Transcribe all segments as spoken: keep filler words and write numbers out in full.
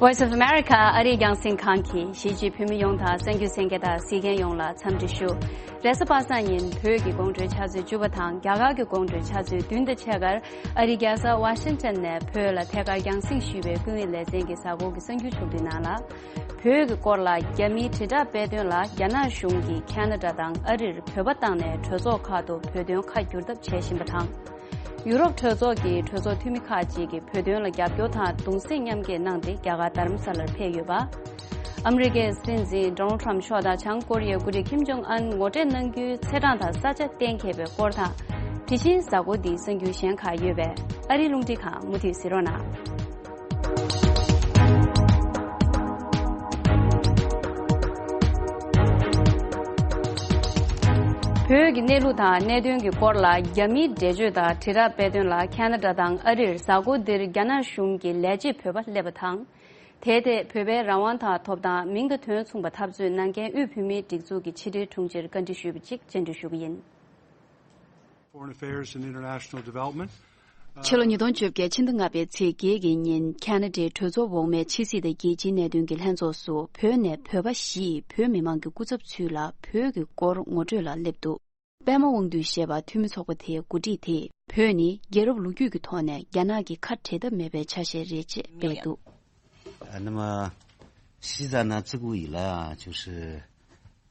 Voice of America ཨ་རིའི་རྒྱང་སྲིང་ཁང་གིས་གཞིས་བྱེས་བོད་མི་ཡོངས་དང་གསར་འགྱུར་གསན་མཁན་དང་གཟིགས་མཁན་ཡོངས་ལ་འཚམས་འདྲི་ཞུ། རེས་གཟའ་པ་སངས་ཉིན་བོད་ཀྱི་དགོང་དྲོའི་ཆུ་ཚོད་བཅུ་པ་དང་རྒྱ་གར་གྱི་དགོང་དྲོའི་ཆུ་ཚོད་བདུན་དང་ཕྱེད་ཀར་ཨ་རིའི་རྒྱལ་ས་ཝ་ཤིང་ཊོན་ནས་བོད་ལ་ཐད་ཀར་རྒྱང་སྲིང་ཞུས་པའི་ཀུན་གླེང་ལེ་ཚན་གྱི་གཟའ་འཁོར་གྱི་གསར་འགྱུར་ཕྱོགས་བསྡུས་ནང་ལ། བོད་ཀྱི་སྐོར་ལ་རྒྱ་མིའི་དྲིལ་བསྒྲགས་སྤེལ་དོན་ལ་རྒྱ་ནག་གཞུང་གིས་ཁ་ན་ཌ་དང་ཨ་རིར་བོད་པ་བཏང་ནས་གྲོས་ཚོགས་ཁག་ཏུ་བོད་དོན་ཁ་བསྒྱུར་ཐབས་བྱེད་བཞིན་པ་དང་། ཡུ་རོབ་གྲོས་ཚོགས་ཀྱི་གྲོས་ཚོགས་འཐུས་མི་ཁག་ཅིག་གིས་བོད་དོན་ལ་རྒྱབ་སྐྱོར་དང་གདུང་སེམས་མཉམ་སྐྱེད་གནང་སྟེ་རྒྱ་གར་རྡ་རམ་ས་ལར་ཕེབས་ཡོད་པ། ཨ་མི་རི་ཀའི་སྲིད་འཛིན་ཌོ་ནལ་ཊམ་མཆོག་དང་བྱང་ཀོ་རི་ཡའི་འགོ་ཁྲིད་ཁིམ་ཇོང་ཨན་ངོ་འཕྲད་གནང་རྒྱུའི་ཚེས་གྲངས་དང་ས་ཆ་གཏན་འཁེལ་བའི་སྐོར་དང་། དེ་བཞིན་གཟའ་འཁོར་འདིའི་གསར་འགྱུར་གཞན་ཁག་ཡོད་པས་ཨ་རིའི་རླུང་འཕྲིན་ཁང་མུ་མཐུད་གཟིགས་རོགས་གནང་། བོད་ཀྱི་གནས་ལུགས་དང་གནད་དོན་གྱི་སྐོར་ལ་རྒྱ་མིའི་འགྲེལ་བརྗོད་དང་དྲིལ་བསྒྲགས་སྤེལ་དོན་ལ་ཁ་ན་ཌ་དང་ཨ་རིར་གཟའ་འཁོར་འདིར་རྒྱ་ནག་གཞུང་གི་ལས་བྱེད་བོད་པ་སླེབས་པ་དང་། དེའི་ཐད་བོད་པའི་རང་དབང་དང་ཐོབ་ཐང་མིང་དང་དོན་མཚུངས་པ་འཐབ་རྩོད་གནང་མཁན་དབུས་བོད་མིའི་སྒྲིག་འཛུགས་ཀྱི་ཕྱི་དྲིལ་དྲུང་ཆེར་བཀའ་འདྲི་ཞུས་པ་གཅིག་བཅར་འདྲི་ཞུ་གི་ཡིན། Foreign Affairs and International Development. ཕྱི་ལོ་ཉིས་སྟོང་བཅོ་བརྒྱད་ཕྱི་ཟླ་ལྔ་པའི་ཚེས་བརྒྱད་ཀྱི་ཉིན་ཁ་ན་ཌའི་གྲོས་ཚོགས་འོག་མའི་ཕྱི་སྲིད་དང་རྒྱལ་སྤྱིའི་གནད་དོན་གྱི་ལྷན་ཚོགས་སུ་བོད་ནས་བོད་པ་བཞིས་བོད་མི་མང་གི་སྐུ་ཚབ་ཚུལ་ལ་བོད་ཀྱི་སྐོར་ངོ་སྤྲོད་ལ་སླེབས་འདུག་པདྨ་དབང་འདུས་ཞེས་པ་འཐུས་མི་ཚོགས་པ་དེའི་འགོ་ཁྲིད་དེས་བོད་ནི་རྒྱལ་རབས་ལོ་རྒྱུས་ཀྱི་ཐོག་ནས་རྒྱ་ནག་གི་ཁ་བྲལ་ཐབས་མེད་པའི་ཆ་ཤས་རེད་ཅེས་སྤེལ་འདུག那么，西藏呢，自古以来啊，就是，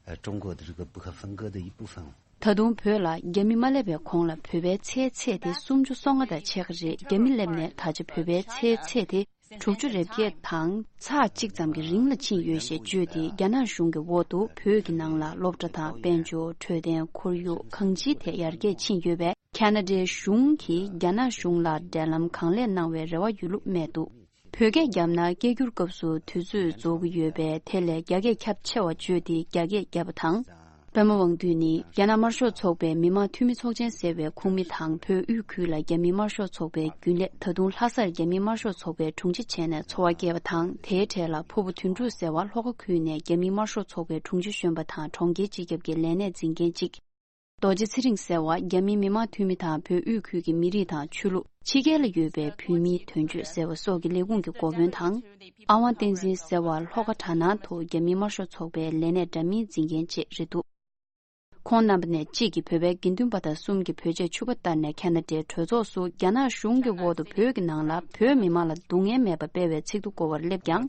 呃，中国的这个不可分割的一部分。 ད་དུང་བོད་ལ་རྒྱ་མི་མ་སླེབས་པའི་གོང་ལ་བོད་པའི་ཚད་ཚད་དེ་སུམ་ཅུ་སོ་ལྔ་དང་ཕྱེད་ཀ་རེད། རྒྱ་མི་སླེབས་ནས་ད་ཆ་བོད་པའི་ཚད་ཚད་དེ་དྲུག་ཅུ་རེ་བརྒྱད་དང་ཚེག་གཅིག་ཙམ་གྱི་རིང་ལ་ཕྱིན་ཡོད་ཞེས་བརྗོད་དེ། རྒྱ་ནག་གཞུང་གི་འོག་ཏུ་བོད་ཀྱི་ནང་ལ་སློབ་གྲྭ་དང་དཔལ་འབྱོར། འཕྲོད་བསྟེན། ཁོར་ཡུག་གང་ཅིའི་ཐད་ཡར་རྒྱས་ཕྱིན་ཡོད་པས། ཁ་ན་ཌའི་གཞུང་གིས་རྒྱ་ནག་གཞུང་ལ་འབྲེལ་ལམ་གང་ལེགས་གནང་བའི་རེ་བ་ཡོད་ལུགས་སྨྲས་འདུག་བོད་སྐད་བརྒྱབ་ན་སྐད་སྒྱུར་སྐབས་སུ་དུས་ཚོད་རྫོགས་ཀྱི་ཡོད་པས། དེ་ལས་རྒྱ་སྐད་ཁྱབ་ཆེ་བ་བརྗོད་དེ་རྒྱ་སྐད་བརྒྱབ་པ་དང་། པདྨ་དབང་འདུས་ནི་རྒྱ་ནག་དམར་ཤོག་ཚོགས་པའི་མི་དམངས་འཐུས་མི་ཚོགས་ཆེན་ཟེར་བའི་ཁོངས་མི་དང་། བོད་དབུས་ཁུལ་ལ་རྒྱ་མིའི་དམར་ཤོག་ཚོགས་པའི་རྒྱུན་ལས། ད་དུང་ལྷ་སར་རྒྱ་མིའི་དམར་ཤོག་ཚོགས་པའི་དྲུང་ཆེ་བྱས་ནས་འཚོ་བ་སྐྱེལ་བ་དང་། དེའི་གྲས་ལ་ཕུར་བུ་དོན་གྲུབ་ཟེར་བ་ལྷོ་ཁ་ཁུལ་ནས་རྒྱ་མིའི་དམར་ཤོག་ཚོགས་པའི་དྲུང་ཆེ་གཞོན་པ་དང་གྲོང་ཁྱེར་སྤྱི་ཁྱབ་ཀྱི་ལས་གནས་འཛིན་མཁན་གཅིག་རྡོ་རྗེ་ཚེ་རིང་ཟེར་བ་རྒྱ་མིའི་མི་དམངས་འཐུས་མི་དང་བོད་དབུས་ཁུལ་གྱི་མི་རིགས་དང་ཆོས་ལུགས། ཕྱི་རྒྱལ་ལ་ཡོད་པའི་བོད་མིའི་དོན་གཅོད་ཟེར་བ་སོགས་ཀྱི་ལས་ཁུངས་ཀྱི་འགོ་དཔོན་དང་། ཨ་དབང་བསྟན་འཛིན་ཟེར་བ་ལྷོ་ཁ་གྲ་ནང་དུ་རྒྱ་མིའི་དམར་ཤོག་ཚོགས་པའི་ལས་གནས་འདྲ་མིན་འཛིན་མཁན་བཅས་རེད་འདུག་ཁོང་རྣམ་པ་ནས་གཅིག་གིས་བོད་པའི་དགེ་འདུན་པ་དང་གསུམ་གྱིས་བོད་ཆས་ཕྱུ་པ་བསྟར་ནས་ཁ་ན་ཌའི་གྲོས་ཚོགས་སུ་རྒྱ་ནག་གཞུང་གི་འོག་ཏུ་བོད་ཀྱི་ནང་ལ་བོད་མི་མང་ལ་སྡུག་བསྔལ་མེད་པ་སྤེལ་བའི་ཚིག་ཐོ་བཀོད་པར་སླེབས་ཀྱང་།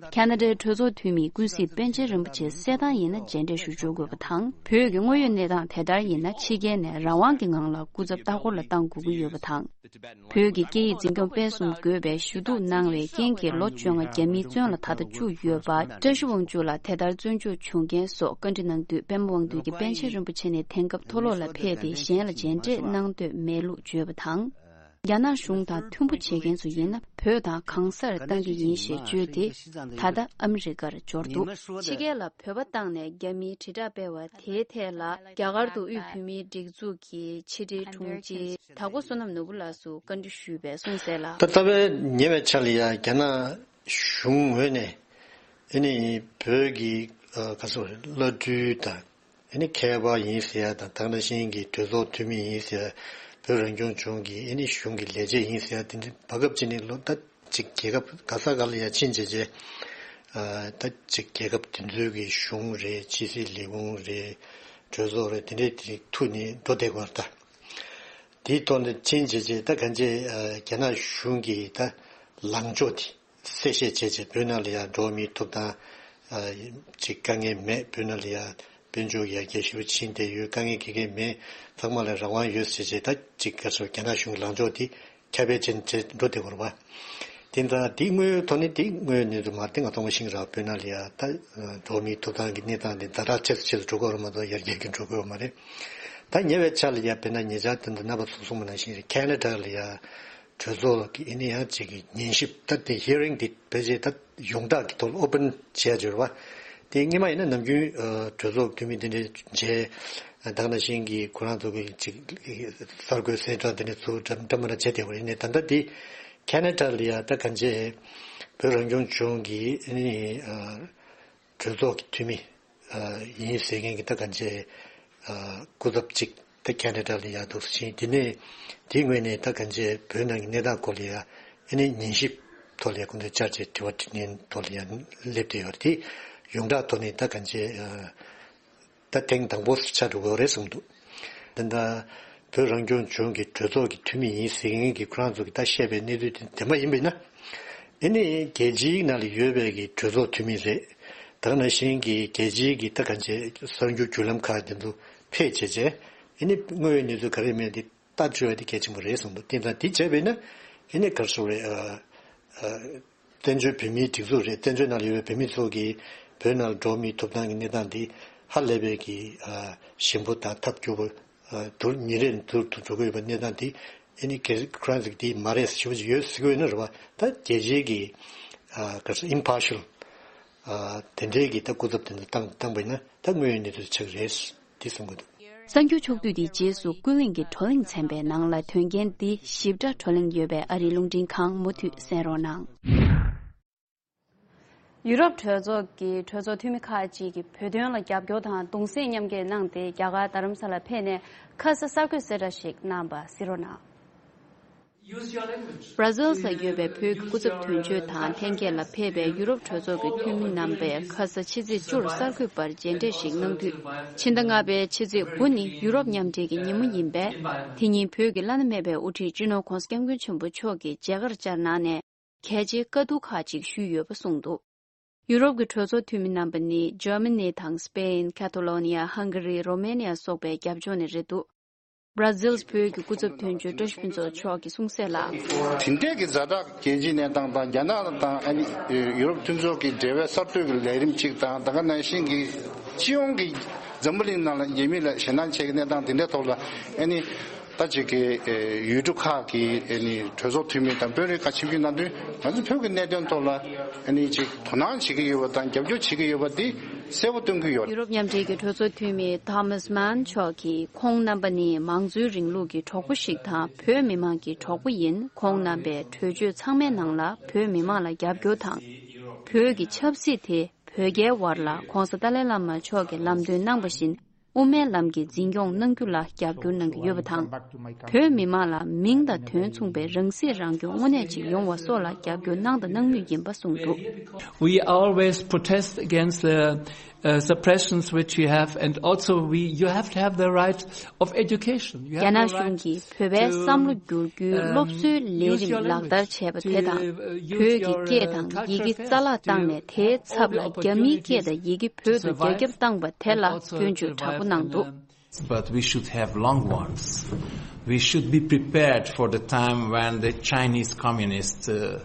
ཁ་ན་ཌའི་གྲོས་ཚོགས་འཐུས་མི་ཀུན་གཟིགས་པཎ་ཆེན་རིན་པོ་ཆེ་གསལ་ཐང་ཡིན་ན་མཇལ་འཕྲད་ཞུ་འཇུག་དགོས་པ་དང་། བོད་ཀྱི་དངོས་ཡོད་གནས་སྟངས་དེ་ལྟར་ཡིན་ན་ཕྱི་རྒྱལ་ནས་རང་དབང་གི་ངང་ལ་སྐུ་ཚབ་ལྟ་སྐོར་ལ་བཏང་དགོས་ཀྱི་ཡོད་པ་དང་། བོད་ཀྱི་སྐད་ཡིག་འཛིན་སྐྱོང་སྤེལ་གསུམ་དགོས་པའི་ཞུ་གཏུག་གནང་བའི་རྐྱེན་གྱིས་ལོ་བཅོ་ལྔ་རྒྱ་མིའི་བཙོན་ལ་ད་ལྟ་བཅུག་ཡོད་པ། བཀྲ་ཤིས་དབང་ཕྱུག་ལ་དེ་ལྟར་བཙོན་འཇུག་བྱུང་རྐྱེན་སོགས་བཀའ་འདྲི་གནང་དུས་པདྨ་དབང་འདུས་ཀྱིས་པཎ་ཆེན་རིན་པོ་ཆེ་ནི་དེང་སྐབས་མཐོ་སློབ་ལ་ཕེབས་ཏེ་གཞན་ལ་མཇལ་འཕྲད་གནང་འདོད་མེད་ལུགས་བརྗོད་པ་དང་། རྒྱ་ནག་གཞུང་དང་མཐུན་པོ་བྱེད་མཁན་ཚོ་ཡིན་ན་བོད་དང་གང་སར་བཏང་གི་ཡིན་ཞེས་བརྗོད་དེ། ད་ལྟ་ཨ་མི་རི་ཀར་འབྱོར་འདུག་ཕྱི་རྒྱལ་ལ་བོད་པ་བཏང་ནས་རྒྱ་མིའི་དྲིལ་བསྒྲགས་སྤེལ་བ་དེའི་ཐད་ལ་རྒྱ་གར་དུ་དབུས་བོད་མིའི་སྒྲིག་འཛུགས་ཀྱི་ཕྱི་དྲིལ་དྲུང་ཆེ་དྭགས་པོ་བསོད་ནམས་ནོར་བུ་ལགས་སུ་བཀའ་འདྲི་ཞུས་པའི་གསུངས་གསལ་ལ། ད་ལྟ་བའི་ཉེ་བའི་ཆར་ལ་ཡ་རྒྱ་ནག་གཞུང་ངོས་ནས་ཨ་ནི་བོད་ཀྱི་ཨ་ག་ཚོད་བླ་སྤྲུལ་དང་། ཨ་ནི་མཁས་པ་ཡིན་ཟེར་ཡ་དང་། ད་ག་ནང་བཞིན་གྱི་གྲོས་ཚོགས་འཐུས་མི་ཡིན་ཟེར་ཡ། བོད་རང་སྐྱོང་ལྗོངས་ཀྱི་ཨ་ནི་གཞུང་གི་ལས་བྱེད་ཡིན་ཟེར་ཡ་དེ་འདྲ་བར་སྐབས་ཅིག་ནས་ལོ་ད་ཅིག་རྒྱལ་ཁབ་ག་ས་ག་ལ་ཡ་ཕྱིན་བྱས་རྗེས། ཨ་ད་ཅིག་རྒྱལ་ཁབ་དེ་ཚོའི་གི་གཞུང་རེད། ཕྱི་སྲིད་ལས་ཁུངས་རེད། གྲོས་ཚོགས་རེད། དེ་འདྲའི་དེ་ཐུག་ནས་འགྲོ་བསྡད་ཀྱི་ཡོད་རེད་ད། དེའི་ཐོག་ནས་ཕྱིན་བྱས་རྗེས་ད་གང་ཅི་ཨ་རྒྱ་ནག་གཞུང་གི་ད་ལངས་ཕྱོགས་དེ། གསལ་བཤད་བྱས་རྗེས་བོད་ནང་ལ་ཡང་འགྲོ་བ་མིའི་ཐོབ་ཐང་ཨ་ཅིག་དཀའ་ངལ་མེད། བོད་ནང་ལ་ཡང་དཔལ་འབྱོར་ཡར་རྒྱས་ཞེ་པོ་ཕྱིན་བསྡད་ཡོད། དཀའ་ངལ་ག་གེ་མེད། ཚང་མ་ལ་རང་དབང་ཡོད་ཟེར་བྱས་ད་ཅིག་ག་ཚོད་རྒྱ་ནག་གཞུང་གི་ལངས་ཕྱོགས་དེ་ཁྱབ་སྤེལ་བྱས་བྱས་འགྲོ་བསྡད་ཡོད་རེད་པ། དེ་འདྲ་དེ་དངོས་ཡོད་ཐོག་ནས་དེ་དངོས་ཡོད་གནས་ཚུལ་མ་རེད། དེ་ང་ཚོ་ང་ཤིང་ར་བོད་ནང་ལ་ཡང་ད་འགྲོ་བ་མིའི་ཐོབ་ཐང་གི་གནས་སྟངས་དེ་ཛ་དྲག་ཆེ་སུ་ཆེ་སུ་འགྲོ་གི་ཡོད་རེད་མ་གཏོགས་ཡར་རྒྱས་ཀྱི་འགྲོ་གི་ཡོད་མ་རེད། ད་ཉེ་བའི་ཆར་ལ་ཡང་དཔེར་ན་ཉེ་ཆར་དེ་འདྲ་རྣམ་པ་ཚོ་གསུངས་པ་ནང་བཞིན་རེད། ཁེ་ན་ཌ་ལ་ཡང་གྲོས་ཚོགས་ཀྱི་ཨ་ནི་ཡང་ཅིག་གི་ཉན་ཞིབ་ད་དེ་ཧི་ཡ་རིང་དེ་ཕལ་ཆེར་ད་ཡོངས་གྲགས་ཀྱི་ཐོག་ལ་ཨོ་པན་བྱས་ཡོད་རེད་པ། དེ་སྔོན་མ་ཡིན་ན་ནམ་རྒྱུན་ཨ་གྲོས་ཚོགས་འཐུས་མི་དེ་འདྲའི་མཇལ། ད་ག་ནང་བཞིན་གྱི་ཁོ་རང་ཚོ་གི་ཅིག་གསར་འགོད་གསལ་བསྒྲགས་དེ་འདྲ་ཚོ་འདྲ་འདྲ་མི་འདྲ་བྱས་བསྡད་པ་ཡིན་ནའི་ད་ལྟ་དེ་ཁེ་ན་ཌ་ལ་ཡ་ད་གང་ཅི་བོད་རང་སྐྱོང་ལྗོངས་ཀྱི་ཨ་ནི་ཨ་གྲོས་ཚོགས་ཀྱི་འཐུས་མི་ཨ་ཡིན་ཟེར་མཁན་གྱི་ད་གང་ཅི་ཨ་སྐུ་ཚབ་ཅིག་ད་ཁེ་ན་ཌ་ལ་ཡ་འདུག་ཕྱིན། དེ་ནས་དེའི་ངོས་ནས་ད་གང་ཅི་བོད་ནང་གི་གནས་སྟངས་སྐོར་ལ་ཡ་ཨ་ནི་ཉན་ཞིབ་ ཐོག་ལ་ཡང་སྐུ་མདུན་བཅར་བྱས་དྲི་བ་དྲིས་ལན་ཐོག་ལ་ཡང་སླེབས་བསྡད་ཡོད་རེད། དེ་ཡོངས་གྲགས་ཐོག་ནས་ད་གང་བྱས་ད་ཐེངས་དང་པོ་ཆགས་འགྲོ་གི་ཡོད་རེད་གསུངས་འདུག། ད་ལྟ་བོད་རང་སྐྱོང་ལྗོངས་ཀྱི་གྲོས་ཚོགས་ཀྱི་འཐུས་མི་ཡིན་ཟེར་མཁན་གྱི་ཁོ་རང་ཚོ་གིས་ད་བཤད་པའི་གནས་ཚུལ་དེ་བདེན་པ་ཡིན་པ་ཡིན་ན། ཨེ་ནི་རྒྱལ་སྤྱིའི་ནང་ལ་ཡོད་པའི་གི་གྲོས་ཚོགས་འཐུས་མི་རེད། ད་ག་ནང་བཞིན་གྱི་རྒྱལ་སྤྱིའི་གི་ད་གང་བྱས་གསར་འགྱུར་བརྒྱུད་ལམ་ཁག་དེ་ཚོ་ཕེབས་བྱས་བྱས་ཨེ་ནི་དངོས་ཡོད་གནས་ཚུལ་ག་རེ་མེད་དེ། ལྟ་བཅོས་པ་དེ་གལ་ཆེན་པོ་རེད་གསུངས་འདུག། དེ་ཙང་དེ་བྱས་པས་ན་ཨེ་ནི་ག་རེ་ཟེར་དགོས་རེད། ཨ་ཨ་བཙན་བྱོལ་བོད་མིའི་སྒྲིག་འཛུགས་རེད། བཙན་བྱོལ་ནང་ལ་ཡོད་པའི་བོད་མི་ཚོ་གིས་བོད་ནང་ལ་འགྲོ་མིའི་ཐོབ་ཐང་གི་གནས་སྟངས་དེ་ཧ་ལས་པའི་གི་ཨ་ཞན་པོ་དང་ཐབས་སྐྱོ་པོ། ཨ་དུ་ཉིན་རེ་ནས་དུ་དུ་འགྲོ་གི་ཡོད་པའི་གནས་སྟངས་དེ་ཨེ་ནི་གེ་ཁོ་རང་ཚོ་གིས་དེ་མ་རེད་ཞུ་བ་ཅིག་ཡོད་ཟེར་གི་ཡོད་ན་རེད་བ། ད་རྒྱལ་སྤྱིའི་གི་ཨ་ག་རེ་ཟེར་ཨིམ་པར་ཤལ་ཨ་དེ་འདྲའི་གི་ད་སྐུ་ཚབ་དེ་ཚོ་བཏང་བཏང་པ་ཡིན་ན་ད་དངོས་ཡོད་གནས་ཚུལ་ཆགས་ཀྱི་རེད་དེ་གསུང་གི་འདུག། གསར་འགྱུར་ཕྱོགས་བསྡུས་འདིའི་རྗེས་སུ་ཀུན་གླེང་གི་བགྲོ་གླེང་ཚན་པའི་ནང་ལ་དོན་རྐྱེན་འདི་ཞིབ་ཕྲ་བགྲོ་གླེང་ཡོད་པས་ཨ་རིའི་རླུང་འཕྲིན་ཁང་མུ་མཐུད་གསན་རོགས་གནང་། ཡུ་རོབ་གྲོས་ཚོགས་ཀྱི་གྲོས་ཚོགས་འཐུས་མི་ཁག་ཅིག་གིས་བོད་དོན་ལ་རྒྱབ་སྐྱོར་དང་གདུང་སེམས་མཉམ་སྐྱེད་གནང་སྟེ་རྒྱ་གར་རྡ་རམ་ས་ལར་ཕེབས་ནས་ཁ་ས་གསར་འགོད་གསལ་བསྒྲགས་ཤིག་གནང་བ་གཟིགས་རོགས་གནང་། བྷ་ར་ཟིལ་ས་ཡོད་པའི་བོད་ཀྱི་སྐུ་ཚབ་དོན་གཅོད་དང་ལྷན་རྒྱས་ལ་ཕེབས་པའི་ཡུ་རོབ་གྲོས་ཚོགས་ཀྱི་འཐུས་མི་རྣམ་པས་ཁ་ས་ཕྱི་ཚེས་བཅུར་གསར་འགོད་པར་མཇལ་འཕྲད་ཞིག་གནང་དུས། ཕྱི་ཟླ་ལྔ་པའི་ཕྱི་ཚེས་དགུ་ནི་ཡུ་རོབ་མཉམ་འབྲེལ་གྱི་ཉིན་མོ་ཡིན་པས། དེ་ཉིན་བོད་ཀྱི་བླ་ན་མེད་པའི་དབུ་ཁྲིད་སྤྱི་ནོར་ྋགོང་ས་ྋསྐྱབས་མགོན་ཆེན་པོ་མཆོག་གིས་མཇལ་ཁར་བཅར་གནང་ནས། གལ་ཆེའི་བཀའ་བསྡུར་ཁག་ཅིག་ཞུས་ཡོད་པ་གསུངས་འདུག། ཡུ་རོབ་ཀྱི་གྲོས་ཚོགས་འཐུས་མི་རྣམ་པ་ནི་ཇར་མ་ནི་དང་སི་པེན། ཁ་ཐོ་ལོ་ནི་ཡ། ཧང་ག་རི། རོ་མེ་ནི་ཡ་སོགས་པའི་རྒྱབ་ལྗོངས་ནས་རེད་འདུག། བྷ་ར་ཟིལ་བོད་ཀྱི་སྐུ་ཚབ་དོན་གཅོད་བཀྲ་ཤིས་ཕུན་ཚོགས་མཆོག་གིས་གསུངས་གསལ་ལ། དེ་འདྲའི་གི་ཛ་དྲག་རྒྱལ་སྤྱིའི་གནས་སྟངས་དང་རྒྱ་ནག་དང་ཨ་ནི་ཡུ་རོབ་མཐུན་ཚོགས་ཀྱི་འབྲེལ་བའི་གསར་གཏོད་ཀྱི་ལས་རིམ་གཅིག་དང་ད་ག་ནང་བཞིན་གྱི་སྤྱི་ཡོངས་ཀྱི་འཛམ་བུ་གླིང་ནང་ལ་རྒྱ་མི་ལ་ཞེད་སྣང་བྱེད་ཀྱི་གནས་སྟངས་དེ་འདྲའི་ཐོག་ལ་ཨ་ནི། ད་ཅིག་གི་ཨེ་ཡུལ་གྲུ་ཁག་གི་ཨེ་ནི་གྲོས་ཚོགས་འཐུས་མི་དང་དཔོན་རིགས་ཁག་ཆིབས་བསྒྱུར་གནང་དུས་ང་ཚོ་བོད་ཀྱི་གནད་དོན་ཐོག་ལ་ཨེ་ནི་ཅིག་དོ་སྣང་བྱེད་ཀྱི་ཡོད་པ་དང་རྒྱབ་སྐྱོར་བྱེད་ཀྱི་ཡོད་པ་འདི་གསལ་པོ་སྟོན་གྱི་ཡོད། ཡུ་རོབ་མཉམ་འབྲེལ་གྱི་གྲོས་ཚོགས་འཐུས་མི་Thomas Mann་མཆོག་གིས་ཁོང་རྣམ་པ་ནི་མང་གཙོའི་རིང་ལུགས་ཀྱི་གྲོགས་པོ་ཞིག་དང་བོད་མི་མང་གི་གྲོགས་པོ་ཡིན། ཁོང་རྣམ་པའི་གྲོས་ཆོད་ཚང་མའི་ནང་ལ་བོད་མི་མང་ལ་རྒྱབ་སྐྱོར་དང་། བོད་ཀྱི་ཆབ་སྲིད་དེ་བོད་རྒྱའི་དབར་ལ་ྋགོང་ས་ཏཱ་ལའི་བླ་མ་མཆོག་གིས་ལམ་སྟོན་གནང་བ་བཞིན། དབུ་མའི་ལམ་གྱི་འཛིན་སྐྱོང་གནང་རྒྱུ་ལ་རྒྱབ་སྐྱོར་གནང་གི་ཡོད་པ་དང་། བོད་མི་མང་ལ་མིང་དང་དོན་མཚུངས་པའི་རང་སྲིད་རང་སྐྱོང་དངོས་གནས་ཅིག་ཡོང་བ་སོགས་ལ་རྒྱབ་སྐྱོར་གནང་དང་གནང་མུས་ཡིན་པ་གསུངས་འདུག། We always protest against the uh, suppressions which you have, and also we, you have to have the right of education. You རྒྱ་have the ནག་གཞུང་right གིས་བོད་པའི་བསམ་བློ་བསྒྱུར་རྒྱུའི་སློབ་གསོའི་ལས་རིམ་ལག་བསྟར་བྱས་པ་དེ་དང་། བོད་ཀྱི་སྐད་དང་ཡི་གེ་རྩ་བརླག་བཏང་ནས་དེའི་ཚབ་ལ་རྒྱ་མིའི་སྐད་དང་ཡི་གེ་བོད་དུ་རྒྱ་ཁྱབ་བཏང་པ་དེ་ལ་སྐྱོན་བརྗོད་དྲག་པོ་གནང་འདུག། But we should have long ones. We should be prepared for the time when the Chinese communists uh,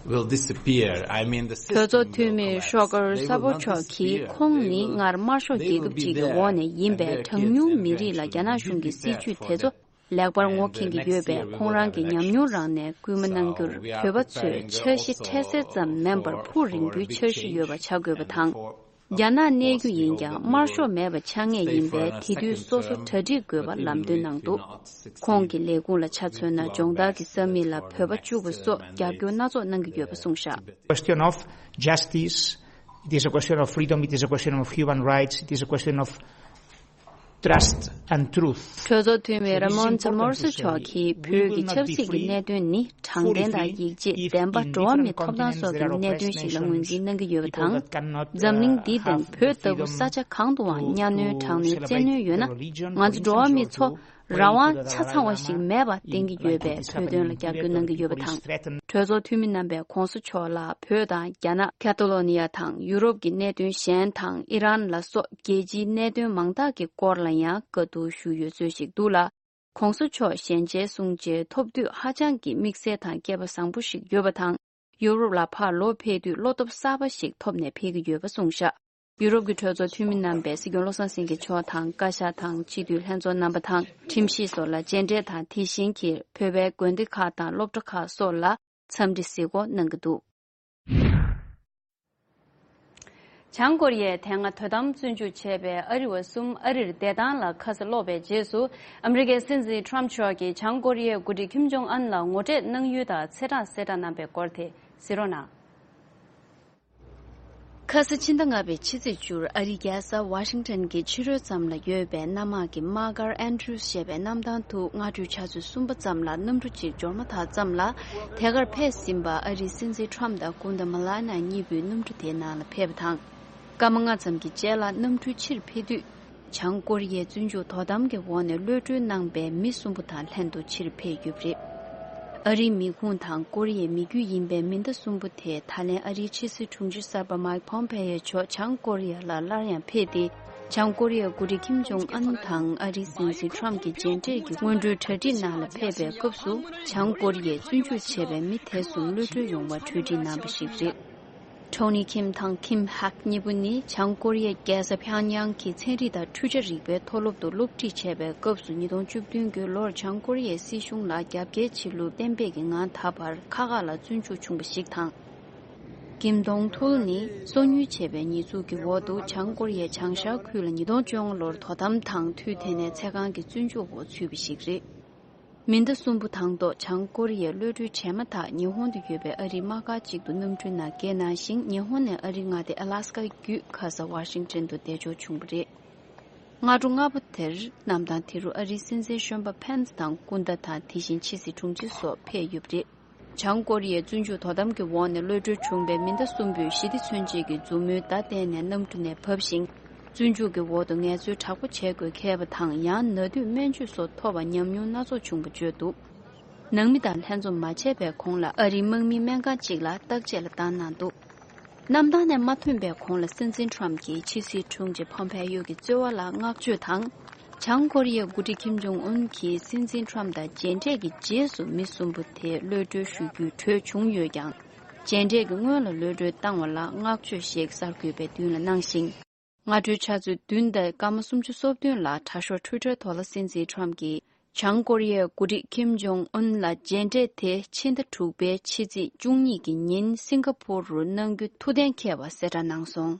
will disappear. I mean, the གྲོས་ཚོགས་འཐུས་མི་ཤོག་ཀར་ས་ཕོ་མཆོག་གིས་ཁོང་ནི་སྔར་དམར་ཤོག་རྒྱལ་ཁབ་ཅིག་གི་འོག་ནས་ཡིན་པས། གྲངས་ཉུང་མི་རིགས་ལ་རྒྱ་ནག་གཞུང་གི་སྲིད་བྱུས་དེ་ཚོ་ལེགས་པར་ངོ་མཁྱེན་གྱི་ཡོད་པས། ཁོང་རང་གི་ཉམས་མྱོང་རང་ནས་སྐུལ་མ་གནང་རྒྱུར་བོད་པ་ཚོས་འཆར་གཞི་འཕྲལ་སེལ་ཙམ་མིན་པར་ཕུགས་རིང་པོའི་འཆར་གཞི་ཡོད་པ་བྱ་དགོས་པ་དང་། རྒྱ་ནག་གནས་རྒྱུ་ཡིན་ཀྱང་དམར་ཤོག་མེད་པ་ཆགས་ངེས་ཡིན་པས། དེ་དུས་སོ་སོ་གྲ་སྒྲིག་དགོས་པ་ལམ་སྟོན་གནང་འདུག། ཁོང་གི་ལས་ཁུངས་ལ་ཆ་མཚོན་ན། སྦྱོང་བརྡར་གྱི་ས་མིག་ལ་བོད་པ་བཅུག་པ་སོགས་རྒྱབ་སྐྱོར་སྣ་ཚོགས་གནང་གི་ཡོད་པ་གསུངས་བཞག། Question of justice, it is a question of freedom, it is a question of human rights, it is a question of trust and truth. གྲོས་ཚོགས་འཐུས་མི་ར་མོན་ཛ་མོར་སི་མཆོག་གིས་བོད་ཀྱི་ཆབ་སྲིད་ཀྱི་གནད་དོན་ནི་དྲང་བདེན་དང་ཡིད་ཆེས། བདེན་པ། འགྲོ་བ་མིའི་ཐོབ་ཐང་སོགས་ཀྱི་གནད་དོན་ཞིག་ལ་ངོས་འཛིན་གནང་གི་ཡོད་པ་དང་། འཛམ་གླིང་འདི་དང་བོད་ལྟ་བུ་ས་ཆ་གང་དུའང་གཉའ་གནོན། དྲག་གནོན། བཙན་གནོན་ཡོད་ན། ང་ཚོ་འགྲོ་བ་མི་ཚོ་རང་དབང་ཆ་ཚང་བ་ཞིག་མེད་པ་བསྟན་གྱི་ཡོད་པས། བོད་དོན་ལ་རྒྱབ་སྐྱོར་གནང་གི་ཡོད་པ་དང་། གྲོས་ཚོགས་འཐུས་མི་རྣམ་པས་ྋགོང་ས་མཆོག་ལ་བོད་དང་རྒྱ་ནག་ཁ་ཐོ་ལོ་ནི་ཡ་དང་ཡུ་རོབ་ཀྱི་གནད་དོན་གཞན་དང་ཨི་རན་ལ་སོགས་རྒྱལ་སྤྱིའི་གནད་དོན་མང་དག་གི་སྐོར་ལ་ཡང་བཀའ་བསྡུར་ཞུས་ཡོད་ཚུལ་ཞིག་འདུག་ལ། ྋགོང་ས་མཆོག་ཞལ་མཇལ་གསུང་མཇལ་ཐོབ་དུས་ཧ་ཅང་གི་དམིགས་བསལ་དང་སྐལ་པ་བཟང་པོ་ཞིག་ཡོད་པ་དང་། ཡུ་རོབ་ལ་ཕར་ལོག་ཕེབས་དུས་བློ་སྟོབས་གསར་པ་ཞིག་ཐོབ་ནས་ཕེབས་ཀྱི་ཡོད་པ་གསུངས་བཞག། ཡུ་རོབ་ཀྱི་གྲོས་ཚོགས་འཐུས་མི་རྣམ་པས་སྲིད་སྐྱོང་བློ་བཟང་སེང་གེ་མཆོག་དང་བཀའ་ཤག་དང་སྤྱི་འཐུས་ལྷན་ཚོགས་རྣམ་པ་དང་ཁྲིམས་ཞིབ་སོགས་ལ་མཇལ་འཕྲད་དང་། དེ་བཞིན་གྱི་བོད་པའི་དགོན་སྡེ་ཁག་དང་སློབ་གྲྭ་ཁག་སོགས་ལ་འཚམས་འདྲི་གཟིགས་སྐོར་གནང་གི་འདུག། བྱང་ཀོ་རི་ཡས་དེ་སྔ་དོ་དམ་བཙོན་འཇུག་བྱས་པའི་ཨ་རི་བ་གསུམ་ཨ་རིར་བདེ་ཐང་ལ་ཁ་ས་སློག་པའི་རྗེས་སུ། ཨ་མི་རི་ཀའི་སྲིད་འཛིན་ཁྲོམ་མཆོག་གིས་བྱང་ཀོ་རི་ཡའི་འགོ་ཁྲིད་ཁིམ་ཇོང་ཨན་ལ་ངོ་སྤྲོད་གནང་ཡུལ་དང་ཚེས་གྲངས་གསལ་བསྒྲགས་གནང་པའི་སྐོར་དེ་གཟིགས་རོགས་གནང་། ཁ་ས་ཕྱི་ཟླ་ལྔ་པའི་ཕྱི་ཚེས་བཅུར་ཨ་རིའི་རྒྱལ་ས་ཝ་ཤིང་ཊོན་གྱི་ཕྱི་རོལ་ཙམ་ལ་ཡོད་པའི་གནམ་དམག་གི་དམག་སྒར་ཨན་ཌྲུས་ཞེས་པའི་གནམ་ཐང་དུ་སྔ་དྲོའི་ཆུ་ཚོད་གསུམ་པ་ཙམ་ལ་གནམ་གྲུ་གཅིག་འབྱོར་མ་ཐག་ཙམ་ལ་དེ་གར་ཕེབས་ཟིན་པ་ཨ་རིའི་སྲིད་འཛིན་ཊམ་དང་སྐུ་ཟླ་མ་ལ་ན་གཉིས་པོས་གནམ་གྲུ་དེའི་ནང་ལ་ཕེབས་པ་དང་། སྐར་མ་ལྔ་ཙམ་གྱི་རྗེས་ལ་གནམ་གྲུ་ཕྱིར་ཕེབས་དུས། བྱང་ཀོ་རི་ཡའི་བཙོན་འཇུག་དོ་དམ་གྱི་འོག་ནས་གློད་གྲོལ་གནང་པའི་མི་གསུམ་པོ་དང་ལྷན་དུ་ཕྱིར་ཕེབས་ཡོད་པ་རེད། ཨ་རིའི་མི་ཁུངས་དང་ཀོ་རི་ཡའི་མི་རྒྱུད་ཡིན་པའི་མི་སྣ་གསུམ་པོ་དེ་ད་ལན་ཨ་རིའི་ཕྱི་སྲིད་དྲུང་ཆེ་གསར་པ་མའིག་ཕོམ་པེ་ཡོ་མཆོག་བྱང་ཀོ་རི་ཡ་ལ་སླར་ཡང་ཕེབས་ཏེ། བྱང་ཀོ་རི་ཡའི་འགོ་ཁྲིད་ཁིམ་ཇོང་ཨན་དང་ཨ་རིའི་སྲིད་འཛིན་ཊམ་གྱི་མཇལ་འཕྲད་ཀྱི་སྔོན་འགྲོའི་གྲ་སྒྲིག་ནང་ལ་ཕེབས་པའི་སྐབས་སུ། བྱང་ཀོ་རི་ཡས་བཙོན་འཇུག་བྱས་པའི་མི་དེ་གསུམ་གློད་གྲོལ་ཡོང་བར་གྲོས་འགྲིག་གནང་བ་ཞིག་རེད། ཊོ་ནི་ཁིམ་དང་ཁིམ་ཧག་གཉིས་པོ་ནི་བྱང་ཀོ་རི་ཡའི་རྒྱལ་ས་ཕྱང་ཡང་གི་ཚན་རིག་དང་འཕྲུལ་ཆ་རིག་པའི་མཐོ་སློབ་ཏུ་སློབ་ཁྲིད་བྱས་པའི་སྐབས་སུ་ཉིས་སྟོང་བཅུ་བདུན་གྱི་ལོར་བྱང་ཀོ་རི་ཡའི་སྲིད་གཞུང་ལ་རྒྱབ་འགལ་བྱེད་ལུགས་གཏན་འབེབས་ཀྱི་ངང་ད་བར་ཁག་ཁག་ལ་བཙོན་འཇུག་བྱུང་བ་ཞིག་དང་། ཀིམ་དོང་ཐུལ་ནི་སོ་ཉུལ་བྱས་པའི་ཉེས་འཛུགས་ཀྱི་འོག་ཏུ་བྱང་ཀོ་རི་ཡའི་བྱང་ཤར་ཁུལ་ལ་ཉིས་སྟོང་བཅོ་ལྔ་ལོར་དོ་དམ་དང་དུས་དེ་ནས་ཚེ་གང་གི་བཙོན་འཇུག་འོག་ཚུད་པ་ཞིག་རེད། མི་སྣ་གསུམ་པོ་དང་ཐོག་བྱང་ཀོ་རི་ཡས་གློད་གྲོལ་བྱས་མ་ཐག་ཉི་ཧོང་དུ་ཡོད་པའི་ཨ་རིའི་དམག་སྒར་གཅིག་ཏུ་གནམ་གྲུའི་ནང་བསྐྱལ་གནང་ཞིང་། ཉི་ཧོང་ནས་ཨ་རིའི་མངའ་སྡེ་ཨ་ལ་སི་ཀ་བརྒྱུད་ཁ་ས་ཝ་ཤིང་ཊོན་དུ་བདེ་འཇོག་བྱུང་བ་རེད། སྔ་དྲོ་སྔ་པོ་དེར་གནམ་ཐང་དེ་རུ་ཨ་རིའི་སྲིད་འཛིན་གཞོན་པ་ཕེན་སི་དང་སྐུ་ཟླ་དང་དེ་བཞིན་ཕྱི་སྲིད་དྲུང་ཆེ་སོགས་ཕེབས་ཡོད་པ་རེད། བྱང་ཀོ་རི་ཡའི་བཙོན་འཇུག་དོ་དམ་གྱི་འོག་ནས་གློད་གྲོལ་བྱུང་བའི་མི་སྣ་གསུམ་པོས་ཞི་བདེ་མཚོན་བྱེད་ཀྱི་མཛུབ་མོའི་བརྡ་བསྟན་ནས་གནམ་གྲུ་ནས་བབས་ཤིང་། བཙོན་འཇུག་གི་འོག་ཏུ་ངལ་རྩོལ་དྲག་པོ་བྱེད་དགོས་འཁེལ་བ་དང་། ཡང་ན་དུས་སྨན་བཅོས་སོགས་ཐོབ་པར་ཉམས་མྱོང་སྣ་ཚོགས་བྱུང་བ་བརྗོད་འདུག། ནང་མི་དང་ལྷན་འཛོམས་མ་བྱས་པའི་གོང་ལ་ཨ་རིའི་དམག་མིའི་སྨན་ཁང་གཅིག་ལ་བརྟག་དཔྱད་ལ་བཏང་གནང་འདུག། གནམ་ཐང་ནས་མ་ཐོན་པའི་གོང་ལ་སྲིད་འཛིན་ཊམ་གྱིས་ཕྱི་སྲིད་དྲུང་ཆེ་ཕོམ་ཕེ་ཡོ་གི་རྩོལ་བ་ལ་བསྔགས་བརྗོད་དང་། བྱང་ཀོ་རི་ཡའི་འགོ་ཁྲིད་ཁིམ་ཇོང་ཨུན་གྱིས་སྲིད་འཛིན་ཊམ་དང་མཇལ་འཕྲད་ཀྱི་རྗེས་སུ་མི་གསུམ་པོ་དེ་གློད་གྲོལ་ཞུ་རྒྱུའི་གྲོས་བྱུང་ཡོད་ཀྱང་། མཇལ་འཕྲད་ཀྱི་སྔོན་ལ་གློད་གྲོལ་བཏང་བ་ལ་བསྔགས་བརྗོད་ཞིག་གསར་འགོད་པའི་མདུན་ལ་གནང་ཞིང་། སྔ་དྲོའི་ཆུ་ཚོད་བདུན་དང་སྐར་མ་སུམ་ཅུ་སོ་བདུན་ལ་དྲ་ཤོག་ཊུའི་ཊར་ཐོག་ལ་སྲིད་འཛིན་ཊམ་གྱིས། བྱང་ཀོ་རི་ཡའི་འགོ་ཁྲིད་ཁིམ་ཇོང་ཨུན་ལ་མཇལ་འཕྲད་དེ་ཕྱི་ཟླ་དྲུག་པའི་ཕྱི་ཚེས་བཅུ་གཉིས་ཀྱི་ཉིན་སིང་ག་པུར་རུ་གནང་རྒྱུ་ཐུགས་གཏན་འཁེལ་བ་གསལ་བསྒྲགས་གནང་སོང་།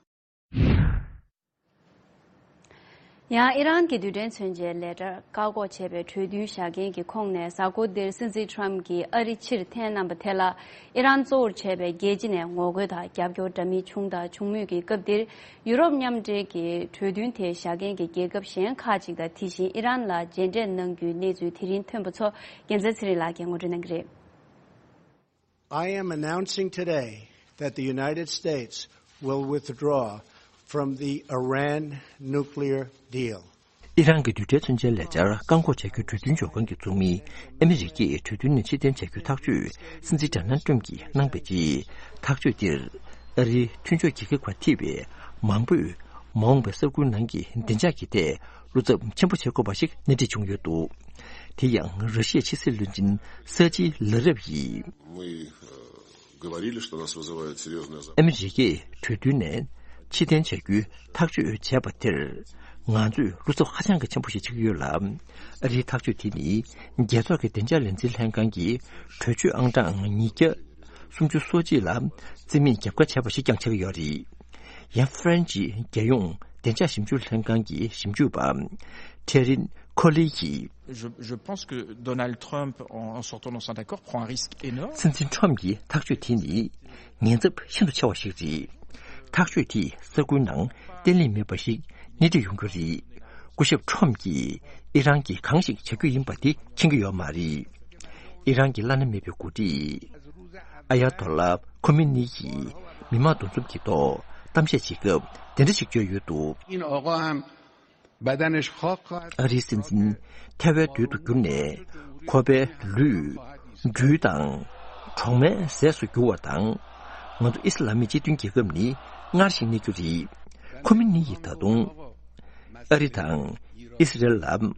ཡང་ཨི་རན་གྱི་རྡུལ་ཕྲན་མཚོན་ཆའི་ལས་གྲྭར་བཀག་འགོག་བྱས་པའི་གྲོས་མཐུན་བཞག་མཁན་གྱི་ཁོངས་ནས། གཟའ་འཁོར་འདིར་སྲིད་འཛིན་ཊམ་གྱིས་ཨ་རི་ཕྱིར་འཐེན་གནང་བ་དེ་ལ། ཨི་རན་གཙོ་བོར་བྱས་པའི་རྒྱལ་སྤྱི་ནས་ངོ་རྒོལ་དང་རྒྱབ་སྐྱོར་འདྲ་མིན་བྱུང་དང་འབྱུང་མུས་ཀྱི་སྐབས་འདིར། ཡུ་རོབ་མཉམ་འབྲེལ་གྱི་གྲོས་མཐུན་དེ་བཞག་མཁན་གྱི་རྒྱལ་ཁབ་གཞན་ཁག་ཅིག་དང་། དེ་བཞིན་ཨི་རན་ལ་མཇལ་འཕྲད་གནང་རྒྱུའི་གནས་ཚུལ་དེ་རིང་ཐོན་པ་ཚོ་རྒྱལ་མཚན་ཚེ་རིང་ལགས་ཀྱིས་ངོ་སྤྲོད་གནང་གི་རེད། I am announcing today that the United States will withdraw from the Iran nuclear deal. ཨི་རན་གྱི་རྡུལ་ཕྲན་མཚོན་ཆའི་ལས་འཆར་བཀག་འགོག་བྱ་རྒྱུའི་གྲོས་མཐུན་འཇོག་ཁང་གི་ཚོགས་མིས་ཨ་མི་རི་ཀས་གྲོས་མཐུན་ནས་ཕྱིར་འཐེན་བྱ་རྒྱུའི་ཐག་གཅོད་སྲིད་འཛིན་ཌོ་ནལ་ཊམ་གྱིས་གནང་བའི་རྗེས། ཐག་གཅོད་འདིར་ཨ་རིའི་མཐུན་ཕྱོགས་རྒྱལ་ཁབ་ཁག་ཐེ་བའི་མང་པོས་མ་འོངས་པའི་ས་ཁུལ་ནང་གི་བདེ་འཇགས་ཀྱི་ཐད་བློ་འཚབ་ཆེན་པོ་བྱེད་དགོས་པ་ཞིག་སྣེ་ཁྲིད་བྱུང་ཡོད་འདུག། དེ་ཡང་ར་ཤི་ཡའི་ཕྱི་སྲིད་བློན་ཆེན་སར་ཇི་ལ་རེབ་ཡིས། Мы, э, говорили, что нас вызывает серьёзная озаб- ཨ་མི་རི་ཀས་གྲོས་མཐུན་ནས་ཕྱིར་འཐེན་བྱ་རྒྱུའི་ཐག་གཅོད་བྱས་པ་དེར་ང་ཚོས་བློ་འཚབ་ཧ་ཅང་གི་ཆེན་པོ་ཞིག་ཆགས་ཀྱི་ཡོད་ལ། ཨ་རིའི་ཐག་གཅོད་དེ་ནི་རྒྱལ་ཚོགས་ཀྱི་བདེ་འཇགས་ལས་འཛིན་ལྷན་ཁང་གི་གྲོས་ཆོད་ཨང་གྲངས་ཉིས་བརྒྱ་སུམ་ཅུ་སོ་གཅིག་ལ་རྩིས་མེད་རྒྱབ་འགལ་བྱས་པ་ཞིག་ཀྱང་ཆགས་ཀྱི་ཡོད་རེད། ཡང་ཧྥ་རན་ཇིའི་རྒྱལ་ཡོངས་བདེ་འཇགས་ཞིབ་འཇུག་ལྷན་ཁང་གི་ཞིབ་འཇུག་པ་ཁྲེ་རིན་ཁོ་ལི་ཡིས། Je, je pense que Donald Trump, en, en sortant dans cet accord, prend un risque énorme. སྲིད་འཛིན་ཁྲོམ་གྱི་ཐག་གཅོད་དེ་ནི་ཉེན་ཚབས་ཤིན་ཏུ་ཆེ་བ་ཞིག་རེད། ཐག་གཅོད་དེས་ས་ཁུལ་ནང་བརྟན་ལྷིང་མེད་པ་ཞིག་སྣེ་ཁྲིད་ཡོང་རྒྱུ་རེད། སྐུ་ཞབས་ཁྲོམ་གྱིས་ཨི་རན་གྱིས་གང་ཞིག་བྱ་རྒྱུ་ཡིན་པ་དེ་མཁྱེན་གྱི་ཡོད་མ་རེད། ཨི་རན་གྱི་བླ་ན་མེད་པའི་འགོ་ཁྲིད་ཨ་ཡ་ཏོ་ལ་ཁོ་མི་ནི་ཡིས་མི་མང་འདུ་འཛོམས་ཀྱི་ཐོག་གཏམ་བཤད་བྱེད་སྐབས་དེ་འདྲ་ཞིག་བརྗོད་ཡོད་འདུག། این آقا هم بدنش خاک خواهد ཨ་རིའི་སྲིད་འཛིན་ཐལ་བའི་རྡུལ་དུ་གྱུར་ནས་ཁོ་པའི་ལུས་སྦྲུལ་དང་གྲོག་མའི་ཟས་སུ་འགྱུར་བ་དང་། ང་ཚོ་ཨི་སི་ལ་མི་སྤྱི་མཐུན་རྒྱལ་ཁབ་ནི་སྔར་བཞིན་གནས་རྒྱུ་རེད། ཁོ་མི་ནི་ཡིས་ད་དུང་ཨ་རི་དང་ཨི་སི་རེལ་ལ་དམའ་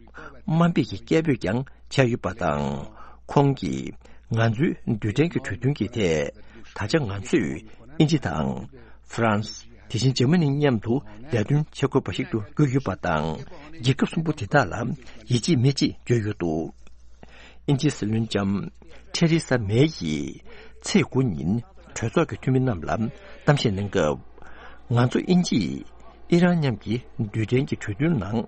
འབེབས་ཀྱི་སྐད་འབོད་ཀྱང་བྱས་ཡོད་པ་དང་། ཁོང་གིས་ང་ཚོའི་རྡུལ་ཕྲན་གྱི་གྲོས་མཐུན་གྱི་ཐད་ད་ཆ་ང་ཚོས་དབྱིན་ཇི་དང་ཧྥ་རན་སི། དེ་བཞིན་འཇར་མ་ནི་མཉམ་དུ་ལས་དོན་བྱེད་དགོས་པ་ཞིག་ཏུ་གྱུར་ཡོད་པ་དང་། རྒྱལ་ཁབ་གསུམ་པོ་དེ་དག་ལ་ཡིད་ཆེས་མེད་ཅེས་བརྗོད་ཡོད་འདུག། དབྱིན་ཇིའི་སྲིད་བློན་ལྕམ་ཐེ་རེ་ས་མེ་ཡིས་ཚེས་དགུ་ཉིན་གྲོས་ཚོགས་ཀྱི་འཐུས་མི་རྣམས་ལ་གཏམ་བཤད་གནང་སྐབས། ང་ཚོ་དབྱིན་ཇིས་ཨི་རན་མཉམ་གྱི་རྡུལ་ཕྲན་གྱི་གྲོས་མཐུན་ནང་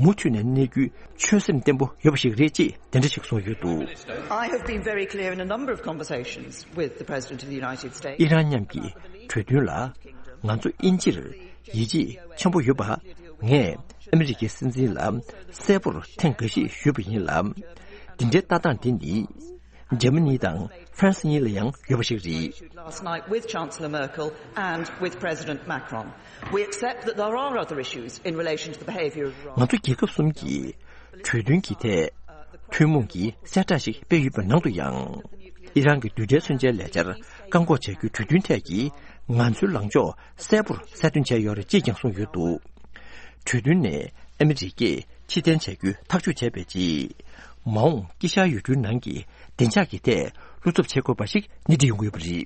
མུ་མཐུད་ནས་གནས་རྒྱུའི་ཆོད་སེམས་བརྟན་པོ་ཡོད་པ་ཞིག་རེད་ཅེས་དེ་འདྲ་ཞིག་གསུངས་ཡོད་འདུག། I have been very clear in a number of conversations with the President of the United States. ཨི་རན་མཉམ་གྱི་གྲོས་མཐུན་ལ་ ང་ཚོ་དབྱིན་ཇིར་ཡིད་ཆེས་ཆེན་པོ་ཡོད་པ། ངས་ཨ་མི་རི་ཀའི་སྲིད་འཛིན་ལ་གསལ་པོར་ཐེངས་འགའ་ཤས་ཞུས་པ་ཡིན་ལ། འདི་འདྲའི་ལྟ་སྟངས་འདི་ནི། འཇར་མ་ནི་དང་ཧྥ་རན་སི་གཉིས་ལ་ཡང་ཡོད་པ་ཞིག་རེད། Last night with Chancellor Merkel and with President Macron. We accept that there are other issues in relation to the behaviour of Iran. ང་ཚོ་རྒྱལ་ཁབ་གསུམ་གྱིས་གྲོས་མཐུན་གྱི་ཐད་ཐུན་མོང་གི་གསལ་བསྒྲགས་ཤིག་སྤེལ་ཡོད་པའི་ནང་དུ་ཡང་། ཨི་རན་གྱི་རྡུལ་ཕྲན་མཚོན་ཆའི་ལས་འཆར་བཀག་འགོག་བྱ་རྒྱུའི་གྲོས་མཐུན་ཐད་ཀྱི་ང་ཚོའི་ལངས་ཕྱོགས་གསལ་པོར་གསལ་སྟོན་བྱས་ཡོད་རེད་ཅེས་ཀྱང་གསུངས་ཡོད་འདུག་གྲོས་མཐུན་ནས་ཨ་མི་རི་ཀས་ཕྱིར་འཐེན་བྱ་རྒྱུའི་ཐག་གཅོད་བྱས་པའི་རྗེས། མ་འོངས་དཀྱིལ་ཤར་ཡུལ་གྲུའི་ནང་གི་བདེ་འཇགས་ཀྱི་ཐད་བློ་འཚབ་བྱེད་དགོས་པ་ཞིག་སྣེ་ཁྲིད་ཡོང་གི་ཡོད་པ་རེད།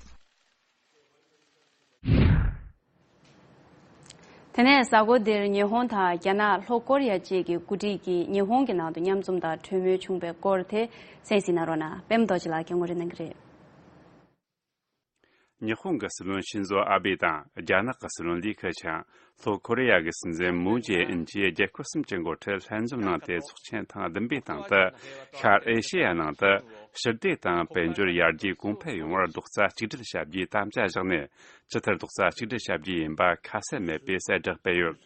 དེ་ནས་གཟའ་འཁོར་འདིར་ཉི་ཧོང་དང་རྒྱ་ནག་ལྷོ་ཀོ་རི་ཡ་བཅས་ཀྱི་འགོ་ཁྲིད་ཀྱིས་ཉི་ཧོང་གི་ནང་དུ་མཉམ་འཛོམས་དང་གྲོས་མོལ་བྱུང་བའི་སྐོར་དེ་གསན་གཟིགས་གནང་རོགས་གནང་། པད་མ་རྡོ་རྗེ་ལགས་ཀྱིས་ངོ་སྤྲོད་གནང་གི་རེད། ཉི་ཧོང་གི་སྲིད་བློན་ཤིན་ཛོ་ཨ་བྷེ་དང་རྒྱ་ནག་གི་སྲིད་བློན་ལི་ཁེ་ཆང་། ལྷོ་ཀོ་རི་ཡ་གི་སྲིད་འཛིན་མུན་ཇེ་ཨིན་བཅས་རྒྱལ་ཁབ་གསུམ་གྱི་འགོ་ཁྲིད་ལྷན་འཛོམས་གནང་སྟེ། ཚོགས་ཆེན་ཐེངས་བདུན་པའི་སྟེང་དུ་ཤར་ཨེ་ཤེ་ཡ་ནང་དུ་ཞི་བདེ་དང་དཔལ་འབྱོར་ཡར་རྒྱས་གོང་འཕེལ་ཡོང་བར་རྡོག་རྩ་གཅིག་སྒྲིལ་བྱ་རྒྱུའི་དམ་བཅའ་བཞག་ནས། ཇི་ལྟར་རྡོག་རྩ་གཅིག་སྒྲིལ་བྱ་རྒྱུ་ཡིན་པ་ཁ་གསལ་མེད་པའི་གསལ་བསྒྲགས་སྤེལ་ཡོད།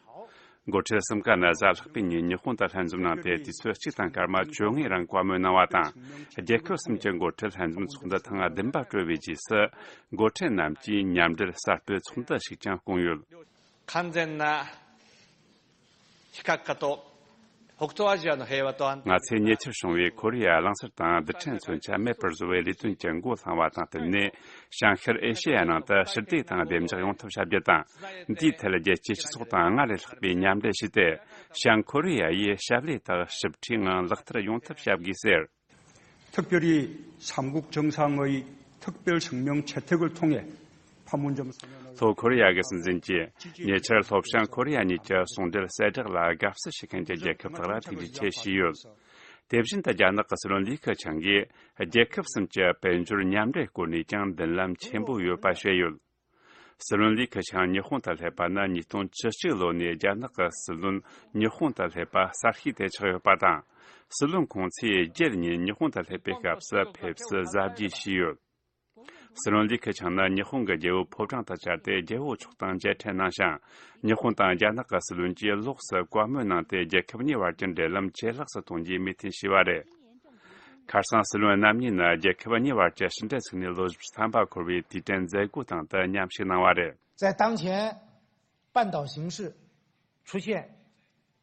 འགོ་ཁྲིད་གསུམ་ཀ་ནི་གཟའ་ལྷག་པའི་ཉིན་ཉི་ཧོང་དུ་ལྷན་འཛོམས་གནང་སྟེ། དུས་ཚོད་གཅིག་དང་སྐར་མ་བཅོ་ལྔའི་རིང་བཀའ་མོལ་གནང་བ་དང་། རྒྱལ་ཁབ་གསུམ་གྱི་འགོ་ཁྲིད་ལྷན་འཛོམས་ཚོགས་འདུ་ཐེངས་བདུན་པ་གྲོལ་བའི་རྗེས་སུ། འགོ་ཁྲིད་རྣམས་ཀྱིས་མཉམ་འབྲེལ་གསར་སྤེལ་ཚོགས་འདུ་ཞིག་ཀྱང་བསྐོངས་ཡོད། 完全な非核化と北東アジアの平和と安定。 ང་ཚོས་ཉེ་ཆར་བྱུང་བའི་ཁོ་རེ་ཡ་གླིང་ཟུར་དང་རྡུལ་ཕྲན་མཚོན་ཆ་མེད་པར་བཟོ་བའི་ལས་དོན་གྱི་འགོ་བསླངས་པ་དང་བསྟུན་ནས། བྱང་ཤར་ཨེ་ཤེ་ཡ་ནང་དུ་ཞི་བདེ་དང་བདེ་འཇགས་ཡོང་ཐབས་བྱ་རྒྱུ་དང་། འདིའི་ཐད་རྒྱལ་སྤྱིའི་སྤྱི་ཚོགས་དང་སྔར་ལས་ལྷག་པའི་མཉམ་འབྲེལ་བྱས་ཏེ། བྱང་ཁོ་རེ་ཡ་ཡིས་ཞབས་ལས་དག་ཞིབ་ཕྲའི་ངང་ལག་བསྟར་ཡོང་ཐབས་བྱ་དགོས་ཟེར། 특별히 삼국 정상의 특별声명 채택을 통해 판문점 선언을 ལྷོ་ཁོ་རེ་ཡ་གི་སྲིད་འཛིན་གྱིས་ཉེ་ཆར་ལྷོ་བྱང་ཁོ་རེ་ཡ་གཉིས་ཀྱི་ཟུང་འབྲེལ་གསལ་བསྒྲགས་ལ་དགའ་བསུ་ཞུ་མཁན་གྱི་རྒྱལ་ཁབ་དག་ལ་ཐུགས་རྗེ་ཆེ་ཞུས་ཡོད། དེ་བཞིན་དུ་རྒྱ་ནག་གི་སྲིད་བློན་ལི་ཁེ་ཆང་གིས་རྒྱལ་ཁབ་གསུམ་གྱི་དཔལ་འབྱོར་མཉམ་འབྲེལ་སྐོར་ནས་ཀྱང་མདུན་ལམ་ཆེན་པོ་ཡོད་པ་བཤད་ཡོད། སྲིད་བློན་ལི་ཁེ་ཆང་ཉི་ཧོང་དུ་སླེབས་པ་ནི་ཉིས་སྟོང་བཅུ་གཅིག་ལོ་ནས་རྒྱ་ནག་གི་སྲིད་བློན་ཉི་ཧོང་དུ་སླེབས་པ་གསར་ཤོས་དེ་ཆགས་ཡོད་པ་དང་། སྲིད་བློན་ཁོང་ཚོས་རྒྱལ་གཉིས་ཉི་ཧོང་དུ་སླེབས་པའི་སྐབས་སུ་ཕེབས་བསུ་གཟབ་རྒྱས་བྱས་ཡོད། སྲིད་བློན་ལི་ཁེ་ཆང་ནི་ཉི་ཧོང་གི་རྒྱལ་པོ་ཕོ་བྲང་དུ་བཅར་ཏེ་རྒྱལ་པོ་མཆོག་དང་མཇལ་འཕྲད་གནང་ཞིང་། ཉི་ཧོང་དང་རྒྱ་ནག་གི་སྲིད་བློན་གྱིས་ལོགས་སུ་བཀའ་མོལ་གནང་སྟེ། རྒྱལ་ཁབ་གཉིས་བར་གྱི་འབྲེལ་ལམ་ཇེ་ལེགས་སུ་གཏོང་རྒྱུའི་མོས་མཐུན་བྱས་པ་རེད། ཁ་སང་སྲིད་བློན་རྣམ་གཉིས་ནི་རྒྱལ་ཁབ་གཉིས་བར་གྱི་ཕྱི་འབྲེལ་ཚུགས་ནས་ལོ་བཞི་བཅུ་ཐམ་པ་འཁོར་བའི་དུས་དྲན་མཛད་སྒོ་སྟེང་དུ་མཉམ་ཞུགས་གནང་བ་རེད། 在当前半岛形势出现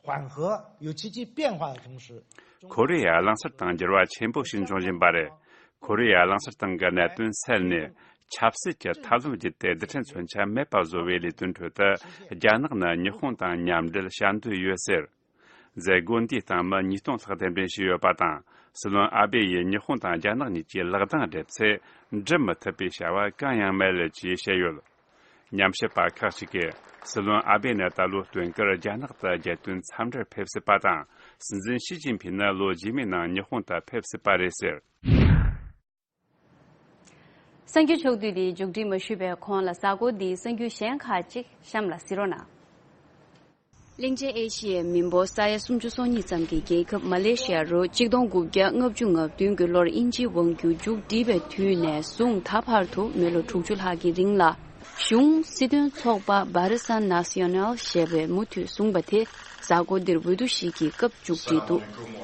缓和，有积极变化的同时， ཁོ་རེ་ཡ་གླིང་ཟུར་སྟེང་འགྱུར་བ་ཆེན་པོ་ཞིག་འབྱུང་བཞིན་པ་རེད། ཁོ་རེ་ཡ་གླིང་ཟུར་སྟེང་གི་གནད་དོན་སེལ་ནས། ཆབ་སྲིད་ཀྱི་ཐབས་ལམ་བརྒྱུད་དེ་རྡུལ་ཕྲན་མཚོན་ཆ་མེད་པ་བཟོ་བའི་ལས་དོན་ཁྲོད་དུ། རྒྱ་ནག་ནི་ཉི་ཧོང་དང་མཉམ་འབྲེལ་བྱ་འདོད་ཡོད་ཟེར། མཛད་སྒོ་འདིའི་སྟེང་མི་ཉིས་སྟོང་ལྷག་གདན་འདྲེན་བྱས་ཡོད་པ་དང་། སྲིད་བློན་ཨ་བེ་ཡིས་ཉི་ཧོང་དང་རྒྱ་ནག་གཉིས་ཀྱི་ལག་གདང་སྦྲེལ་ཚེ། འགྲུབ་མི་ཐུབ་པའི་བྱ་བ་གང་ཡང་མེད་ལ་ཅེས་བཤད་ཡོད། ཉམས་ཞིབ་པ་ཁག་ཅིག་གིས། སྲིད་བློན་ཨ་བེ་ནི་ད་ལོའི་སྟོན་ཁར་རྒྱ་ནག་ཏུ་རྒྱལ་དོན་འཚམས་འདྲིར་ཕེབས་སྲིད་པ་དང་། སྲིད་འཛིན་ཞི་ཅིན་ཕིང་ནི་ལོ་རྗེས་མའི་ནང་ཉི་ཧོང་དུ་ཕེབས་སྲིད་པ་རེད་ཟེར། གསར་འགྱུར་ཕྱོགས་བསྡུས་འདི་མཇུག་སྒྲིལ་མ་ཞུས་པའི་གོང་ལ། གཟའ་འཁོར་འདིའི་གསར་འགྱུར་གཞན་ཁག་ཅིག་གཤམ་ལ་གཟིགས་རོགས་གནང་། གླིང་ཆེན་ཨེ་ཤི་ཡའི་མི་འབོར་ས་ཡ་སུམ་ཅུ་སོ་གཉིས་ཙམ་གྱི་རྒྱལ་ཁབ་མ་ལེ་ཤི་ཡ་རུ་གཅིག་སྟོང་དགུ་བརྒྱ་ལྔ་བཅུ་ང་བདུན་གྱི་ལོར་དབྱིན་ཇིའི་དབང་བསྒྱུར་མཇུག་བསྒྲིལ་བའི་དུས་ནས་བཟུང་ད་བར་དུ་མི་ལོ་དྲུག་ཅུ་ལྷག་གི་རིང་ལ། གཞུང་སྲིད་དོན་ཚོགས་པ་Barisan Nasional ཞེས་པས་མུ་མཐུད་བཟུང་བ་དེ་གཟའ་འཁོར་འདིར་འོས་བསྡུ་ཞིག་གི་སྐབས་མཇུག་བསྒྲིལ་འདུག་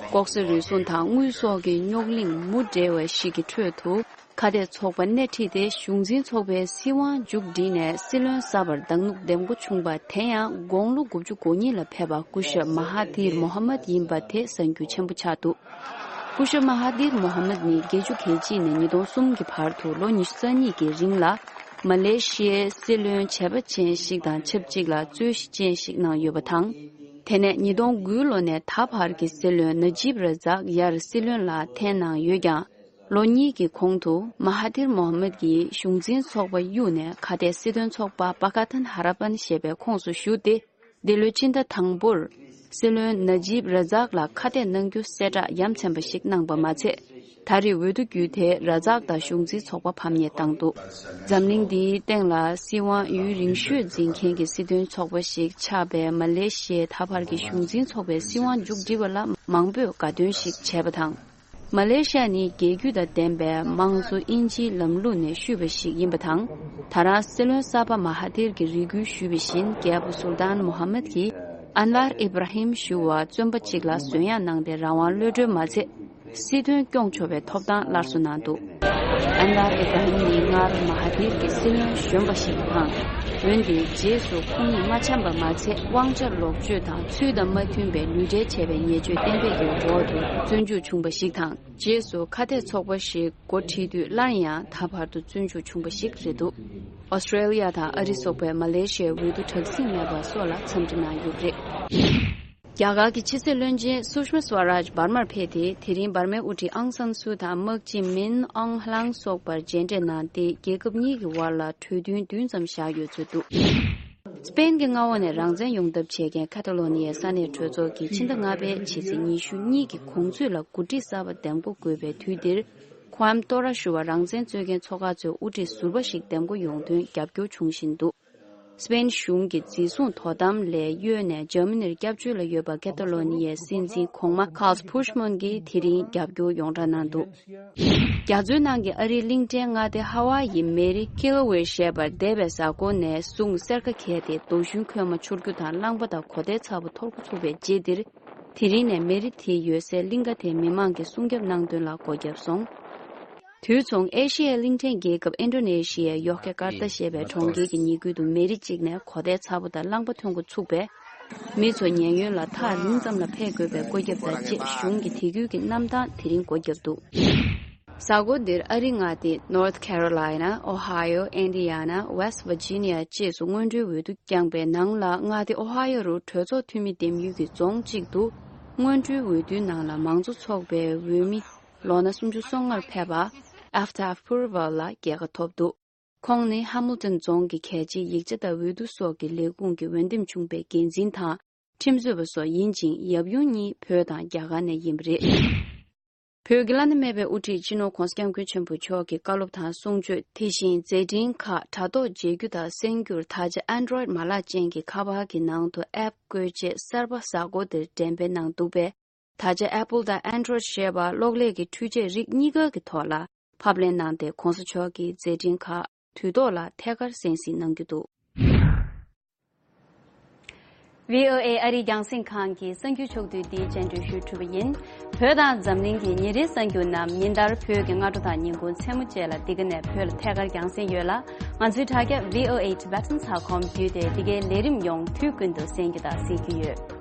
ལྐོག་ཟ་རུལ་སུངས་དང་དངུལ་སོགས་ཀྱི་རྙོག་གླེང་མུ་འབྲེལ་བ་ཞིག་གི་ཁྲོད་དུ། ཁ་གཏད་ཚོགས་པ་སྣེ་ཁྲིད་དེ་གཞུང་འཛིན་ཚོགས་པའི་སྲིད་དབང་མཇུག་བསྒྲིལ་ནས་སྲིད་བློན་གསར་པར་གདམ་ངོ་འདེམས་འགོ་བྱུང་བ་དེ་ཡང་དགུང་ལོ་དགུ་བཅུ་གོ་གཉིས་ལ་ཕེབས་པ་སྐུ་ཞབས་མ་ཧ་ཐིར་མོ་ཧ་མད་ཡིན་པ་དེ་གསར་འགྱུར་ཆེན་པོ་ཆགས་འདུག་སྐུ་ཞབས་མ་ཧ་ཐིར་མོ་ཧ་མད་ནི་བརྒྱད་ཅུ་གྱ་གཅིག་ནས་ཉིས་སྟོང་གསུམ་གྱི་བར་དུ་ལོ་ཉི་ཤུ་རྩ་གཉིས་ཀྱི་རིང་ལ་མ་ལེ་ཤི་ཡའི་སྲིད་བློན་བྱས་པ་ཅན་ཞིག་དང་ཆབས་ཅིག་ལ་རྩོད་གཞི་ཅན་ཞིག་གནང་ཡོད་པ་དང་། དེ་ནས་ཉིས་སྟོང་དགུ་ལོ་ནས་ད་བར་གྱི་སྲིད་བློན་ན་ཇིབ་ར་ཛག་ཡར་སྲིད་བློན་ལ་འཐེན་གནང་ཡོད་ཀྱང་། ལོ་གཉིས་ཀྱི་གོང་དུ་མ་ཧ་ཐིར་མོ་ཧ་མད་ཀྱིས་གཞུང་འཛིན་ཚོགས་པ་གཡུགས་ནས་ཁ་གཏད་སྲིད་དོན་ཚོགས་པ་པ་ཀ་ཐན་ཧ་ར་པན་ཞེས་པའི་ཁོངས་སུ་ཞུགས་ཏེ། འདི་ལོའི་ཕྱི་ཟླ་དང་པོར་སྲིད་བློན་ན་ཇིབ་ར་ཛག་ལ་ཁ་གཏད་གནང་རྒྱུ་གསལ་བསྒྲགས་ཡ་མཚན་པ་ཞིག་གནང་པ་མ་ཚད། ད་རེས་འོས་བསྡུ་བརྒྱུད་དེ་ར་ཛག་དང་གཞུང་འཛིན་ཚོགས་པ་ཕམ་ཉེས་བཏང་འདུག་འཛམ་གླིང་འདིའི་སྟེང་ལ་སྲིད་དབང་ཡུན་རིང་ཤོས་འཛིན་མཁན་གྱི་སྲིད་དོན་ཚོགས་པ་ཞིག་ཆགས་པའི་མ་ལེ་ཤི་ཡའི་ད་བར་གྱི་གཞུང་འཛིན་ཚོགས་པའི་སྲིད་དབང་མཇུག་སྒྲིལ་བ་ལ་མང་པོས་དགའ་སྟོན་ཞིག་བྱས་པ་དང་། མ་ལེ་ཤ་ནི་རྒྱལ་རྒྱུད་དང་ལྡན་པའི་དམངས་གཙོ་དབྱིན་ཇིའི་ལམ་ལུགས་ནས་བཤུས་པ་ཞིག་ཡིན་པ་དང་། ད་རང་སྲིད་བློན་གསར་པ་མ་ཧ་ཐིར་གྱིས་རེ་སྐུལ་ཞུས་པ་བཞིན། རྒྱལ་པོ་སུལ་ཏཱན་མོ་ཧ་མད་ཀྱིས་ཨན་ཝར་ཨི་བྷ་ར་ཧིམ་ཞུ་བ་བཙོན་པ་གཅིག་ལ་བཟོད་ཡངས་གནང་སྟེ་རང་དབང་གློད་གྲོལ་མ་ཚད། སྲིད་དོན་སྐྱོང་ཆོག་པའི་ཐོབ་ཐང་སླར་གསོ་གནང་འདུག་ཨན་ཝར་ཨི་བྷ་ར་ཧིམ་ནི་སྔར་མ་ཧ་ཐིར་གྱི་སྲིད་བློན་གཞོན་པ་ཞིག་དང་། འོན་ཏེ་རྗེས་སུ་ཁོང་ཉིད་མ་འཆམ་པ་མ་ཚད། དབང་ཆ་ལོག་སྤྱོད་དང་ཚུལ་དང་མ་མཐུན་པའི་ལུས་འབྲེལ་བྱས་པའི་ཉེས་སྤྱོད་གཏན་འབེབས་ཀྱི་འོག་ཏུ་བཙོན་འཇུག་བྱུང་བ་ཞིག་དང་། རྗེས་སུ་ཁ་གཏད་ཚོགས་པ་ཞིག་འགོ་ཁྲིད་དུས་སླར་ཡང་ད་བར་དུ་བཙོན་འཇུག་བྱུང་བ་ཞིག་རེད་འདུག་ཨོ་སི་ཀྲེ་ལི་ཡ་དང་ཨ་རི་སོགས་པས་མ་ལེ་ཤི་ཡའི་འོས་བསྡུ་དྲག་ཟིང་མེད་པ་སོགས་ལ་འཚམས་འདྲི་གནང་ཡོད་པ་རེད། རྒྱ་གར་གྱི་ཕྱི་སྲིད་བློན་ཆེན་སུ་ཤྨ་སུ་ཝ་རཱཇ་འབར་མར་ཕེབས་ཏེ། དེ་རིང་འབར་མའི་དབུ་ཁྲིད་ཨང་སན་སུའུ་དང་དམག་སྤྱི་མིན་ཨང་ཧ་ལང་སོགས་པར་མཇལ་འཕྲད་གནང་སྟེ། རྒྱལ་ཁབ་གཉིས་ཀྱི་དབར་ལ་གྲོས་མཐུན་བདུན་ཙམ་བཞག་ཡོད་ཚུལ་འདུག་སི་པེན་གྱི་མངའ་འོག་ནས་རང་བཙན་ཡོང་ཐབས་བྱེད་མཁན་ཁ་ཏ་ལོ་ནི་ཡའི་ས་གནས་གྲོས་ཚོགས་ཀྱིས་ཕྱི་ཟླ་ལྔ་པའི་ཕྱི་ཚེས་ཉི་ཤུ་གཉིས་ཀྱི་གུང་ཚུད་ལ་འགོ་ཁྲིད་གསར་པ་འདེམས་བསྐོ་དགོས་པའི་དུས་འདིར། ཁོ་ཨམ་ཏོ་ར་ཞུ་བ་རང་བཙན་རྩོད་མཁན་ཚོགས་ཁག་ཚོས་དབུ་ཁྲིད་ཟུར་པ་ཞིག་འདེམས་བསྐོ་ཡོང་དོན་རྒྱབ་སྐྱོར་བྱུང་བཞིན་འདུག་སི་པེན་གཞུང་གི་འཛིན་བཟུང་དོ་དམ་ལས་གཡོལ་ནས་འཇར་མ་ནིར་སྐྱབས་བཅོལ་ལ་ཡོད་པ་ཁེ་ཏ་ལོ་ནི་ཡའི་སྲིད་འཛིན་གོང་མ་ཁཱལ་ཕུཤ་མོན་གྱིས་དེ་རིང་རྒྱབ་སྐྱོར་ཡོངས་བསྒྲགས་གནང་འདུག་རྒྱ་མཚོའི་ནང་གི་ཨ་རིའི་གླིང་ཕྲན་མངའ་སྡེ་ཧ་ཝཱ་ཡི་མེ་རི་ཁི་ལོ་ཝེ་ཞེས་པར་འདས་པའི་གཟའ་འཁོར་ནས་བཟུང་སེར་ཁ་གས་ཏེ་རྡོ་ཞུན་ཁོལ་མ་འཕྱུར་རྒྱུ་དང་རླངས་པ་དང་གོ་ཐལ་ཚ་པོ་འཐོར་འགོ་ཚུགས་པའི་རྗེས་འདིར། དེ་རིང་ནས་མེ་རི་དེ་ཡོད་སའི་གླིང་ག་དེའི་མི་མང་གིས་སྲུང་སྐྱོབ་གནང་དོན་ལ་སྒོ་བརྒྱབ་སོང་། དུས་མཚུངས་ཨེ་ཤི་ཡའི་གླིང་ཕྲན་རྒྱལ་ཁབ་ཨིན་ཌོ་ནེ་ཤི་ཡའི་ཡོག་ཀེ་ཀར་ཏ་ཞེས་པའི་གྲོང་ཁྱེར་གྱི་ཉེ་ཁུལ་དུ་མེ་རི་གཅིག་ནས་གོ་ཐལ་ཚ་པོ་དང་རླངས་པ་ཐོན་འགོ་ཚུགས་པས། མི་ཚོ་ཉེན་གཡོལ་ལ་ཐག་རིང་ཙམ་ལ་ཕེབས་དགོས་པའི་བཀོད་ཁྱབ་དང་བཅས། གཞུང་གིས་དེ་ཁུལ་གྱི་གནམ་ཐང་དེ་རིང་སྒོ་བརྒྱབ་འདུག་གཟའ་འཁོར་འདིར་ཨ་རིའི་མངའ་སྡེ་North Carolina, Ohio, Indiana, West Virginia བཅས་སུ་སྔོན་འགྲོའི་འོས་བསྡུ་བསྐྱངས་པའི་ནང་ལ། མངའ་སྡེ་ཨོ་ཧ་ཡོ་རུ་གྲོས་ཚོགས་འཐུས་མི་འདེམས་ཡུལ་གྱི་རྫོང་གཅིག་ཏུ་སྔོན་འགྲོའི་འོས་བསྡུའི་ནང་ལ་མང་གཙོ་ཚོགས་པའི་འོས་མི་ལོ་ན་སུམ་ཅུ་སོ་ལྔར་ཕེབས་པ་Aftab Pureval ལ་རྒྱལ་ཁ་ཐོབ་འདུག་ཁོང་ནི་ཧ་མིལ་ཏོན་རྫོང་གི་གལ་ཆེའི་ཡིག་ཆ་དང་འོས་བསྡུ་སོགས་ཀྱི་ལས་ཁུངས་ཀྱི་འོས་འདེམས་ཆུང་པའི་འགན་འཛིན་དང་ཁྲིམས་རྩོད་པ་སོགས་ཡིན་ཅིང་། ཡབ་ཡུམ་གཉིས་བོད་དང་རྒྱ་གར་ནས་ཡིན་པ་རེད། བོད་ཀྱི་བླ་ན་མེད་པའི་དབུ་ཁྲིད་སྤྱི་ནོར་༧གོང་ས་༧སྐྱབས་མགོན་ཆེན་པོ་མཆོག་གི་བཀའ་སློབ་དང་གསུང་ཆོས། དེ་བཞིན་མཛད་འཕྲིན་ཁག་དྲ་ཐོག་མཇལ་རྒྱུ་དང་གསན་རྒྱུར། ད་ཆ་Android མ་ལག་ཅན་གྱི་ཁ་པར་གྱི་ནང་དུ་ཨེབ་བཀོལ་ཆེད་གསར་པ་གཟའ་འཁོར་འདིར་འགྲེམས་སྤེལ་གནང་འདུག་པས། ད་ཆ་Apple དང་Android ཞེས་པ་གློག་ཀླད་ཀྱི་འཕྲུལ་ཆས་རིགས་གཉིས་ཀ་གི་ཐོག་ལ་ཕབ་ལེན་གནང་སྟེ། ༧གོང་ས་མཆོག་གི་མཛད་འཕྲིན་ཁག་དུས་ཐོག་ལ་ཐད་ཀར་གསན་གཟིགས་གནང་རྒྱུ་འདུག VOA ཨ་རིའི་རྒྱང་སྲིང་ཁང་གི་གསར་འགྱུར་ཕྱོགས་བསྡུས་འདི་སྙན་སྒྲོན་ཞུས་གྲུབ་པ་ཡིན། བོད་དང་འཛམ་གླིང་གི་ཉིན་རེའི་གསར་འགྱུར་རྣམས་ཉིན་ལྟར་བོད་ཀྱི་སྔ་དྲོ་དང་ཉིན་གུང་མཚན་མོ་བཅས་ལ་འདི་ག་ནས་བོད་ལ་ཐད་ཀར་རྒྱང་སྲིང་ཡོད་ལ། ང་ཚོའི་དྲ་རྒྱ་VOA Tibetan ཚ་ཁོམ་བརྒྱུད་དེ་འདི་གའི་ལས་རིམ་ཡོངས་དུས་ཀུན་ཏུ་གསན་རྒྱུ་དང་གཟིགས་རྒྱུ་ཡོད།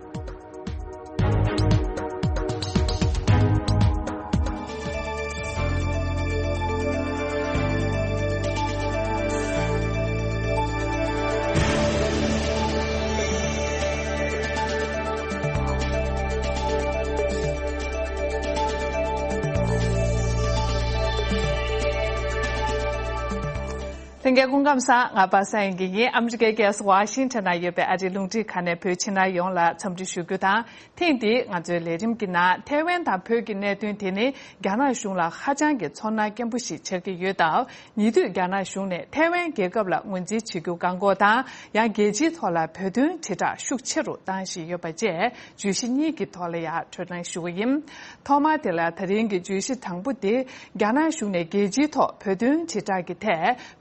ལྷན་རྒྱས་སྐུ་ཁམས་བཟང་། ང་པ་སངས་ཡིན་གྱི་ཡིན། ཨ་མི་རི་ཀའི་རྒྱལ་ས་ཝ་ཤིང་ཊོན་ན་ཡོད་པའི་ཨ་རིའི་རླུང་འཕྲིན་ཁང་ནས་བོད་ཕྱི་ནང་ཡོངས་ལ་འཚམས་འདྲི་ཞུ་རྒྱུ་དང་། ཐེངས་འདིའི་ང་ཚོའི་ལས་རིམ་གྱི་ནང་ཐའེ་ཝན་དང་བོད་ཀྱི་གནད་དོན་དེ་ནི་རྒྱ་ནག་གཞུང་ལ་ཧ་ཅང་གི་ཚོར་སྣང་སྐྱེན་པོ་ཞིག་ཆགས་ཀྱི་ཡོད་སྟབས། ཉེ་དུས་རྒྱ་ནག་གཞུང་ནས་ཐའེ་ཝན་རྒྱལ་ཁབ་ལ་ངོས་འཛིན་བྱེད་རྒྱུ་བཀག་འགོག་དང་། ཡང་རྒྱལ་སྤྱིའི་ཐོག་ལ་བོད་དོན་དྲིལ་བསྒྲགས་ཤུགས་ཆེ་རུ་བཏང་བཞིན་ཡོད་པ་བཅས་བརྗོད་གཞི་གཉིས་ཀྱི་ཐོག་ལ་ཡང་དྲིས་ལན་ཞུ་གི་ཡིན། ཐོག་མར་དེ་ལ་ད་རིང་གི་བརྗོད་གཞི་དང་པོ་དེ། རྒྱ་ནག་གཞུང་ནས་རྒྱལ་སྤྱིའི་ཐོག་བོད་དོན་དྲིལ་བསྒྲགས་ཀྱི་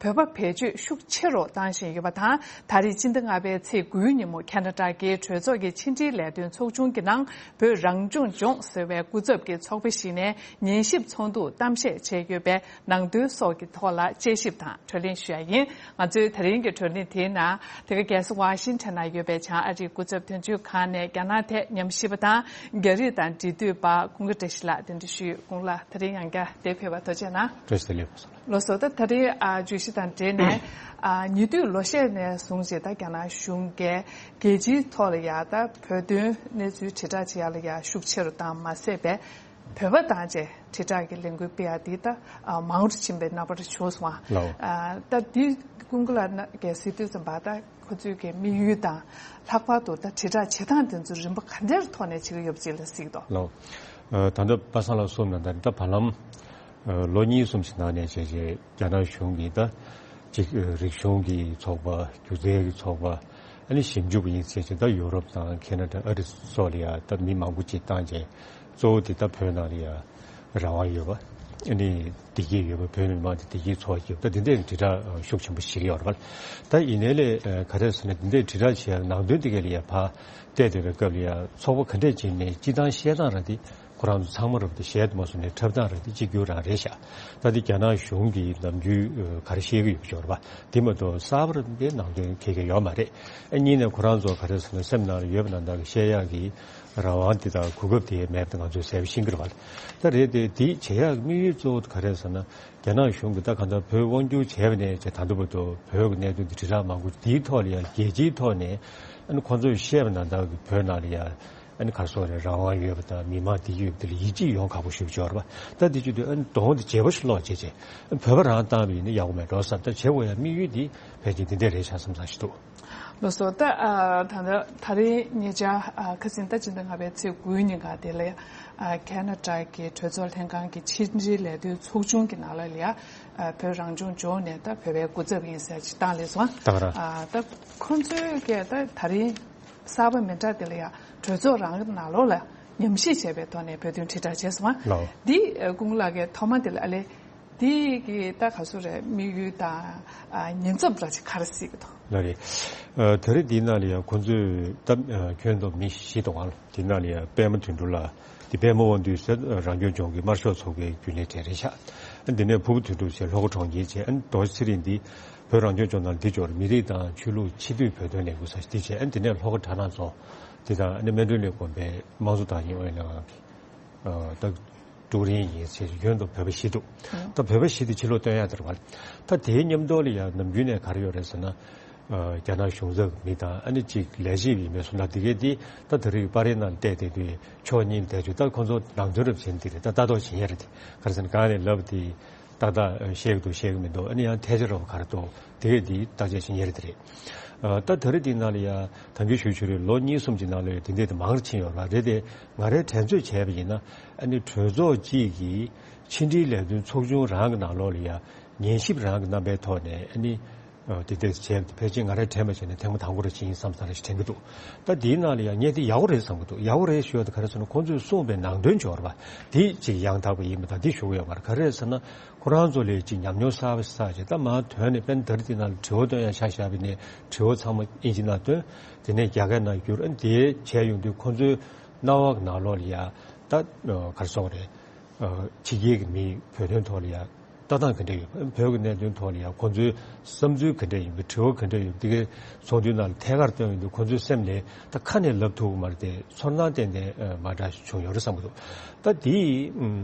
ཐད་བོད་པ་བེད་སྤྱོད་ཤུགས་ཆེ་རུ་བཏང་བཞིན་ཡོད་པ་དང་། ད་རེས་སྤྱི་ཟླ་ལྔ་པའི་ཚེས་དགུའི་ཉིན་མོ་ཁེ་ན་ཌ་གི་གྲོས་ཚོགས་ཀྱི་ཕྱི་འབྲེལ་ལས་དོན་ཚོགས་ཆུང་གི་ནང་། བོད་རང་སྐྱོང་ལྗོངས་ཟེར་བའི་སྐུ་ཚབ་ཀྱི་ཚོགས་པ་ཞིག་ནས་ཉན་ཞིབ་ཚོགས་འདུར་གཏམ་བཤད་བྱས་ཡོད་པའི་ནང་དོན་སོགས་ཀྱི་ཐོག་ལ་དཔྱད་ཞིབ་དང་གྲོས་གླེང་ཞུ་ཡ་ཡིན། ང་ཚོའི་ད་རིང་གི་གྲོས་གླེང་དེའི་ནང་། དེ་ག་རྒྱལ་ས་ཝ་ཤིང་ཊོན་ན་ཡོད་པའི་བྱང་ཨ་རིའི་སྐུ་ཚབ་དོན་གཅོད་ཁང་ནས་རྒྱ་ནག་ཐད་ཉམས་ཞིབ་པ་དང་རྒྱ་རིགས་དང་འབྲེལ་མཐུད་པ་ཀུན་དགའ་བཀྲ་ཤིས་ལགས་གདན་འདྲེན་ཞུས་ཡོད། ཀུན་ལགས་ད་རིང་ཡང་བསྐྱར་འདིར་ཕེབས་པར་ཐུགས་རྗེ་གནང་། བཀྲ་ཤིས་བདེ་ལེགས། ལགས་སོ། ད་ད་རེས་ཨ་བརྗོད་གཞི་དང་འབྲེལ་ནས། ཨ་ཉེ་དུས་ལོ་ཤས་ནས་བཟུང་བྱས་ད་རྒྱ་ནག་གཞུང་གིས་རྒྱལ་སྤྱིའི་ཐོག་ལ་ཡ་ད་བོད་དོན་གནས་ཚུལ་དྲིལ་བསྒྲགས་བྱེད་ཡ་ལ་ཡ་ཤུགས་ཆེ་རུ་བཏང་མ་ཟད་པའི་བོད་པ་དང་བཅས་དྲིལ་བསྒྲགས་ཀྱི་ལས་འགུལ་སྤེལ་ཡ་འདི་ད་ཨ་མང་རུ་ཕྱིན་པའི་རྣམ་པ་རེ་བྱུང་སོང་ཨ། ལགས། ཨ་ད་འདི་ཀུན་དགའ་ལགས་ཀྱིས་གཟིགས་དུས་ཙམ་པ་ད་ཁོ་ཚོའི་གི་དམིགས་ཡུལ་དང་ལྷག་པར་དུ་ད་དྲིལ་བསྒྲགས་བྱེད་སྟངས་དེ་ཚོ་རིམ་པ་ག་འདྲ་ཐོག་ནས་བྱེད་ཀྱི་ཡོད་པ་ཅིག་ལ་གཟིགས་དོ། ལགས། ཨ་ད་ལྟ་པ་སངས་ལགས་གསུངས་ནང་ལྟར་ད་བར་ལམ་ཨ་ལོ་གཉིས་གསུམ་ཞིག་ནང་ནས་བྱས་རྗེས་རྒྱ་ནག་གཞུང་གིས་ད་གཅིག་རིག་གཞུང་གི་ཚོགས་པ། སྒྱུ་རྩལ་གྱི་ཚོགས་པ། ཨ་ནི་ཞིབ་འཇུག་པ་ཡིན་ཟེར་བྱས་ད་ཡུ་རོབ་དང་ཁེ་ན་ཌ། ཨ་རི་སོགས་ལ་ཡ་ད་མི་མང་པོ་ཅིག་བཏང་བྱས། གཙོ་བོ་དེ་ད་བོད་ནང་ལ་ཡ་ རང་དབང་ཡོད་པ། ཨ་ནི་བདེ་སྐྱིད་ཡོད་པ། བོད་མི་མང་དེ་བདེ་སྐྱིད་འཚོ་བ་སྐྱིད་པ། ད་འདི་འདྲའི་དྲིལ་བསྒྲགས་ཤུགས་ཆེན་པོ་བྱེད་ཀྱི་ཡོད་རེད་པ། ད་ཡིན་ནའི་ལས་ག་རེ་ཟེར་ན། འདི་འདྲའི་དྲིལ་བསྒྲགས་བྱེད་ཡག་ནང་དོན་འདི་ག་ལ་ཡ་ཕར་བལྟས་བསྡད་པའི་སྐབས་ལ་ཡ། ཚོགས་པ་ག་འདྲས་ཅིག་ནས་སྤྱི་བཏང་བཤད་སྟངས་ར་འདི་ཁོ་རང་ཚོ་ཚང་མ་རུབ་སྟེ་བཤད་དུ་མ་སོང་ནས་འཁྲབ་སྟངས་ར་འདི་གཅིག་གྱུར་རང་རེད་ཤག་ད་འདི་རྒྱ་ནག་གཞུང་གིས་ནམ་རྒྱུན་ག་རེ་བཤད་ཀྱི་ཡོད་པ་ཅིག་ཡོད་རེད་པ། འདི་མ་གཏོགས་གསར་པ་ར་འདི་ནང་དོན་ག་གེ་ཡོད་མ་རེད། ཨ་གཉིས་ནས་ཁོ་རང་ཚོ་ག་རེ་ཟེར་ན། སེམས་ནང་ལ་ཡོད་པ་ནང་ལྟར་གྱི་བཤད་ཡག་གི་རང་དབང་དེ་དང་གོ་སྐབས་དེ་མེད་པ་ང་ཚོས་གསལ་པོ་ཤེས་ཀྱི་རེད་པ། ད་རེད་དེ། དེ་བྱེད་ཡག་གི་དམིགས་ཡུལ་གཙོ་བོ་དེ་ག་རེ་ཟེར་ན། རྒྱ་ནག་གཞུང་གིས་ད་གང་ལྟར་བོད་དབང་བསྒྱུར་བྱས་པ་ནས་བྱས་ད་ལྟ་བར་དུ་བོད་ཀྱི་གནད་དོན་དེ་དྲིལ་བསྒྲགས་མང་པོ་དེའི་ཐོག་ལ་ཡང་རྒྱལ་སྤྱིའི་ཐོག་ནས། ཨ་ནི་ཁོང་ཚོས་བཤད་པ་ནང་ལྟར་གྱི་བོད་ནང་ལ་ཡང་ཨ་ནི་ག་རེ་ཟེར་དགོས་རེད། རང་དབང་ཡོད་པ་དང་མི་མང་བདེ་སྐྱིད་ཡོད་པ་དེ་ལ་ཡིད་ཆེས་ཡོང་ཁག་པོ་ཞེ་པོ་ཅིག་ཡོད་རེད་པ། ད་དེ་བྱེད་དུས་ཨ་ནི་གདོང་དེ་བརྗེ་པོ་ཞིག་སློག་བྱས་བྱས། ཨ་ནི་བོད་པ་རང་བཏང་བ་ཡིན་ན་ཡག་པོ་མེད་འགྲོ་བསམ། ད་བྱེད་དགོས་ཡག་དམིགས་ཡུལ་དེ་ཕལ་ཆེར་དེ་འདྲས་རེད་ཤག་བསམ་བསམ་ཞིག་འདུག་ལགས་སོ། ད་ཨ་ད་ད་ད་རེས་ཉེ་ཆར་ཨ་ཁ་སང་ཟླ་སྤྱི་ཟླ་ལྔ་པའི་ཚེས་དགུའི་ཉིན་ག་དེ་ལ་ཨ་ཁེ་ན་ཌ་གི་གྲོས་ཚོགས་ལྷན་ཁང་གི་ཕྱི་འབྲེལ་ལས་དོན་ཚོགས་ཆུང་གི་ནང་ལ་ལ་ཡ་ཨ་བོད་རང་སྐྱོང་ལྗོངས་ནས་ད་བོད་པའི་སྐུ་ཚབ་ཡིན་ཟེར་ཅིག་བཏང་སླེབས་སོང་། བཏང་ར། ཨ་ད་ཁོང་ཚོས་ཀྱིས་ད་ད་རེས་གསར་པ་མི་འདྲ་དེ་ལ་ཡ་གྲོས་ཚོགས་རང་གི་ནང་ལོགས་ལ་ཉམས་ཞིབ་བྱས་པའི་ཐོག་ནས་བོད་དོན་དྲིལ་བསྒྲགས་བྱས་སོང་། ལགས། འདི་ཨ་སྐུ་ངོ་ལགས་ཀྱིས་ཐོག་མ་དེ་ལ་ཨ་ལས། དེ་གི་ད་ག་ཚོད་རེད། དམིགས་ཡུལ་དང་ཨ་ཉེན་ཚབས་ར་ཅིག་ག་རེ་སྲིད་ཀྱི་འདུག་ལགས་རེད། ཨ་ད་རེས་འདི་ནང་ལ་ཡང་ཁོང་ཚོས་ད་ཨ་ཁྱོན་བསྡོམས་མི་བཞི་འདུག་ག། འདི་ནང་ལ་ཡང་པད་མ་དོན་གྲུབ་ལགས། འདི་པད་མ་དབང་འདུས་ཟེར་རང་སྐྱོང་ལྗོངས་ཀྱི་དམར་ཤོག་ཚོགས་པའི་རྒྱུན་ལས་གྲས་རེད་ཤག་ཨ་འདི་ནས་ཕུར་བུ་དོན་གྲུབ་ཟེར་ལྷོ་ཁ་གྲོང་ཁྱེར་བྱས། ཨ་རྡོ་རྗེ་ཚེ་རིང་འདི་བོད་རང་སྐྱོང་ལྗོངས་ནང་འདི་འབྱོར་མི་རིགས་དང་ཆོས་ལུགས་ཕྱི་སྡོད་བོད་དོན་ལས་འགུལ་ཟེར་འདི་བྱས། ཨ་འདི་ནས་ལྷོ་ཁ་གྲྭ་ནང་རྫོང་འདི་དང་། ཨ་ནི་སྨན་སྒྲོན་གླིང་དགོན་པའི་དམངས་གཙོ་དར་རྒྱས་ཨུ་ཡོན་ལྷན་ཁང་གི་ཨ་ད་ཀྲུའུ་རིན་ཡིན་ཟེར། ཁྱོན་བསྡོམས་བོད་པ་བཞི་འདུག་ད་བོད་པ་བཞི་དེ་ཕྱིར་ལོག་བཏོན་ཡག་དེ་རེད་པ། ད་དེའི་མཉམ་དུ་ལ་ཡང་ནམ་རྒྱུན་ནས་ག་རེ་ཡོད་རེད་ཟེར་ན། ཨ་རྒྱ་ནག་གཞུང་ཚབ་མི་དང་། ཨ་ནི་གཅིག་ལས་བྱེད་ཡིན་པའི་བཟོ་འདྲ་དེ་གས་དེ་ད་ད་རེས་པར་རིས་ནང་བལྟས་བསྡད་དུས་ཕྱོགས་གཉིས་ནས་བལྟས་དུས་ད་ཁོང་ཚོ་ནང་དོན་རབ་བྱེད་འདི་རེད། ད་ལྟ་རྟོག་བྱེད་ཡག་རེད་དེ། ག་རེ་ཟེར་ན་གང་ནས་ལབ་དེ། ཏག་ཏག་བཤད་ཀྱི་འདུག་བཤད་ཀྱི་མི་འདུག་ཨ་ནི་ཡང་ཐལ་ཆ་རོབ་ག་རེ་འདུག་དེ་གས་དེ་བརྟག་དཔྱད་བྱེད་ཡག་དེ་རེད། ཨ་ད་ད་རེས་དེའི་ནང་ལ་ཡ་ད་གིན་ཞུས་ཞུས་རེད། ལོ་གཉིས་གསུམ་གྱི་ནང་ལ་ཡ་དེ་འདྲས་དེ་མང་རུ་ཕྱིན་ཡོད་རེད་པ། རེད་དེ། ང་རའི་དྲན་ཚོད་བྱས་པ་ཡིན་ན། ཨ་ནི་གྲོས་ཚོགས་གཅིག་གི་ཕྱི་འབྲེལ་ལས་དོན་ཚོགས་ཆུང་རང་གི་ནང་ལོགས་ལ་ཡ་ཉན་ཞིབ་རང་གི་རྣམ་པའི་ཐོག་ནས་ཨ་ནི་ཨ་དེ་འདྲས་བྱས་པ་དེ་ཕལ་ཆེར་ང་རའི་དྲན་པ་བྱས་ན་ཐེངས་མ་དང་པོ་རེ་ཅིག་ཡིན་བསམ་བསམ་རེ་ཞིག་དྲན་གྱི་འདུག་ད་དེའི་ནང་ལ་ཡ་ངས་དེ་ཡག་པོ་རེད་བསམ་གྱི་འདུག་ཡག་པོ་རེད་ཞུ་བ་དེ་ག་རེ་ཟེར་ན། ཁོང་ཚོས་གསུངས་པའི་ནང་དོན་འབྱོར་བ་དེ་ཅིག་ཡང་དག་པ་ཡིན་པ་དང་། འདི་ཞུ་གི་ཡོད་མ་རེད། ག་རེ་རེད་ཟེར་ན། ཁོ་རང་ཚོ་ལ་ཅིག་ཉམས་མྱོང་གསར་པ་ཞིག་བསགས་བྱས། ད་མར་ཐོན་ནས་དཔེར་ན་ད་རེས་དེ་ནང་ལ་དྲི་བ་བཏོན་ཡག་ཆ་བཞག་པ་ཡིན་ན། དྲི་བ་ཚང་མ་ཨིན་ཇི་ནང་བཏོན། དེ་ནས་རྒྱ་སྐད་ནང་བསྒྱུར། ཨ་ནི་དེ་བྱས་ཡོང་དུས་ཁོང་ཚོའི་རྣ་བ་གི་ནང་ལོགས་ལ་ཡ་ད་ཨ་ག་རེ་ཟེར་དགོས་རེད། ཨ་ཕྱི་རྒྱལ་གྱི་མིས་བོད་དོན་ཐོག་ལ་ཡ་ལྟ་སྟངས་ག་འདྲ་ཡོད། བོད་ཀྱི་གནད་དོན་ཐོག་ལ་ཡ་ཁོང་ཚོའི་བསམ་ཚུལ་ག་འདྲ་ཡིན་པ། དྲི་བ་ག་འདྲ་ཡོད། དེ་གའི་ཚོགས་འདུའི་ནང་ལ་ཐད་ཀར་བཏོན་ཡོང་དུས་ཁོང་ཚོའི་སེམས་ལ་ད་ཁ་ནས་ལབ་ཐུབ་ཀྱི་མ་རེད་དེ། ཚོར་སྣང་ཏན་ཏན་ཨ་མ་འདྲ་བྱུང་ཡོད་རེད་བསམ་གྱི་འདུག་ད་དེ་ཨམ་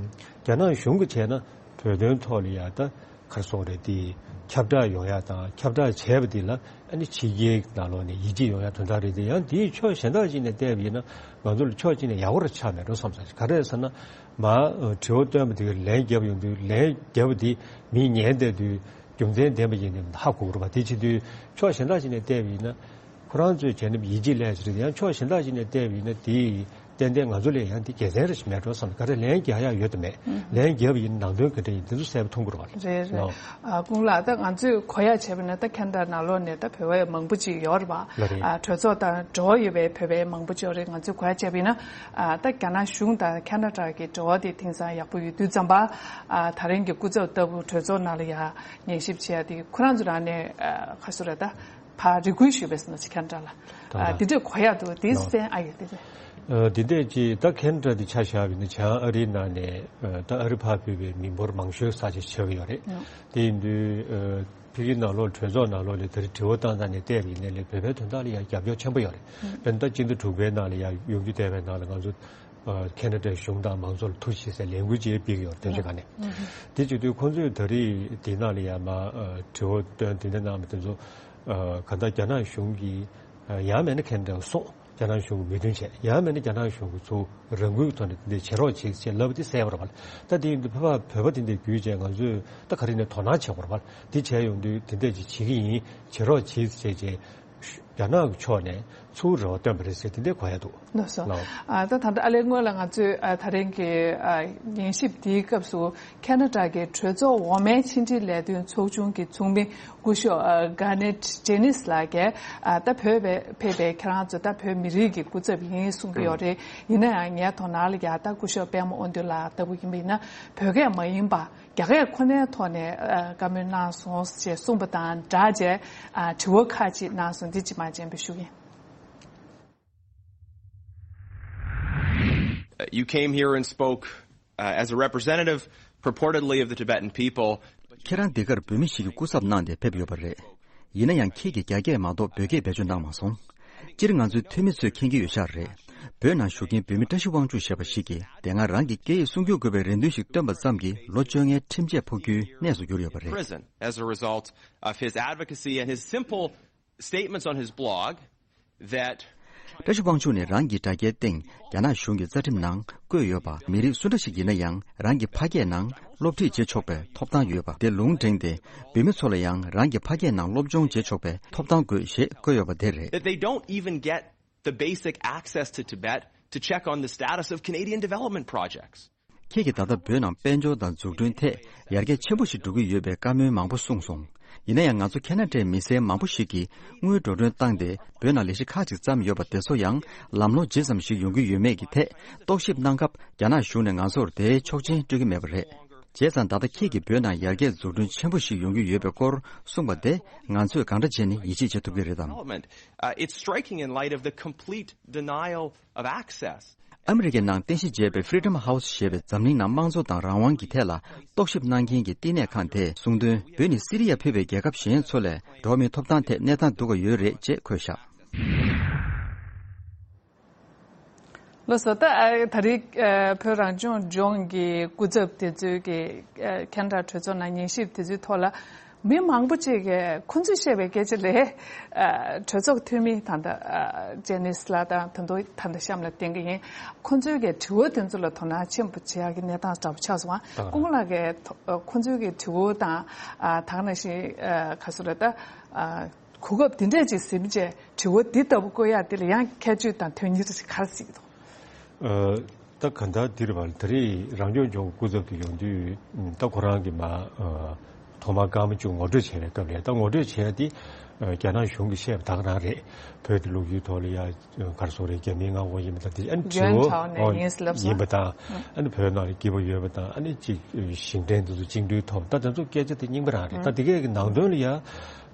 རྒྱ་ནག་གཞུང་གིས་བྱས་ན་བོད་དོན་ཐོག་ལ་ཡ་ད་ག་རེ་ཟེར་དགོས་རེད། དེ་ཁྱབ་བསྒྲགས་ཡོང་ཡག་དང་། ཁྱབ་བསྒྲགས་བྱས་པ་དེ་ལ་ཨ་ནི་ཕྱི་རྒྱལ་ནང་ལོགས་ནས་ཡིད་ཆེས་ཡོང་ཡག་དོན་དག་རེད་དེ། ཡང་དེའི་ཕྱོགས་གཞན་དག་ཅིག་ནས་བལྟས་པ་ཡིན་ན་ང་ཚོ་ལ་ཕྱོགས་གཅིག་ནས་ཡག་པོ་རང་ཆགས་མེད་འགྲོ་བསམ་ས་ཞིག་ག་རེ་རེད་ཟེར་ན། མར་ཨ་དྲི་བ་བཏོན་པ་དེ་གའི་ལན་བརྒྱབ་ཡོང་དུས། ལན་བརྒྱབ་པ་དེ་མིས་ཉན་བསྡད་དུས་རྒྱུ་མཚན་ལྡན་པ་ཡིན་ནམ་ཧ་གོ་གི་རེད་པ། དེ་བྱེད་དུས་ཕྱོགས་གཞན་དག་ཅིག་ནས་བལྟས་པ་ཡིན་ན་ཁོ་རང་ཚོས་བྱས་ན་ཡིད་ཆེས་སླེབས་ཡག་ཅིག་རེད། ཡང་ཕྱོགས་གཞན་དག་ཅིག་ནས་བལྟས་པ་ཡིན་ན་དེ་ཏན་ཏན་ང་ཚོ་ལ་ཡང་དེ་དགེ་མཚན་རེ་ཞིག་མེད་འགྲོ་བསམ། ག་རེ་ལན་རྒྱག་ཡག་ཡོད་དམ་མེད། ལན་བརྒྱབ་པ་ཡིན་ན་ནང་དོན་ག་འདྲ་ཡིན། དེ་ཚོ་གསལ་པོ་མཐོང་གི་རེད་པ། རེད་རེད། ཨ་སྐུ་ངོ་ལགས། ད་ང་ཚོས་གོ་ཡག་བྱས་པ་ན་ད་ཁེ་ན་ཌ་ནང་ལོགས་ནས་ད་བོད་པ་མང་པོ་ཅིག་ཡོད་རེད་པ། ལགས་རེད། ཨ་གྲོས་ཚོགས་དང་འབྲེལ་བ་ཡོད་པའི་བོད་པ་མང་པོ་ཅིག་ཡོད་རེད། ང་ཚོས་གོ་ཡག་བྱས་པ་ཡིན་ན། ཨ་ད་རྒྱ་ནག་གཞུང་དང་ཁེ་ན་ཌ་གི་འབྲེལ་བ་དེ་དེང་སང་ཡག་པོ་ཡོད་དུས་ཙམ་པ། ཨ་ད་རིང་གི་སྐུ་ཚབ་ལྟ་བུ་གྲོས་ཚོགས་ནང་ལ་ཡ་ཉན་ཞིབ་བྱེད་ཡག་དེ་ཁོ་རང་ཚོ་རང་ནས་ཨ་ག་རེ་ཟེར་དགོས་རེད། ད་ཕར་རེ་སྐུལ་ཞུས་པས་ཟེར་ན་ཅིག་ཁེ་ན་ཌ་ལ། ད་ཨ་དེ་འདྲས་གོ་ཡག་འདུག་དེ་ནོ། གསན་ཨ་ཡོད་དེ་རེད། ཨ་དེ་འདྲས་ཅིག་ད་ཁེ་ན་ཌ་དེ་ཆ་བཞག་པ་ཡིན་ན་བྱང་ཨ་རིའི་ནང་ནས། ཨ་ད་ཨ་རི་ཕར་ཕུད་པའི་མི་འབོར་མང་ཤོས་ས་ཆ་ཆགས་ཀྱི་ཡོད་རེད། ཨ་དེ་ཡིན་དུས་ཨ་ཕ་གིའི་ནང་ལོགས་གྲོས་ཚོགས་ནང་ལོགས་ལ་ད་རེས་དྲི་བ་བཏང་སྟངས་ནས་བལྟས་པ་ཡིན་ན་ལས་བོད་པའི་དོན་དག་ལ་ཡང་རྒྱབ་སྐྱོར་ཆེན་པོ་ཡོད་རེད། ཨ་དཔེར་ན་ད་སྤྱི་ཟླ་དྲུག་པའི་ནང་ལ་ཡང་ཡོང་རྒྱུ་བསྡད་པའི་ནང་ལ་ང་ཚོ་ཨ་ཁེ་ན་ཌའི་གཞུང་དང་མང་ཚོགས་ལ་ཐུགས་རྗེ་ཆེ་ཟེར་ལས་འགུལ་ཅིག་སྤེལ་གྱི་ཡོད་རེད། དོན་གཅོད་ཁང་ནས། ཨ་དེ་བྱེད་དུས་ཁོང་ཚོས་ད་རེས་དེ་ནང་ལ་ཡང་མར་ཨ་དྲི་བ་བཏོན་དེ་འདྲ་གནང་བ་དེ་ཚོ། ཨ་གང་ལྟར་རྒྱ་ནག་གཞུང་གིས་ཨ་ཡང་མིན་ན་ཁེ་ན་ཌ་ལ་སོང་། རྒྱ་ནག་གཞུང་གིས་མོས་མཐུན་བྱས། ཡང་མིན་ན་རྒྱ་ནག་གཞུང་གིས་ཚུར་རང་འགུལ་ཐོག་ནས་དེ་འདྲ་བྱེད་རོགས་བྱེད་ཅེས་ལབ་པ་དེ་གསལ་པོ་རེད་པ། ད་དེ་ཡིན་དུས་ཕ་བ་བོད་པ་དེ་འདྲ་བརྒྱུད་བྱས་ང་ཚོས་ད་ག་རེ་ནས་དོ་སྣང་བྱེད་དགོས་རེད་པ། དེ་བྱས་ཡོང་དུས་དེ་འདྲ་ཅིག་བྱེད་ཀྱི་ཡིན། བྱེད་རོགས་བྱེད་ཅེས་བྱས། རྒྱ་ནག་གི་ཕྱོགས་ནས་ཚུར་རེ་བ་བཏོན་པ་རེད་ཟེར་དེ་འདྲའི་གོ་ཡ་འདུག་ལགས་སོ། ལགས། ཨ་ད་ད་ལྟ་ཨ་ལས་སྔོན་ལ་ང་ཚོས་ཨ་ད་རིང་གི་ཨ་ཉན་ཞིབ་འདིའི་སྐབས་སུ་ཁེ་ན་ཌ་གི་གྲོས་ཚོགས་འོག་མའི་ཕྱི་འབྲེལ་ལས་དོན་ཚོགས་ཆུང་གི་ཚོགས་མི་སྐུ་ཞབས་ཨ་གྷ་ནེད་ཇེ་ནིས་ལགས་ཀྱིས་ཨ་ད་བོད་པའི་ཕེབས་པའི་ཁྱེད་རང་ཚོ་ད་བོད་མི་རིགས་ཀྱི་སྐུ་ཚབ་ཡིན་གསུང་གི་ཡོད་རེད། ཡིན་ན་ཡང་ངའི་དོ་སྣང་ལ་ཡ་ད་སྐུ་ཞབས་པད་མ་དབང་འདུས་ལགས་ལྟ་བུ་ཡིན་པ་ཡིན་ན་བོད་སྐད་མ་ཡིན་པ། རྒྱ་སྐད་ཁོ་ནའི་ཐོག་ནས་ཨ་བཀའ་མོལ་གནང་སོང་ཞེས་གསུངས་པ་དང་སྦྲགས་བྱས་ཨ་དྲི་བ་ཁག་ཅིག་གནང་སོང་། འདི་ཅིག་མ་མཇལ་བའི་ཞུ་ཡིན། Uh, You came here and spoke uh, as a representative, purportedly, of the Tibetan people. ཁྱེད་རང་འདི་གར་བོད་མི་ཞིག་གི་སྐུ་ཚབ་གནང་སྟེ་ཕེབས་ཡོད་པ་རེད། ཡིན་ན་ཡང་ཁྱེད་ཀྱིས་རྒྱ་སྐད་མ་གཏོགས་བོད་སྐད་བེད་སྤྱོད་གནང་མ་སོང་། སྤྱིར་ང་ཚོའི་འཐུས་མི་ཚོས་མཁྱེན་གྱི་ཡོད་ཤག་རེད། བོད་ནང་བཞུགས་མཁན་བོད་མི་བཀྲ་ཤིས་དབང་ཕྱུག་ཞེས་པ་ཞིག་གིས་དེ་སྔ་རང་གི་སྐད་ཡིག་སྲུང་སྐྱོབ་དགོས་པའི་རེ་འདུན་ཞིག་བཏོན་པ་ཙམ་གྱིས་ལོ་བཅོ་ལྔའི་ཁྲིམས་ཆད་ཕོག་རྒྱུའི་གནས་སུ་གྱུར་ཡོད་པ་རེད། Prison as a result of his advocacy and his simple statements on his blog that བཀྲ་ཤིས་དབང་ཕྱུག་ནས་རང་གི་དྲ་རྒྱའི་སྟེང་རྒྱ་ནག་གཞུང་གི་རྩ་ཁྲིམས་ནང་བཀོད་ཡོད་པ། མི་རིགས་སུ་འདྲ་ཞིག་ཡིན་ན་ཡང་རང་གི་ཕ་སྐད་ནང་སློབ་ཁྲིད་བྱེད་ཆོག་པའི་ཐོབ་ཐང་ཡོད་པ་དེ་ལུང་འདྲེན་ཏེ། བོད་མི་ཚོ་ལ་ཡང་རང་གི་ཕ་སྐད་ནང་སློབ་སྦྱོང་བྱེད་ཆོག་པའི་ཐོབ་ཐང་དགོས་ཞེས་བཀོད་ཡོད་པ་དེ་རེད། That they don't even get the basic access to Tibet to check on the status of Canadian development projects. ཁྱེད་ཀྱིས་ད་ལྟ་བོད་ནང་དཔལ་འབྱོར་དང་འཛུགས་སྐྲུན་ཐད་ཡར་རྒྱས་ཆེན་པོ་ཞིག་འགྲོ་གི་ཡོད་པའི་བཀའ་མོལ་མང་པོ་གསུངས་སོང་། ཡིན་ན་ཡང་ང་ཚོ་ཁེ་ན་ཌའི་མི་སེར་མང་པོ་ཞིག་གིས་དངུལ་འགྲོ་གྲོན་བཏང་སྟེ་བོད་ནང་ལས་གཞི་ཁག་ཅིག་བརྩམས་ཡོད་པ་དེ་ཚོ་ཡང་ལམ་ལྷོང་ཇི་ཙམ་ཞིག་ཡོང་གི་ཡོད་མེད་ཀྱི་ཐད་རྟོག་ཞིབ་གནང་སྐབས་རྒྱ་ནག་གཞུང་ནས་ང་ཚོར་དེའི་ཆོག་མཆན་སྤྲོད་ཀྱི་མེད་པ་རེད། བྱས་ཙང་ད་ལྟ་ཁྱེད་ཀྱིས་བོད་ནང་ཡར་རྒྱས་འཛུགས་སྐྲུན་ཆེན་པོ་ཞིག་ཡོང་གི་ཡོད་པའི་སྐོར་གསུངས་པ་དེ་ང་ཚོས་གང་འདྲ་བྱས་ནས་ཡིད་ཆེས་བྱེད་ཐུབ་ཀྱི་རེད་དམ། Development. Uh, it's striking in light of the complete denial of access. ཨ་མི་རི་ཀའི་ནང་རྟེན་གཞི་བྱས་པའི་Freedom House་ཞེས་པའི་འཛམ་གླིང་ནང་དམངས་གཙོ་དང་རང་དབང་གི་ཐད་ལ་རྟོག་ཞིབ་གནང་མཁན་གྱི་བསྟི་གནས་ཁང་དེས་གསུངས་དོན། བོད་ནི་སི་རི་ཡ་ཕུད་པའི་རྒྱལ་ཁབ་གཞན་ཚོ་ལས་འགྲོ་བ་མིའི་ཐོབ་ཐང་ཐད་གནས་སྟངས་སྡུག་ག་ཡོད་རེད་ཅེས་འཁོད་བཞག། ལགས་སོ། ད་ཨ་ད་རེས་ཨ་བོད་རང་སྐྱོང་ལྗོངས་ཀྱི་སྐུ་ཚབ་དེ་ཚོའི་གི་ཨ་ཁེ་ན་ཌ་གྲོས་ཚོགས་ནང་ཉན་ཞིབ་དེ་ཚོའི་ཐོག་ལ་མི་མང་པོ་ཅིག་གིས་ཁོང་ཚོས་བཤད་པའི་སྐད་ཆ་ལས་ཨ་གྲོས་ཚོགས་འཐུས་མི་ད་ལྟ་ཨ་ཇེ་ནིས་ལགས་དང་ད་དུང་ད་ལྟ་གཤམ་ལ་བསྟན་གི་ཡིན། ཁོང་ཚོའི་གི་དྲི་བ་དེ་ཚོ་ལ་དོ་སྣང་ཆེན་པོ་བྱེད་ཡག་གི་གནས་སྟངས་འདྲ་པོ་ཆགས་སོང་། ཨ་སྐུ་ངོ་ལགས་ཀྱིས་ཁོང་ཚོའི་གི་དྲི་བ་དང་ཨ་ད་ག་ནང་བཞིན་ཨ་ག་ཚོད་རེད་ད་ཨ། གོ་སྐབས་འདི་འདྲས་ཅིག་ཟིན་བྱས་དྲི་བ་འདི་ལྟ་བུ་བཀོད་ཡག་འདི་ལ་ཡང་ཁྱད་ཆོས་དང་དོན་སྙིང་ཅིག་ག་རེ་གཟིགས་འདུག་ཨ། ད་ག་ད་འདིར་བར་ད་རེས་རང་སྐྱོང་ལྗོངས་སྐུ་ཚབ་དུ་ཡོང་དུས་ད་ཁོ་རང་གི་མ་ཨ་ཐོག་མར་སྐར་མ་བཅུ་ངོ་སྤྲོད་བྱས་པའི་སྐབས་ལ་ད་ངོ་སྤྲོད་བྱས་ཏེ་ཨ་རྒྱ་ནག་གཞུང་གིས་བཤད་པ་ད་ག་རང་རེད། བོད་ཀྱི་ལོ་རྒྱུས་ཐོག་ལ་ཡ་ག་རེ་ཟེར་རེད། རྒྱ་མིའི་མངའ་ཁོངས་ཡིན་པ་དང་དེ་ཨ་ནི་དྲི་ཡོན་བ་ཁྲའོ་ནས་ཨོ་ཡིན་ཟེར་ལབ་སོང་། ཡིན་པ་དང་ཨ་ནི་བོད་ནང་ལ་སྐྱིད་པོ་ཡོད་པ་དང་ཨ་ནི་ཅིག་ཞིང་བྲན་དེ་ཚོ་བཅིངས་འགྲོལ་ཐོབ་ད་དེ་ཚོ་སྐད་ཆ་དེ་རྙིང་པ་རང་རེད། ད་དེ་གའི་ནང་དོན་ལ་ཡ།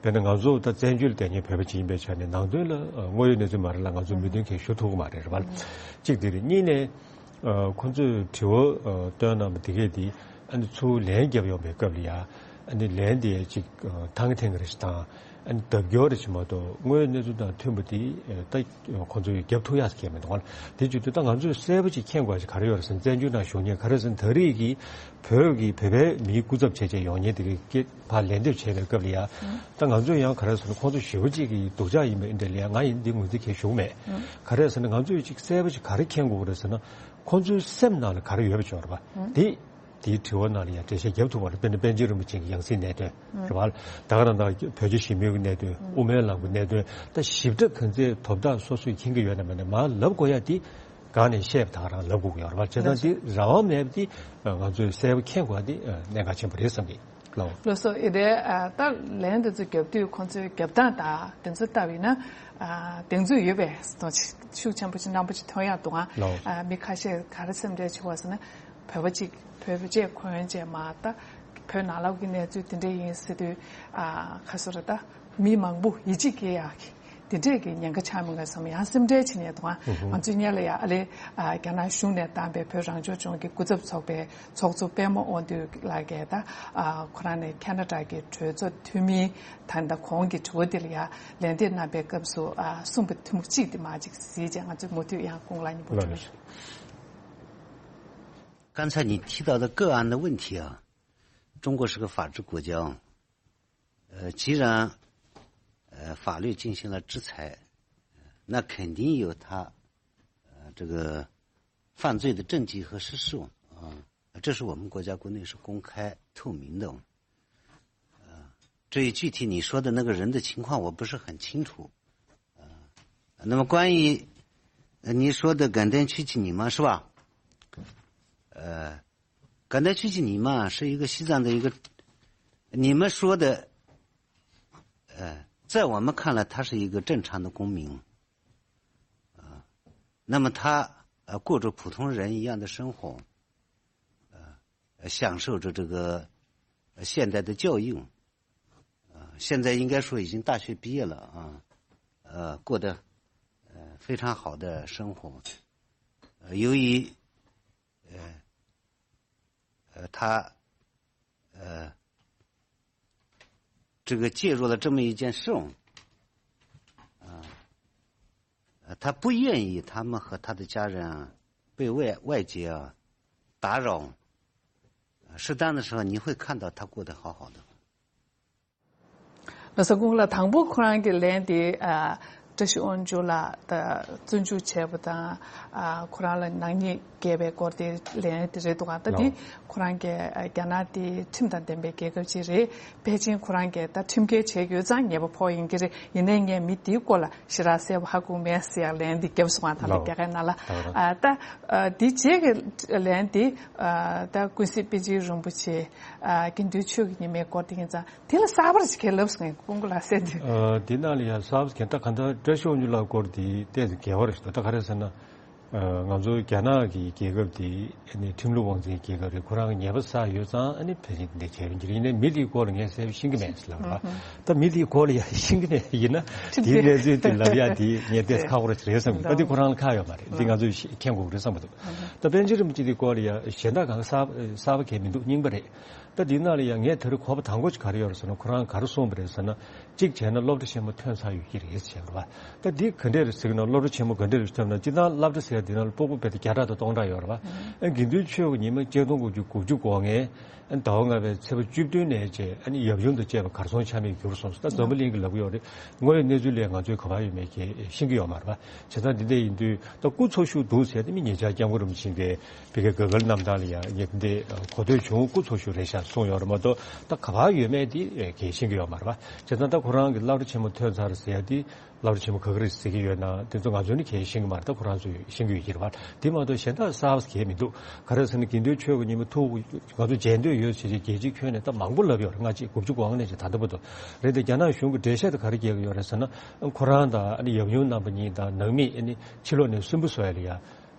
དཔེར་ན་ང་ཚོ་ད་བཙན་བྱོལ་ལ་བསྡད་མཁན་བོད་པ་ཅིག་ཡིན་པའི་ཆ་ནས་ནང་དོན་ལ་དངོས་ཡོད་གནས་ཚུལ་མ་རེད་ལ་ང་ཚོ་མོས་མཐུན་གང་ཡང་ཞུ་ཐུབ་ཀྱི་མ་རེད་རེད་བ། གཅིག་དེ་རེད། གཉིས་ནས་ཁོང་ཚོས་དྲི་བ་བཏོན་གནང་བ་དེ་གས་དེ་ཨ་ནི་ཚུར་ལན་བརྒྱབ་ཡོང་པའི་སྐབས་ལ་ཡ་ཨ་ནི་ལན་དེ་ཅིག་ཐང་ཐེང་རེ་ཞིག་དང་ཨ་ནི་ལྡབ་སྐྱོར་རེ་ཞིག་མ་གཏོགས་དངོས་ཡོད་གནས་ཚུལ་དང་མཐུན་པ་དེ་ད་ཁོང་ཚོས་བརྒྱབ་ཐུབ་ཡག་གང་ཡང་མི་འདུག་དེ་བྱེད་དུས་ད་ང་ཚོས་གསལ་པོ་ཅིག་མཁྱེན་དགོས་ཡག་ག་རེ་ཡོད་རེད་ཟེར་ན་བཙན་བྱོལ་ནང་བཞུགས་མཁན་ག་རེ་ཟེར་ན་ད་རེས་ཀྱི་བོད་ཀྱི་བོད་པའི་མིའི་སྐུ་ཚབ་བྱས་བྱས་ཡོང་མཁན་དེ་གའི་སྐད་ཕར་ལན་འདེབས་བྱས་པའི་སྐབས་ལ་ཡ། ད་ང་ཚོས་ཡང་ག་རེ་ཟེར་ན་ཁོང་ཚོ་ཞེ་པོ་ཅིག་གི་སྡུག་ཅག་ཡིན་པའི་འདི་འདྲ་ལ་ཡ་ང་ཡིན་འདི་ངོས་འཛིན་གང་ཡང་ཞུ་གི་མེད། ག་རེ་ཟེར་ན་ང་ཚོས་ཅིག་གསལ་པོ་ཅིག་ག་རེ་མཁྱེན་དགོས་ཀྱི་རེད་ཟེར་ན་ཁོང་ཚོའི་སེམས་ནང་ལ་ག་རེ་ཡོད་པ་ཅིག་ཡོད་རེད་པ། དེ་དེའི་དྲི་བ་ནང་ལ་ཡང་འགྲེལ་བཤད་རྒྱབ་ཐུབ་པ་རེད། དཔེར་ན་པཎ་ཆེན་རིན་པོ་ཆེ་གི་ཡང་སྲིད་གནད་དོན་རེད་པ། ད་ག་རང་ད་བོད་རྒྱ་ཞི་མོལ་གྱི་གནད་དོན་དབུ་མའི་ལམ་གྱི་གནད་དོན་ད་ཞིབ་ཕྲ་གང་ཚད་དོ་བདག་སོ་སོས་མཁྱེན་གྱི་ཡོད་ན་མེད་ན་མར་ལབ་དགོས་ཡ་དེ་སྒང་ནས་བཤད་པ་ད་ག་རང་ལབ་དགོས་ཀྱི་ཡོད་རེད་པ། བྱས་ཙང་དེ་རང་དབང་མེད་པ་དེ་ང་ཚོས་གསལ་པོ་མཁྱེན་དགོས་ཡ་དེ་གནད་འགག་ཆེན་པོ་རེད་བསམ་གྱི་ལགས། ལགས་སོ། ཨེ་རེད། ད་ལན་དེ་ཚོ་རྒྱབ་དུས་ཁོང་ཚོའི་རྒྱབ་སྟངས་དང་དེ་ཚོ་ལྟ་བས་ན་གདེང་ཚོད་ཡོད་པའི་ཤུགས་ཆེན་པོ་ཅིག་རྣམ་པ་ཅིག་ཐོན་ཡག་འདུག་ཨང་། མི་ཁ་ཤས་ག་རེ་སེམས་ཁྲལ་བྱེད་པ་ཟེར་ན་བོད་པ་ཅིག་བོད་པ་བཅས་གོན་བྱས་མ་ད་བོད་ནང་ལོགས་ཀྱི་གནས་ཚུལ་དེ་འདྲ་ཡིན་ཟེར་དུས་ཨ་ག་ཟེར་རེད་ད་མི་མང་པོ་ཡིད་ཆེས་སྐྱེ་ཡག་གི་དེ་འདྲས་ཀྱི་ཉེན་ཁ་ཆགས་མི་འགའ་བསམ་ཡང་སེམས་ཁྲལ་བྱེད་ནས་དང་ང་ཚོའི་སྔོན་ལ་ཡ་ཨ་ལེ་རྒྱ་ནག་གཞུང་ནས་བཏང་པའི་བོད་རང་སྐྱོང་ལྗོངས་ཀྱི་སྐུ་ཚབ་ཚོགས་པའི་ཚོགས་གཙོ་པད་མ་དབང་འདུས་ལགས་ཀྱིས་ད་ཁོ་རང་ནས་ཁེ་ན་ཌ་གི་གྲོས་ཚོགས་འཐུས་མི་ད་ལྟ་གོང་གི་དྲི་བ་དེ་ལ་ཡ་ལན་འདེབས་གནང་པའི་སྐབས་སུ་གསུངས་པ་ཐུང་ངུ་གཅིག་དེ་མ་གཅིག་གཟིགས་བྱས་ང་ཚོས་མུ་མཐུད་ཡང་སྐུ་ངོ་ལགས་མཉམ་པོ་ལགས་ཞུ། 刚才你提到的个案的问题啊，中国是个法治国家啊，呃，既然呃法律进行了制裁，那肯定有他呃这个犯罪的证据和事实啊，这是我们国家国内是公开透明的。呃，至于具体你说的那个人的情况，我不是很清楚。那么关于呃你说的感恩区域ညီ吗？是吧？呃，感恩区域ညီ吗？是一个西藏的一个，你们说的，呃，在我们看来，他是一个正常的公民，啊、那么他呃过着普通人一样的生活，呃，享受着这个呃现代的教育，呃，现在应该说已经大学毕业了啊，呃，过得呃非常好的生活。呃，由于呃呃他呃这个介入了这么一件事，啊、呃，他不愿意他们和他的家人啊被外外界啊打扰，呃适当的时候你会看到他过得好好的。 ལགས་སོ། སྐུ་ངོ་ལགས། དང་པོ་ཁོ་རང་གི་ལན་དེ་ཨ་བཀྲ་ཤིས་དབང་ཕྱུག་ལགས་ད་བཙོན་འཇུག་བྱས་པ་དང་ཨ་ཁོ་རང་ལ་ནག་ཉེས་བཀལ་བའི་སྐོར་དེ་ལན་དེ་རེད་འདུག་ག་ད་འདི་ལགས། ཁོ་རང་གི་ཨ་རྒྱ་ནག་དེ་ཁྲིམས་དང་ལྡན་པའི་རྒྱལ་ཁབ་ཅིག་རེད། ཕལ་ཆེར་ཁོ་རང་གིས་ད་ཁྲིམས་འགལ་བྱས་ཡོད་ཙང་ཉེས་པ་ཕོག་ཡིན་གྱི་རེད། ཡིན་ནའི་ངས་མི་དེའི་སྐོར་ལ་ཞེ་དྲག་གསལ་པོ་ཧ་གོ་མེད་ཟེར་ཡག་ལན་འདི་བརྒྱབ་སོང་ང་། ད་ལྟ་ལགས། རྒྱ་སྐད་ནང་ལ་ད་ད་ཨ་ད་ཨ་འདི་རྗེས་ཀྱི་ལན་འདི་ཨ་ད་ཀུན་གཟིགས་པཎ་ཆེན་རིན་པོ་ཆེ་ཨ་དགེ་འདུན་ཆོས་ཀྱི་ཉི་མའི་སྐོར་དེ་ཡིན་ཙང་། དེ་ལ་གསར་པ་ཞིག་གས་ལབ་སོང་། སྐུ་ངོ་ལགས་སེ་དེ། ཨ་དེ་ནང་ལ་ཡང་གསར་པ་ཞིག་གས་ད་གང་ལྟར་བཀྲ་ཤིས་དབང་ཕྱུག་ལགས་སྐོར་དེ་ཏོག་ཙམ་འགལ་བ་རེད་ཤག་ད་ག་རེ་ཟེར་ན། ཨ་ང་ཚོ་རྒྱ་ནག་གི་རྒྱལ་ཁབ་དེ་ཨ་ནི་ཁྲིམས་ལུགས་དབང་འཛིན་རྒྱལ་ཁབ་རེད། ཁོ་རང་གི་ཉེས་པ་བསགས་ཡོད་ཙང་ཨ་ནི་ཕལ་ཆེར་འདི་འདྲ་བྱས་པ་ཡིན་གྱི་རེད། ཡིན་ནའི་མི་དེའི་སྐོར་ལ་ངས་གསལ་པོ་ཤེས་ཀྱི་མེད་ཟེར་ལབ་པ་རེད་པ། ད་མི་དེའི་སྐོར་ལ་ཡང་ཤེས་ཀྱི་མེད་ཡིན་ན་དེའི་གནས་ཚུལ་དེ་ལབ་ཡ་དེ་ངས་ཏོག་ཙམ་ཁག་པོ་རེད་བསམ་གྱི་འདུག་ད་དེ་ཁོ་རང་ལ་ཁག་ཡོད་མ་རེད། འདི་ང་ཚོས་མཁྱེན་དགོས་ཀྱི་རེད་བསམ་གྱི་འདུག་ད་པཎ་ཆེན་རིན་པོ་ཆེ་དེའི་སྐོར་ལ་ཡང་གཞན་དག་གང་གསར་གསར་པ་གས་མི་འདུག་རྙིང་པ་རེད། ད་འདི་ནང་ལ་ཡང་ངས་དེ་རིང་གོ་བ་དང་པོ་ཅིག་ག་རེ་ཡོད་རེད་ཟེར་ན། ཁོ་རང་ག་རེ་གསུངས་པ་རེད་ཟེར་ན། གཅིག་བྱས་ན་སློབ་གྲྭ་ཆེན་མོ་ཐོན་ཚར་ཡོད་ཀྱི་རེད་ཟེར་བ། ད་འདི་ག་འདྲས་རེད་ཟེར་ན། སློབ་གྲྭ་ཆེན་མོ་ག་འདྲས་རེད་ཟེར་ན། སྤྱིར་བཏང་སློབ་གྲྭ་ཟེར་ཡ་འདི་ནང་ལ་སྤུ་གུ་དཔེ་དེ་བརྒྱ་ཕྲག་དང་སྟོང་ཕྲག་ཡོད་རེད་བ། ཨ་དགེ་འདུན་ཆོས་ཀྱི་ཉི་མ་གཅིག་སྟོང་དགུ་བརྒྱ་དགུ་བཅུ་གོ་ལྔ་ཟླ་བ་ལྔ་པའི་ཚེས་པ་བཅུ་བདུན་ནས་བྱས་ཨ་ནི་ཡབ་ཡུམ་དང་བཅས་པ་གར་སོང་ཆ་མེད་གྱུར་སོང་ཟེར། ད་འཛམ་བུ་གླིང་གིས་ལབ་ཀྱི་ཡོད་རེད། དངོས་ཡོད་གནས་ཚུལ་ལ་ང་ཚོས་ག་པར་ཡོད་མེད་ཀྱི་ཤེས་ཀྱི་ཡོད་མ་རེད་བ། བྱས་ཙང་འདི་འདྲ་ཡིན་དུས་ད་སྐུ་འཚོ་བཞུགས་འདུག་ཟེར་ཏེ་མི་ཉེ་ཆར་སྐྱབས་མགོན་རིན་པོ་ཆེ་གིས་བི་ཀེ་ག་གལ་གནམ་ཐང་ལ་ཡང་ངས་འདི་གོ་ཐོས་བྱུང་། སྐུ་འཚོ་བཞུགས་རེད་ཤག་གསུངས་ཡོད་རེད་མ་གཏོགས། ད་ག་པར་ཡོད་མེད་དེ་གས་ཤེས་ཀྱི་ཡོད་མ་རེད་བ། བྱས་ཙང་ད་ཁོ་རང་གིས་སློབ་གྲྭ་ཆེན་མོ་ཐོན་ཚར་ཟེར་ཡ་དེ་སློབ་གྲྭ་ཆེན་མོ་ག་ག་རེ་ཟེར་གྱི་ཡོད་ན་དེ་ཚོ་ང་ཚོ་ནི་གས་ཤེས་ཀྱི་མ་རེད། ད་ཁོ་རང་ཚོས་ཤེས་ཀྱི་ཡོད་ཀྱི་རེད་བ། དེ་མ་གཏོགས་གཞན་དག་གསར་པ་གས་མི་འདུག་ག་རེ་ཟེར་ན་དགེ་འདུན་ཆོས་ཀྱི་ཉི་མ་ཐུགས་ང་ཚོ་མཇལ་འདོད་ཡོད་ཟེར་བྱས་རྒྱལ་སྤྱིའི་ཁྱོན་ནས་ད་མང་པོ་ལབ་ཡོད་རེད། ལྔ་གཅིག་དགུ་བཅུ་གོ་ལྔ་ནས་ཅིག་ད་ལྟ་བར་དུ་རེད་དེ། རྒྱ་ནག་གཞུང་གིས་འགྲེལ་བཤད་དེ་ག་རེ་རྒྱག་གི་ཡོད་རེད་ཟེར་ན། ཁོ་རང་དང་ཨ་ནི་ཡབ་ཡུམ་རྣམ་པ་གཉིས་དང་ནང་མི་ཨ་ནི་ཕྱི་ལོགས་ནས་སུན་པོ་བཟོ་ཡ་ལ་ཡ། ཨ་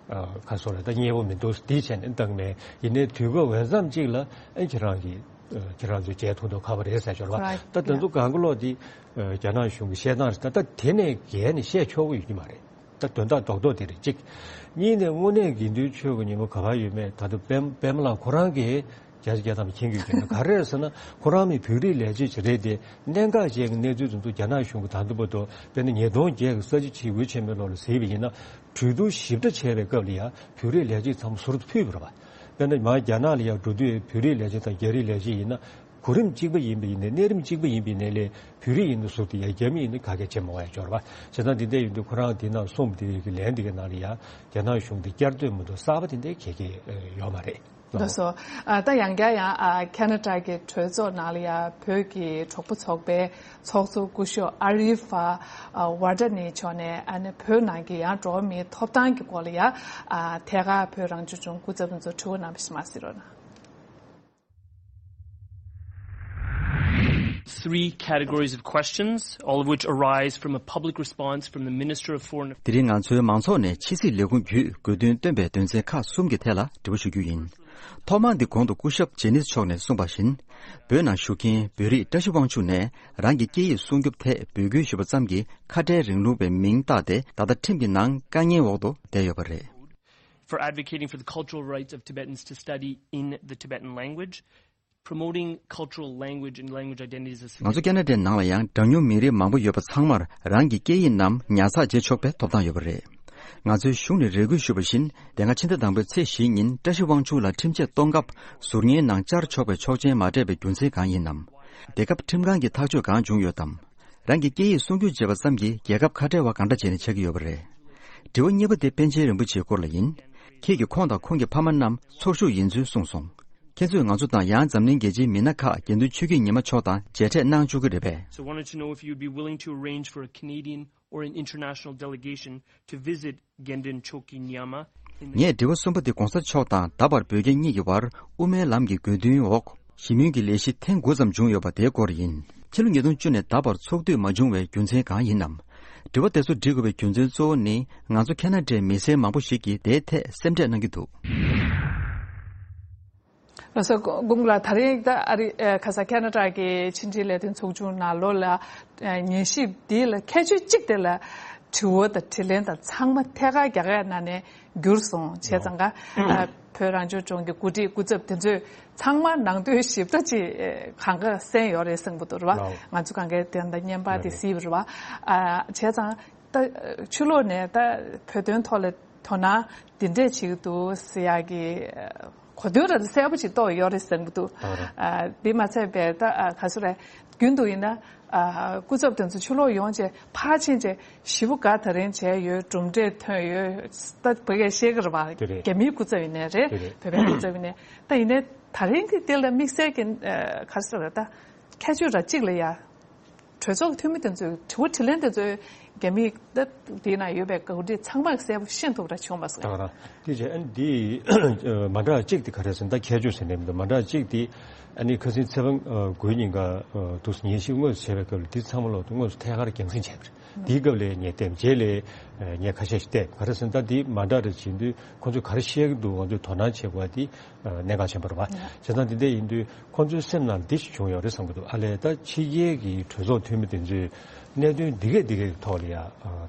ག་སོགས་རེད། ད་མཉེས་པོ་མི་འདུག་འདི་བྱས་ནས་བཏང་མེད། ཡིན་ནའི་དུས་སྐབས་འོས་འཚམ་གཅིག་ལ་ཨ་ཁྱེད་རང་གིས་ཨ་ཁྱེད་རང་ཚོས་མཇལ་ཐུབ་མདོག་ཁ་པོ་རེད་ཟེར་ཞོར་བ། ད་དེ་ཚོ་གང་ག་ལོག་འདི་ཨ་རྒྱ་ནག་གཞུང་གི་བཤད་སྟངས་རེད། ད་ད་དེ་ནས་བརྒལ་ནས་བཤད་ཆོག་གི་ཡོད་ཀྱི་མ་རེད། ད་དོན་དག་རྡོག་རྡོག་དེ་རེད་གཅིག་གཉིས་ནས་དངོས་གནས་དགེ་འདུན་ཆོས་ཀྱི་ཉི་མ་ག་པར་ཡོད་མེད་ད་དུང་པད་པད་མ་ལགས་ཁོ་རང་གིས་བརྒྱ་ཆ་བརྒྱ་ཐམ་མཁྱེན་གྱི་ཡོད་ཀྱི་འདུག་ག་རེ་རེད་ཟེར་ན། ཁོ་རང་ནི་བོད་རིགས་ལས་བྱེད་ཅིག་རེད་དེ། གནད་འགག་ཅན་གྱི་གནས་ཚུལ་དེ་ཚོ་རྒྱ་ནག་གཞུང་གིས་ད་ལྟ་བར་དུ་དཔེར་ན་ཉིས་སྟོང་བརྒྱད་ཀྱི་ས་བྱི་ཕྱི་དབུས་ཆེན་མོའི་ལོ་ལ་གཟིགས་པ་ཡིན་ན། གྲོས་བསྡུར་ཞིབ་ཕྲ་བྱས་པའི་སྐབས་ལ་ཡང་བོད་རིགས་ལས་བྱེད་ཚང་མ་ཟུར་དུ་ཕུད་པ་རེད་པ། དཔེར་ན་མར་རྒྱ་ནག་ལ་ཡང་འགྲོ་དུས་བོད་རིགས་ལས་བྱེད་དང་རྒྱ་རིགས་ལས་བྱེད་ཡིན་ན། གོ་རིམ་གཅིག་པ་ཡིན་པ་ཡིན་ནའི་གནས་རིམ་གཅིག་པ་ཡིན་པ་ཡིན་ནའི་ལས་བོད་རིགས་ཡིན་ན་ཟུར་དུ་ཡང་རྒྱ་མི་ཡིན་ན་ག་གེ་བྱེད་མ་དགོས་ཡ་འབྱོར་བ། བྱས་ཙང་འདི་འདྲ་ཡིན་དུས་ཁོ་རང་འདི་ནང་གསུངས་པ་འདི་གི་ལན་འདི་གི་ནང་ལ་ཡང་རྒྱ་ནག་གཞུང་འདི་བསྐྱར་ཟློས་མ་གཏོགས་གསར་པ་དེ་འདྲའི་ག་གེ་ཡོད་མ་རེད། ལགས་སོ། ཨ་ད་ཡང་བསྐྱར་ཡང་ཨ་ཁ་ན་ཌ་གི་གྲོས་ཚོགས་ནང་ལ་ཡང་བོད་ཀྱི་གྲོགས་པོ་ཚོགས་པའི་ཚོགས་གཙོ་སྐུ་ཞབས་ཨ་རི་ཧྥ་ཨ་ཝར་ཌ་ནི་མཆོག་ནས་ཨ་ནི་བོད་ནང་གི་ཡང་འགྲོ་བ་མིའི་ཐོབ་ཐང་གི་སྐོར་ལ་ཡང་ཨ་ཐད་ཀར་བོད་རང་སྐྱོང་ལྗོངས་སྐུ་ཚབ་དང་ཚོ་དྲི་བ་གནང་བ་ཞིག་མ་གཟིགས་རོགས་གནང་། Three categories of questions, all of which arise from a public response from the Minister of Foreign Affairs. དེ་རིང་ང་ཚོའི་མང་ཚོགས་ནས་ཕྱི་སྲིད་ལས་ཁུངས་བརྒྱུད་དགོས་འདུན་བཏོན་པའི་དོན་ཚན་ཁག་གསུམ་གྱི་ཐད་ལ་དྲི་བ་ཞུ་རྒྱུ་ཡིན། ཐོག་མར་འདི་གོང་དུ་སྐུ་ཞབས་ཇེ་ནིས་མཆོག་ནས་གསུངས་པ་བཞིན། བོད་ནང་བཞུགས་མཁན་བོད་རིགས་བཀྲ་ཤིས་དབང་ཕྱུག་ནས་རང་གི་སྐད་ཡིག་སྲུང་སྐྱོབ་ཐད་འབོད་སྐུལ་ཞུས་པ་ཙམ་གྱིས་ཁ་བྲལ་རིང་ལུགས་པའི་མིང་བཏགས་ཏེ་ད་ལྟ་ཁྲིམས་ཀྱི་ནང་དཀའ་ངལ་འོག་ཏུ་བསྡད་ཡོད་པ་རེད། For advocating for the cultural rights of Tibetans to study in the Tibetan language, promoting cultural language and language identities as ང་ཚོ་ཁ་ན་ཌའི་ནང་ལ་ཡང་གྲངས་ཉུང་མི་རིགས་མང་པོ་ཡོད་པ་ཚང་མར་རང་གི་སྐད་ཡིག་རྣམས་ཉར་ཚགས་བྱེད་ཆོག་པའི་ཐོབ་ཐང་ཡོད་པ་རེད། ང་ཚོའི་གཞུང་ནས་རེ་སྐུལ་ཞུས་པ་བཞིན། དེ་སྔ་ཕྱི་ཟླ་དང་པོའི་ཚེས་བཞི་ཉིན་བཀྲ་ཤིས་དབང་ཕྱུག་ལ་ཁྲིམས་ཆད་གཏོང་སྐབས་ཟུར་ཉན་ནང་བཅར་ཆོག་པའི་ཆོག་མཆན་མ་སྤྲད་པའི་རྒྱུ་མཚན་གང་ཡིན་ནམ། དེ་སྐབས་ཁྲིམས་ཁང་གིས་ཐག་གཅོད་གང་བྱུང་ཡོད་དམ། རང་གི་སྐད་ཡིག་སྲུང་སྐྱོབ་བྱེད་པ་ཙམ་གྱིས་རྒྱལ་ཁབ་ཁ་བྲལ་བ་གང་འདྲ་བྱས་ནས་ཆགས་ཀྱི་ཡོད་པ་རེད། དྲི་བ་གཉིས་པ་དེ་པཎ་ཆེན་རིན་པོ་ཆེའི་སྐོར་ལ་ཡིན། ཁྱེད་ཀྱིས་ཁོང་དང་ཁོང་གི་ཕ་མ་རྣམས་ཚོར་ཤུགས་ཡིན་ཚུལ་གསུངས་སོང་། ཁྱེད་ཚོས་ང་ཚོ་དང་ཡང་འཛམ་གླིང་རྒྱལ་སྤྱིའི་མི་སྣ་ཁག་དགེ་འདུན་ཆོས་ཀྱི་ཉི་མ་མཆོག་དང་མཇལ་འཕྲད་གནང་བཅུག་གི་རེད་པས། So wanted to know if you'd be willing to arrange for a Canadian or an international delegation to visit Genden Choki Nyama in the ངས་དྲི་བ་གསུམ་པ་དེ་གོང་ས་མཆོག་དང་ད་བར་བོད་རྒྱ་གཉིས་ཀྱི་བར་དབུ་མའི་ལམ་གྱི་དགོས་འདུན་འོག་ཞི་མོལ་གྱི་ལས་གཞི་ཐེངས་དགུ་ཙམ་བྱུང་ཡོད་པ་དེའི་སྐོར་ཡིན། ཕྱི་ལོ་ཉིས་སྟོང་བཅུ་ནས་ད་བར་ཚོགས་འདུ་མ་བྱུང་བའི་རྒྱུ་མཚན་གང་ཡིན་ནམ། དྲི་བ་དེ་ཚོ་འདྲི་དགོས་པའི་རྒྱུ་མཚན་གཙོ་བོ་ནི་ང་ཚོ་ཁ་ན་ཌའི་མི་སེར་མང་པོ་ཞིག་གིས་དེའི་ཐད་སེམས་ཁྲལ་གནང་གི་འདུག་ལགས་སོ། དགུང་ལ་ད་རེས་ད་ཨ་རི་ཨ་ཁ་ས་ཁ་ན་ཌ་གི་ཕྱི་འབྲེལ་ལས་དོན་ཚོགས་ཆུང་ནང་ལོགས་ལ་ཨ་ཉན་ཞིབ་འདི་ལ་ཁྱད་ཆོས་གཅིག་དེ་ལ་དྲི་བ་དང་དྲིས་ལན་དང་ཚང་མ་ཐད་ཀར་རྒྱ་སྐད་ནང་ནས་བསྒྱུར་སོང་བྱས་ཙང་ཀ་ཨ་བོད་རང་སྐྱོང་ལྗོངས་ཀྱི་འགོ་ཁྲིད་སྐུ་ཚབ་དེ་ཚོས་ཚང་མ་ནང་དོན་ཞིབ་ཕྲ་ཅིག་གང་ག་གསན་ཡོད་རེད་བསམ་གྱི་འདུག་རེད་བ། ང་ཚོ་གང་གའི་དོན་དང་བརྙན་པར་དེ་གཟིགས་པ་རེད་བ། ཨ་བྱས་ཙང་ད་ཕྱི་ལོགས་ནས་ད་བོད་དོན་ཐོག་ལ་དོ་སྣང་འདི་འདྲས་བྱེད་ཀྱི་འདུག་ཟེར་ཡག་གི་གོ་དོན་ར་གསལ་པོ་ཅིག་རྟོགས་ཡོད་རེད་བསམ་གྱི་འདུག་ཨ་འདི་མ་ཚད་པའི་ད་ཨ་ག་ཚོད་རེད། རྒྱུན་དུ་ཡིན་ན་ཨ་སྐུ་ཚབ་དེ་ཚོ་ཕྱི་ལོགས་ཡོང་བྱས་ཕར་ཕྱིན་བྱས་ཞེ་པོ་དགའ་ད་རན་བྱས་ཡོད། གྲུབ་འབྲས་ཐོན་ཡོད། ད་བོད་སྐད་བཤད་ཀྱི་རེད་བ། དེ་རེད། རྒྱ་མིའི་སྐུ་ཚབ་ཡིན་ནའི་རེད། དེ་རེད། བོད་པའི་སྐུ་ཚབ་ཡིན་ནའི་ད་ཡིན་ནའི་ད་རིང་གི་དེ་ལ་དམིགས་བསལ་གྱི་ཨ་ག་ཚོད་རེད། ད་ཁྱད་ཆོས་ར་གཅིག་ལ་ཡ། གྲོས་ཚོགས་འཐུས་མི་དེ་ཚོས་དྲི་བ་དྲིས་ལན་དེ་ཚོའི་རྒྱ་མིའི་ད་དེའི་ནང་ཡོད་པའི་འགོ་ཁྲིད་ཚང་མ་གསལ་པོ་ཤེས་ཐུབ་ར་བྱུང་མ་སོང་། ད་ག་རང་དེ་བྱས་ཨ་ནི་དེ་མ་འདྲ་གཅིག་དེ་ག་རེ་ཟེར་ན་ད་ཁྱད་ཆོས་ཟེར་ནས་མི་འདུག་མ་འདྲ་གཅིག་དེ་ཨ་ནི་ཁ་སང་ཚེས་པ་དགུའི་ཉིན་ཀ་འདུག་ཉན་ཞིབ་དངོས་སུ་བྱས་པའི་སྐབས་ལ་དེ་ཚང་མ་ལོག་དངོས་སུ་ཐད་ཀར་རྒྱང་སྲིང་བྱས་པ་རེད། དེའི་སྐབས་ལ་ངས་བལྟས་བྱས་ལས་ངས་ཁ་ཤས་ཤིག་བལྟས། ག་རེ་ཟེར་ན་ད་དེ་མ་འདྲ་རེ་བྱེད་དུས་ཁོང་ཚོས་ག་རེ་བཤད་ཀྱི་འདུག་ང་ཚོས་དོ་སྣང་བྱེད་དགོས་པ་དེ་གནད་འགག་ཆེན་པོ་རེད་བ། བྱས་ཙང་དེ་འདྲ་ཡིན་དུས་ཁོང་ཚོའི་སེམས་ནང་འདི་ཞིག་བྱུང་ཡོད་རེད་བསམ་གྱི་འདུག་ཨ་ལས་ད་ཕྱི་རྒྱལ་གྱི་གྲོས་ཚོགས་འཐུས་མི་དེ་ཚོས་གནད་དོན་འདི་གས་འདི་གས་ཀྱི་ཐོག་ལ་ཡ་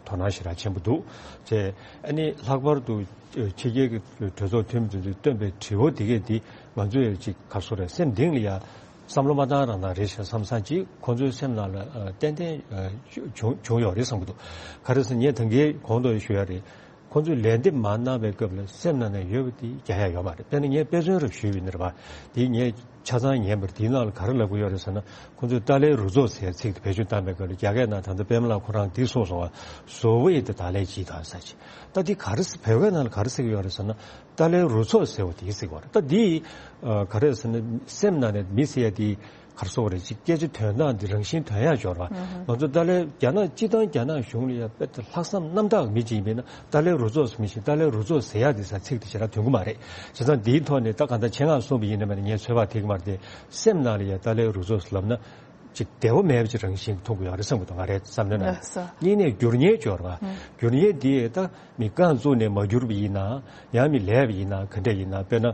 དོ་སྣང་ཞེ་དྲག་ཆེན་པོ་འདུག་ཅེས། ཨ་ནི་ལྷག་པར་དུ་ཕྱི་རྒྱལ་གྱི་གྲོས་ཚོགས་འཐུས་མི་དེ་ཚོས་བཏོན་པའི་དྲི་བ་འདི་གས་འདི་ང་ཚོས་ཅིག་ག་སོ་རེད་སེམས་གཏིང་ལ་ཡ་བསམ་བློ་མ་བཏང་རང་བཏང་རེད་ཤག་བསམ་བསམ་ཅིག་ཁོང་ཚོའི་སེམས་ནང་ལ་ཏན་ཏན་བྱུང་བྱུང་ཡོད་རེད་བསམ་གྱི་འདུག་ག་རེ་ཟེར་ངས་ད་གིན་གོང་དུ་ཞུ་ཡ་རེད། ཁོང་ཚོས་ལན་འདེབས་མ་གནང་བའི་སྐབས་ལ་སེམས་ནང་ནས་ཡོད་པ་དེ་རྒྱག་ཡ་ཡོད་མ་རེད། དཔེར་ན་ངས་དཔེ་མཚོན་རེ་ཞུས་པ་ཡིན་ན་རེད་པ། དེ་ངས་ཆ་ཚང་ཉན་པར་དེའི་ནང་ལ་ག་རེ་ལབ་ཀྱི་ཡོད་རེད་ཟེར་ན་ཁོང་ཚོས་ཏཱ་ལའི་རུ་ཚོགས་ཟེར་ཚིག་དེ་བེད་སྤྱོད་བཏང་པའི་སྐབས་ལ་རྒྱ་སྐད་ནང་ད་ལྟ་པདྨ་ལགས་ཁོ་རང་འདི་གསུངས་སོང་བ། བཟོ་བོ་ཡི་དེ་ཏཱ་ལའི་ཇི་དང་ཟེར་ཅིག་ད་འདི་ག་རེ་ཟེར་བོད་སྐད་ནང་ལ་ག་རེ་ཟེར་གྱི་ཡོད་རེད་ཟེར་ན་ཏཱ་ལའི་རུ་ཚོགས་ཟེར་བ་དེ་ཟེར་གྱི་ཡོད་རེད། ད་འདི་ག་རེ་ཟེར་ན་སེམས་ནང་ནས་མི་ཟེར་ཡ་དེ། ག་རེ་ཟེར་དགོས་རེད། ཅིག་སྐད་ཆ་དོན་དག་འདི་རང་བཞིན་དོན་ཡག་འབྱོར་བ། ང་ཚོ་ཏཱ་ལའི་རྒྱ་ནག་སྤྱི་བཏང་རྒྱ་ནག་གཞུང་ལ་ཡ་དཔེ་ལྷག་བསམ་རྣམ་དག་མི་གཅིག་ཡིན་པས་ན་ཏཱ་ལའི་རུ་ཚོགས་སུ་མི་ཤེས། ཏཱ་ལའི་རུ་ཚོགས་ཟེར་ཡག་འདི་ས་ཚིག་འདི་ཞེ་དྲག་དོན་གྱི་མ་རེད། བྱས་ཙང་འདིའི་ཐོག་ནས་ད་གང་ལྟར་ཆེད་མངགས་གསུངས་པ་ཡིན་ན་མེད་ན་ངས་ཚོད་དཔག་ཐེག་གི་མ་རེད་དེ། སེམས་ནང་ལ་ཡ་ཏཱ་ལའི་རུ་ཚོགས་སུ་ལབ་ན་ཅིག་བདེ་བོ་མེད་པ་ཅིག་རང་བཞིན་གྱི་མཐོང་གི་ཡོད་རེད་བསམ་གྱི་འདུག་ང་རའི་བསམ་བློའི་ནང་། གཉིས་ནས་འགྱུར་ཉེས་འབྱོར་བ། འགྱུར་ཉེས་འདི་ད། མི་རྐང་བཙུགས་ནས་མ་གྱུར་པ་ཡིན་ན། ཡང་མི་ལས་པ་ཡིན་ན་ག་འདྲ་ཡིན་ན། དཔེར་ན།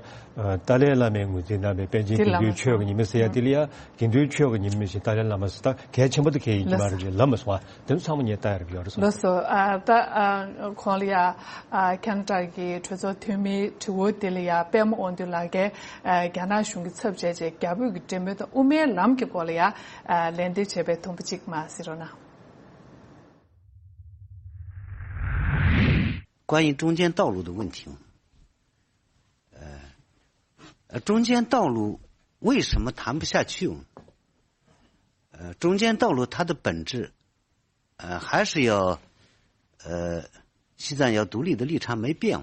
ཏཱ་ལའི་བླ་མའི་ངོས་འཛིན་གནང་བའི་པཎ་ཆེན་དགེ་འདུན་ཆོས་ཀྱི་ཉི་མ་ཟེར་ཡ་དེ་ལ་ཡ་དགེ་འདུན་ཆོས་ཀྱི་ཉི་མ་མིན་ཞིང་ཏཱ་ལའི་བླ་མ་ཟེར་ད་གལ་ཆེན་པོ་དེ་གལ་ཡིན་གྱི་མ་རེད་ཅེས་ལབ་མ་སོང་བ་དེ་ཚོ་ཚང་མ་ངས་ལྟ་ཡ་རེད་ཡོད་རེད་སོང་། ལགས་སོ། ཨ་ད་ཨ་ཁོང་ལ་ཡ་ཨ་ཁ་ན་ཌ་གི་གྲོས་ཚོགས་འཐུས་མིའི་དྲི་བ་དེ་ལ་ཡ་པད་མ་དབང་འདུས་ལགས་ཀྱིས་ཨ་རྒྱ་ནག་གཞུང་གི་ཚབ་བྱས་རྗེས་རྒྱ་བོད་ཀྱི་འབྲེལ་མོལ་དང་དབུ་མའི་ལམ་གྱི་སྐོར་ལ་ཡ་ཨ་ལན་འདེབས་བྱས་པའི་དུམ་བུ་གཅིག་མར་གཟིགས་རོགས་གནང་། 关于中间道路的问题，呃，呃，中间道路为什么谈不下去？呃，中间道路它的本质，呃，还是要，呃，西藏要独立的立场没变。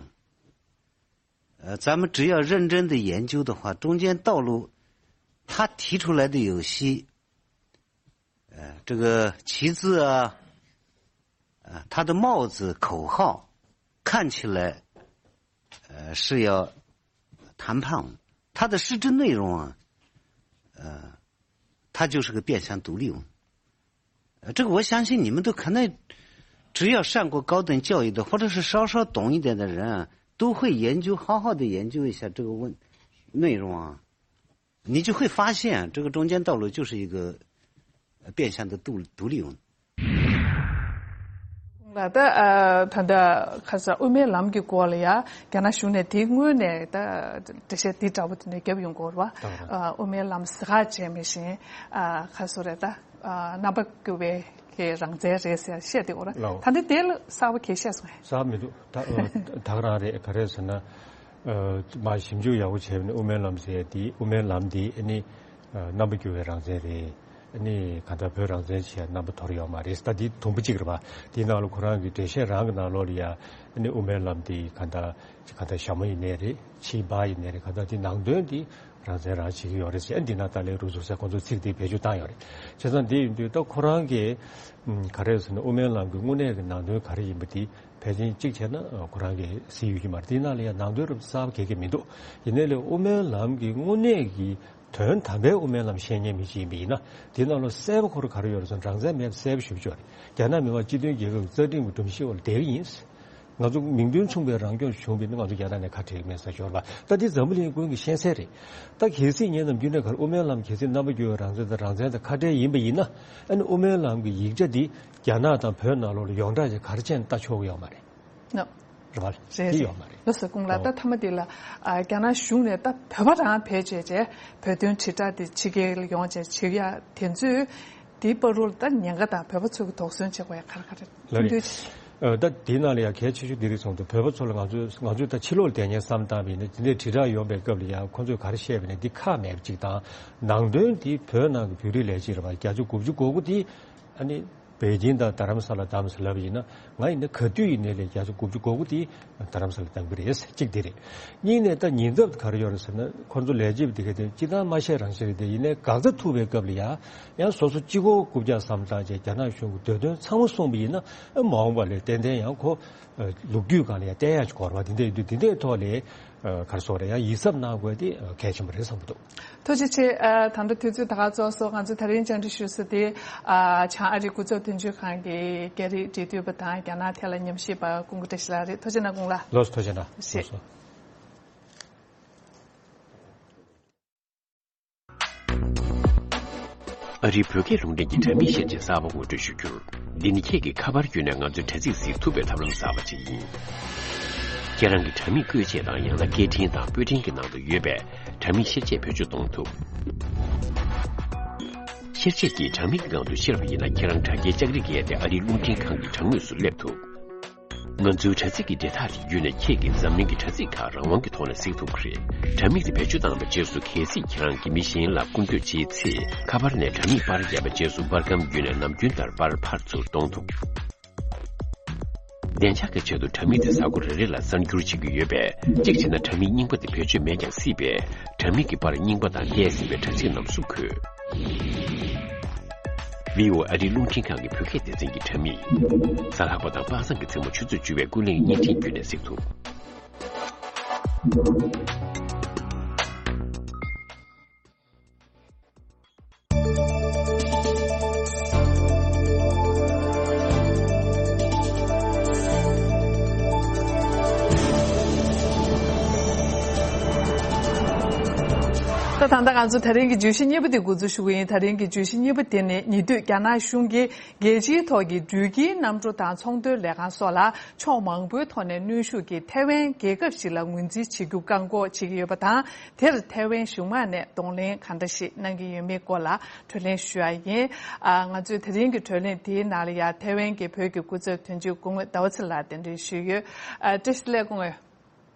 呃，咱们只要认真的研究的话，中间道路它提出来的有些，呃，这个旗帜啊，呃，它的帽子、口号，看起来，呃，是要谈判，它的实质内容啊，呃，它就是个变相独立嘛。呃，这个我相信你们都可能，只要上过高等教育的，或者是稍稍懂一点的人啊，都会研究，好好的研究一下这个问，内容啊。 你就会发现，这个中间道路就是一个，呃，变相的独，独立。 ད་ལྟ་ཨ་ད་ལྟ་ཁ་ས་དབུ་མའི་ལམ་གྱི་སྐོར་ལ་ཡ་རྒྱ་ནག་གཞུང་ནས་དེའི་སྔོན་ནས་ད་འགྲེལ་བཤད་འདི་འདྲ་པོ་དེ་ནས་བརྒྱབ་ཡོང་གི་ཡོད་རེད་བ། ཨ་དབུ་མའི་ལམ་ཟེར་ཁ་བྱས་མེད་བཞིན་ཨ་ཁ་སོ་རེད་ད། ཨ་རྣམ་པ་ཀུན་པའི་གི་རང་བཙན་རེད་ཟེར་བཤད་དེ་འོ་ར། ལའོ། ད་ནི་དེ་ལ་གསར་པ་གལ་བཤད་སོང་ངས། གསར་མི་འདུག་ད་ཨ་ད་ག་རང་རེད། ག་རེ་ཟེར་ན། ཨ་མ་ཞིབ་འཇུག་ཡག་པོ་བྱས་པ་ནི་དབུ་མའི་ལམ་ཟེར་ཡ་དེ་དབུ་མའི་ལམ་དེ་ཨ་ནི་ཨ་རྣམ་པ་ཀུན་པའི་རང་བཙན་རེད། ཨ་ནི་གང་ལྟར་བོད་རང་བཙན་ཆེད་རྣམ་པ་དོར་ཡོད་མ་རེད། ད་དེ་དུམ་བུ་གཅིག་རེད་པ། དེའི་ནང་ལ་ཁོ་རང་གི་འགྲེལ་བཤད་རང་གི་ནང་ལོགས་ལ་ཡ་ཨ་ནི་དབུ་མའི་ལམ་དེ་གང་ལྟར་གང་ལྟར་ཞྭ་མོ་ཡིན་ནའི་རེད། ཕྱིའི་འབའ་ཡིན་ནའི་རེད། གང་ལྟར་དེ་ནང་དོན་དེ། རང་བཙན་རང་བྱེད་ཀྱི་ཡོད་རེད་ཟེར། འདི་ན་ཏཱ་ལའི་རུ་ཚུགས་ཟེར་ཁོང་ཚོ་ཚིག་དེ་བེད་སྤྱོད་བཏང་ཡོད་རེད། བྱས་ཙང་འདི་ཡིན་དུས་ད་ཁོ་རང་གིས་ཨམ་ག་རེ་ཟེར་ན་དབུ་མའི་ལམ་གྱི་དངོས་གནས་ཀྱི་ནང་དོན་ག་རེ་ཡིན་པ་དེ་ཕལ་ཆེར་གཅིག་བྱས་ན་ཁོ་རང་གིས་གཟིགས་ཡོད་ཀྱི་མ་རེད། དེའི་ནང་ལ་ཡང་ནང་དོན་རབ་གསལ་པོ་ག་གེ་མི་འདུག་ཡིན་ནའི་ལས་དབུ་མའི་ལམ་གྱི་དངོས་གནས་ཀྱི་དོན་དམ་པའི་དབུ་མའི་ལམ་བཤད་མཁན་མི་གཅིག་ཡིན་པ་ཡིན་ན། དེའི་ནང་ལ་གསལ་པོ་ཁོ་རང་ག་རེ་ཡོད་རེད་ཟེར་ན་རང་བཙན་མེད་པ་གསལ་པོ་ཞེ་པོ་ཅིག་ཡོད་རེད། རྒྱ་ནག་མི་དམངས་སྤྱི་མཐུན་རྒྱལ་ཁབ་ཀྱི་རྩ་ཁྲིམས་ཀྱི་སྒྲོམ་གཞི་འོག་ལ་བསྡད་ཀྱི་ཡིན། ང་ཚོ་མིང་དོན་མཚུངས་པའི་རང་སྐྱོང་བྱུང་བ་ཡིན་ན་ང་ཚོ་རྒྱ་ནག་ནས་ཁ་བྲལ་གྱི་མེད་ཟེར་འབྱོར་བ། ད་འདི་འཛམ་བུ་གླིང་ཀུན་གྱི་ཤེས་གསལ་རེད། ད་གལ་སྲིད་ངས་ནམ་རྒྱུན་ནས་ག་རེ་དབུ་མའི་ལམ་གལ་སྲིད་རྣམ་པ་འགྱུར་བའི་རང་བཙན་དང་རང་བཙན་དང་ཁ་བྲལ་ཡིན་པ་ཡིན་ན། ཨ་ནི་དབུ་མའི་ལམ་གྱི་ཡིག་ཆ་འདི་རྒྱ་ནག་དང་བོད་ནང་ལོགས་ལ་ཡོངས་གྲགས་ཅིག་ག་རེ་བྱས་ནས་ལྟ་ཆོག་གི་ཡོད་མ་རེད། ནོ། རེད་བ། རེད་དེ་རེད། ཡོད་མ་རེད། ལགས་སོ། དགུང་ལགས། ཨོ། ད་མཐའ་མ་འདི་ལ་ཨ་རྒྱ་ནག་གཞུང་ནས་ད་བོད་པ་རང་ཕལ་ཆེར་བྱས་བོད་དོན་དྲིལ་བསྒྲགས་འདི་ཕྱི་རྒྱལ་ལ་ཡོང་བྱས་བྱེད་ཡ་དེ་ཚོས་དེའི་བར་དུ་ལ་ད་ཉེན་ཁ་དང་བོད་པ་ཚོ་གི་དོགས་ཟོན་བྱེད་དགོས་ཡ་ག་རེ་ག་རེ། ལགས་རེད། ཐུང་ཐུང་། ཨ་ད་དེའི་ནང་ལ་ཡང་གལ་ཆེ་ཤོས་འདི་རེད་གསུངས་འདུག་བོད་པ་ཚོ་ལ་ང་ཚོས་ང་ཚོས་ད་ཕྱི་ལོགས་ལ་བསྡད་མཁན་བསམ་བཏང་བ་ཡིན་ན་དེ་འདྲའི་དྲིལ་བསྒྲགས་ཡོང་པའི་སྐབས་ལ་ཡང་ཁོང་ཚོས་ག་རེ་བཤད་པ་ཡིན་ན་འདི་ཁག་མེད་པ་ཅིག་དང་། ནང་དོན་འདི་བོད་ནང་གི་བོད་རིགས་ལས་བྱེད་རེད་བ། བརྒྱ་ཆ་དགུ་བཅུ་གོ་དགུ་དེ་ཨ་ནི་པེ་ཅིང་དང་རྡ་རམ་ས་ལ་བདམས་ཟེར་ལབ་པ་ཡིན་ན། ང་ཡིན་ན་ག་དུས་ཡིན་ནའི་ལས་བརྒྱ་ཆ་དགུ་བཅུ་གོ་དགུ་དེ་རྡ་རམ་ས་ལ་བདམས་ཀྱི་རེད། གཅིག་དེ་རེད། གཉིས་ནས་ད་ཉེན་ཚབས་ག་རེ་ཡོད་རེད་ཟེར་ན། ཁོང་ཚོ་ལས་བྱེད་པ་དེ་ག་དེ་སྤྱིར་བཏང་མ་བཤད་རང་བཤད་རེད་དེ། ཡིན་ནའི་འགག་རྩ་ཐུག་པའི་སྐབས་ལ་ཡ་ཡང་སོ་སོ་གཅིག་པོ་རྐུབ་བཀྱག་བསམ་བཏང་བྱས་རྒྱ་ནག་གཞུང་གི་འདོད་དོན་ཚང་མ་སྲུང་བ་ཡིན་ན། ཨ་མ་འོངས་པ་ལ་ཏན་ཏན་ཡང་ཁོ་ལོ་རྒྱུས་སྒང་ལ་ཡང་བལྟ་ཡག་ཅིག་དགོས་རེད་བ། དེ་འདྲ་ཡིན་དུས་དེ་འདྲའི་ཐོག་ལ་ག་རེ་ཟེར་དགོས་རེད། ཡང་ཡིད་གཟབ་གནང་དགོས་དེ་གལ་ཆེན་པོ་རེད་བསམ་གྱི་འདུག་ཐུགས་རྗེ་ཆེ། ཨ་ད་ལྟ་དུས་ཚོད་ད་ག་རྫོགས་སོང་། ང་ཚོ་དེ་རིང་བཅར་འདྲི་ཞུ་ས་དེ་ཨ་བྱང་ཨ་རིའི་སྐུ་ཚབ་དོན་གཅོད་ཁང་གི་རྒྱ་རིགས་འབྲེལ་མཐུད་པ་དང་རྒྱ་ནག་ཐད་ལ་ཉམས་ཞིབ་པ་ཀུན་དགའ་བཀྲ་ཤིས་ལགས་རེད། ཐུགས་རྗེ་གནང་ཀུན་ལགས། ལགས་སོ། ཐུགས་རྗེ་གནང་། ཞེས། ལགས་སོ། ཨ་རིའི་བོད་སྐད་རླུང་འཕྲིན་གྱི་དྲ་མིག་བཤེར་དཔྱད་གསར་པ་ངོ་སྤྲོད་ཞུ་རྒྱུར། འདི་ནི་ཁྱེད་ཀྱིས་ཁ་པར་བརྒྱུད་ནས་ང་ཚོའི་དྲ་ཚིགས་གཟིགས་ཐུབ་པའི་ཐབས་ལམ་གསར་པ་ཅིག་ཡིན། ཁྱེད་རང་གི་དྲ་མིག་བཀོལ་ཆས་དང་ཡང་ན་སྐད་འཕྲིན་དང་པོད་འཕྲིན་གྱི་ནང་དུ་ཡོད་པའི་དྲ་མིག་བཤེར་དཔྱད་བེད་སྤྱོད་གཏོང་ཐུབ། བཤེར་དཔྱད་ཀྱིས་དྲ་མིག་གི་སྒང་དུ་བཤེར་བ་ཡིན་ན། ཁྱེད་རང་དྲ་རྒྱའི་ལྕགས་རིགས་བརྒལ་ཏེ་ཨ་རིའི་རླུང་འཕྲིན་ཁང་གི་དྲ་ངོས་སུ་སླེབས་ཐུབ། ང་ཚོའི་དྲ་ཚིགས་ཀྱི་འབྲེལ་ཐག་དེ་བརྒྱུད་ནས་ཁྱེད་ཀྱིས་འཛམ་གླིང་གི་དྲ་ཚིགས་ཁག་རང་དབང་གི་ཐོག་ནས་གཟིགས་ཐུབ་ཀྱི་རེད། དྲ་མིག་དེ་བེད་སྤྱོད་བཏང་བའི་རྗེས་སུ། གལ་སྲིད་ཁྱེད་རང་གིས་མི་གཞན་ལ་སྐུར་འདེབས་བྱེད་ཚེ། ཁ་པར་ནས་དྲ་མིག་པར་བརྒྱབ་པའི་རྗེས་སུ། པར་སྒམ་བརྒྱུད་ནས་ནམ་རྒྱུན་ལྟར་པར་ཕར་ཚུར་གཏོང་ཐུབ། བདེ་འཇགས་ཀྱི་ཆེད་དུ་དྲ་མིག་དེ་གཟའ་འཁོར་རེ་རེ་ལ་གསར་འགྱུར་བྱེད་ཀྱི་ཡོད་པས། གཅིག་བྱས་ན་དྲ་མིག་རྙིང་པ་དེ་བེད་སྤྱོད་མེད་ཀྱང་སྲིད་པས། དྲ་མིག་གི་པར་རྙིང་པ་དང་འདས་ཟིན་པའི་དྲ་ཚིགས་རྣམས་སུ་འཁོད། བྷི་ཨོ་ཨེ་ཨ་རིའི་རླུང་འཕྲིན་ཁང་གི་བོད་སྐད་སྡེ་ཚན་གྱི་དྲ་མིག། གཟའ་ལྷག་པ་དང་པ་སངས་ཀྱི་མཚན་མོ་ཆུ་ཚོད་བཅུ་པའི་ཀུན་གླེང་བརྙན་འཕྲིན་བརྒྱུད་ནས་གཟིགས་ཐུབ། ད་ད་ལྟ་ང་ཚོ་དེ་རིང་གི་བརྗོད་གཞི་གཉིས་པ་དེ་འགོ་འཛུགས་ཞུ་གི་ཡིན། དེ་རིང་གི་བརྗོད་གཞི་གཉིས་པ་དེ་ནི་ཉེ་དུས་རྒྱ་ནག་གཞུང་གིས་རྒྱལ་སྤྱིའི་ཐོག་གི་འགྲུལ་སྐྱེལ་གནམ་གྲུ་དང་ཚོང་དོན་ལས་ཁང་སོགས་ལ་ཕྱོགས་མང་པོའི་ཐོག་ནས་གནོན་ཤུགས་ཀྱིས་ཐའེ་ཝན་རྒྱལ་ཁབ་ཞིག་ལ་ངོས་འཛིན་བྱེད་རྒྱུ་བཀག་འགོག་བྱེད་ཀྱི་ཡོད་པ་དང་། དེར་ཐའེ་ཝན་གཞུང་མང་ནས་གདོང་ལེན་གང་འདྲ་ཞིག་གནང་གི་ཡོད་མེད་སྐོར་ལ་བགྲོ་གླེང་ཞུ་ཡ་ཡིན། ཨ་ང་ཚོའི་དེ་རིང་གི་བགྲོ་གླེང་དེའི་ནང་ལ་ཡ་ཐའེ་ཝན་གྱི་བོད་ཀྱི་སྐུ་ཚབ་དོན་གཅོད་སྐུ་ངོ་ཟླ་བ་ཚེ་ལགས་གདན་འདྲེན་ཞུས་ཡོད། ཨ་བཀྲ་ཤིས་བདེ་ལེགས་སྐུ་ངོ།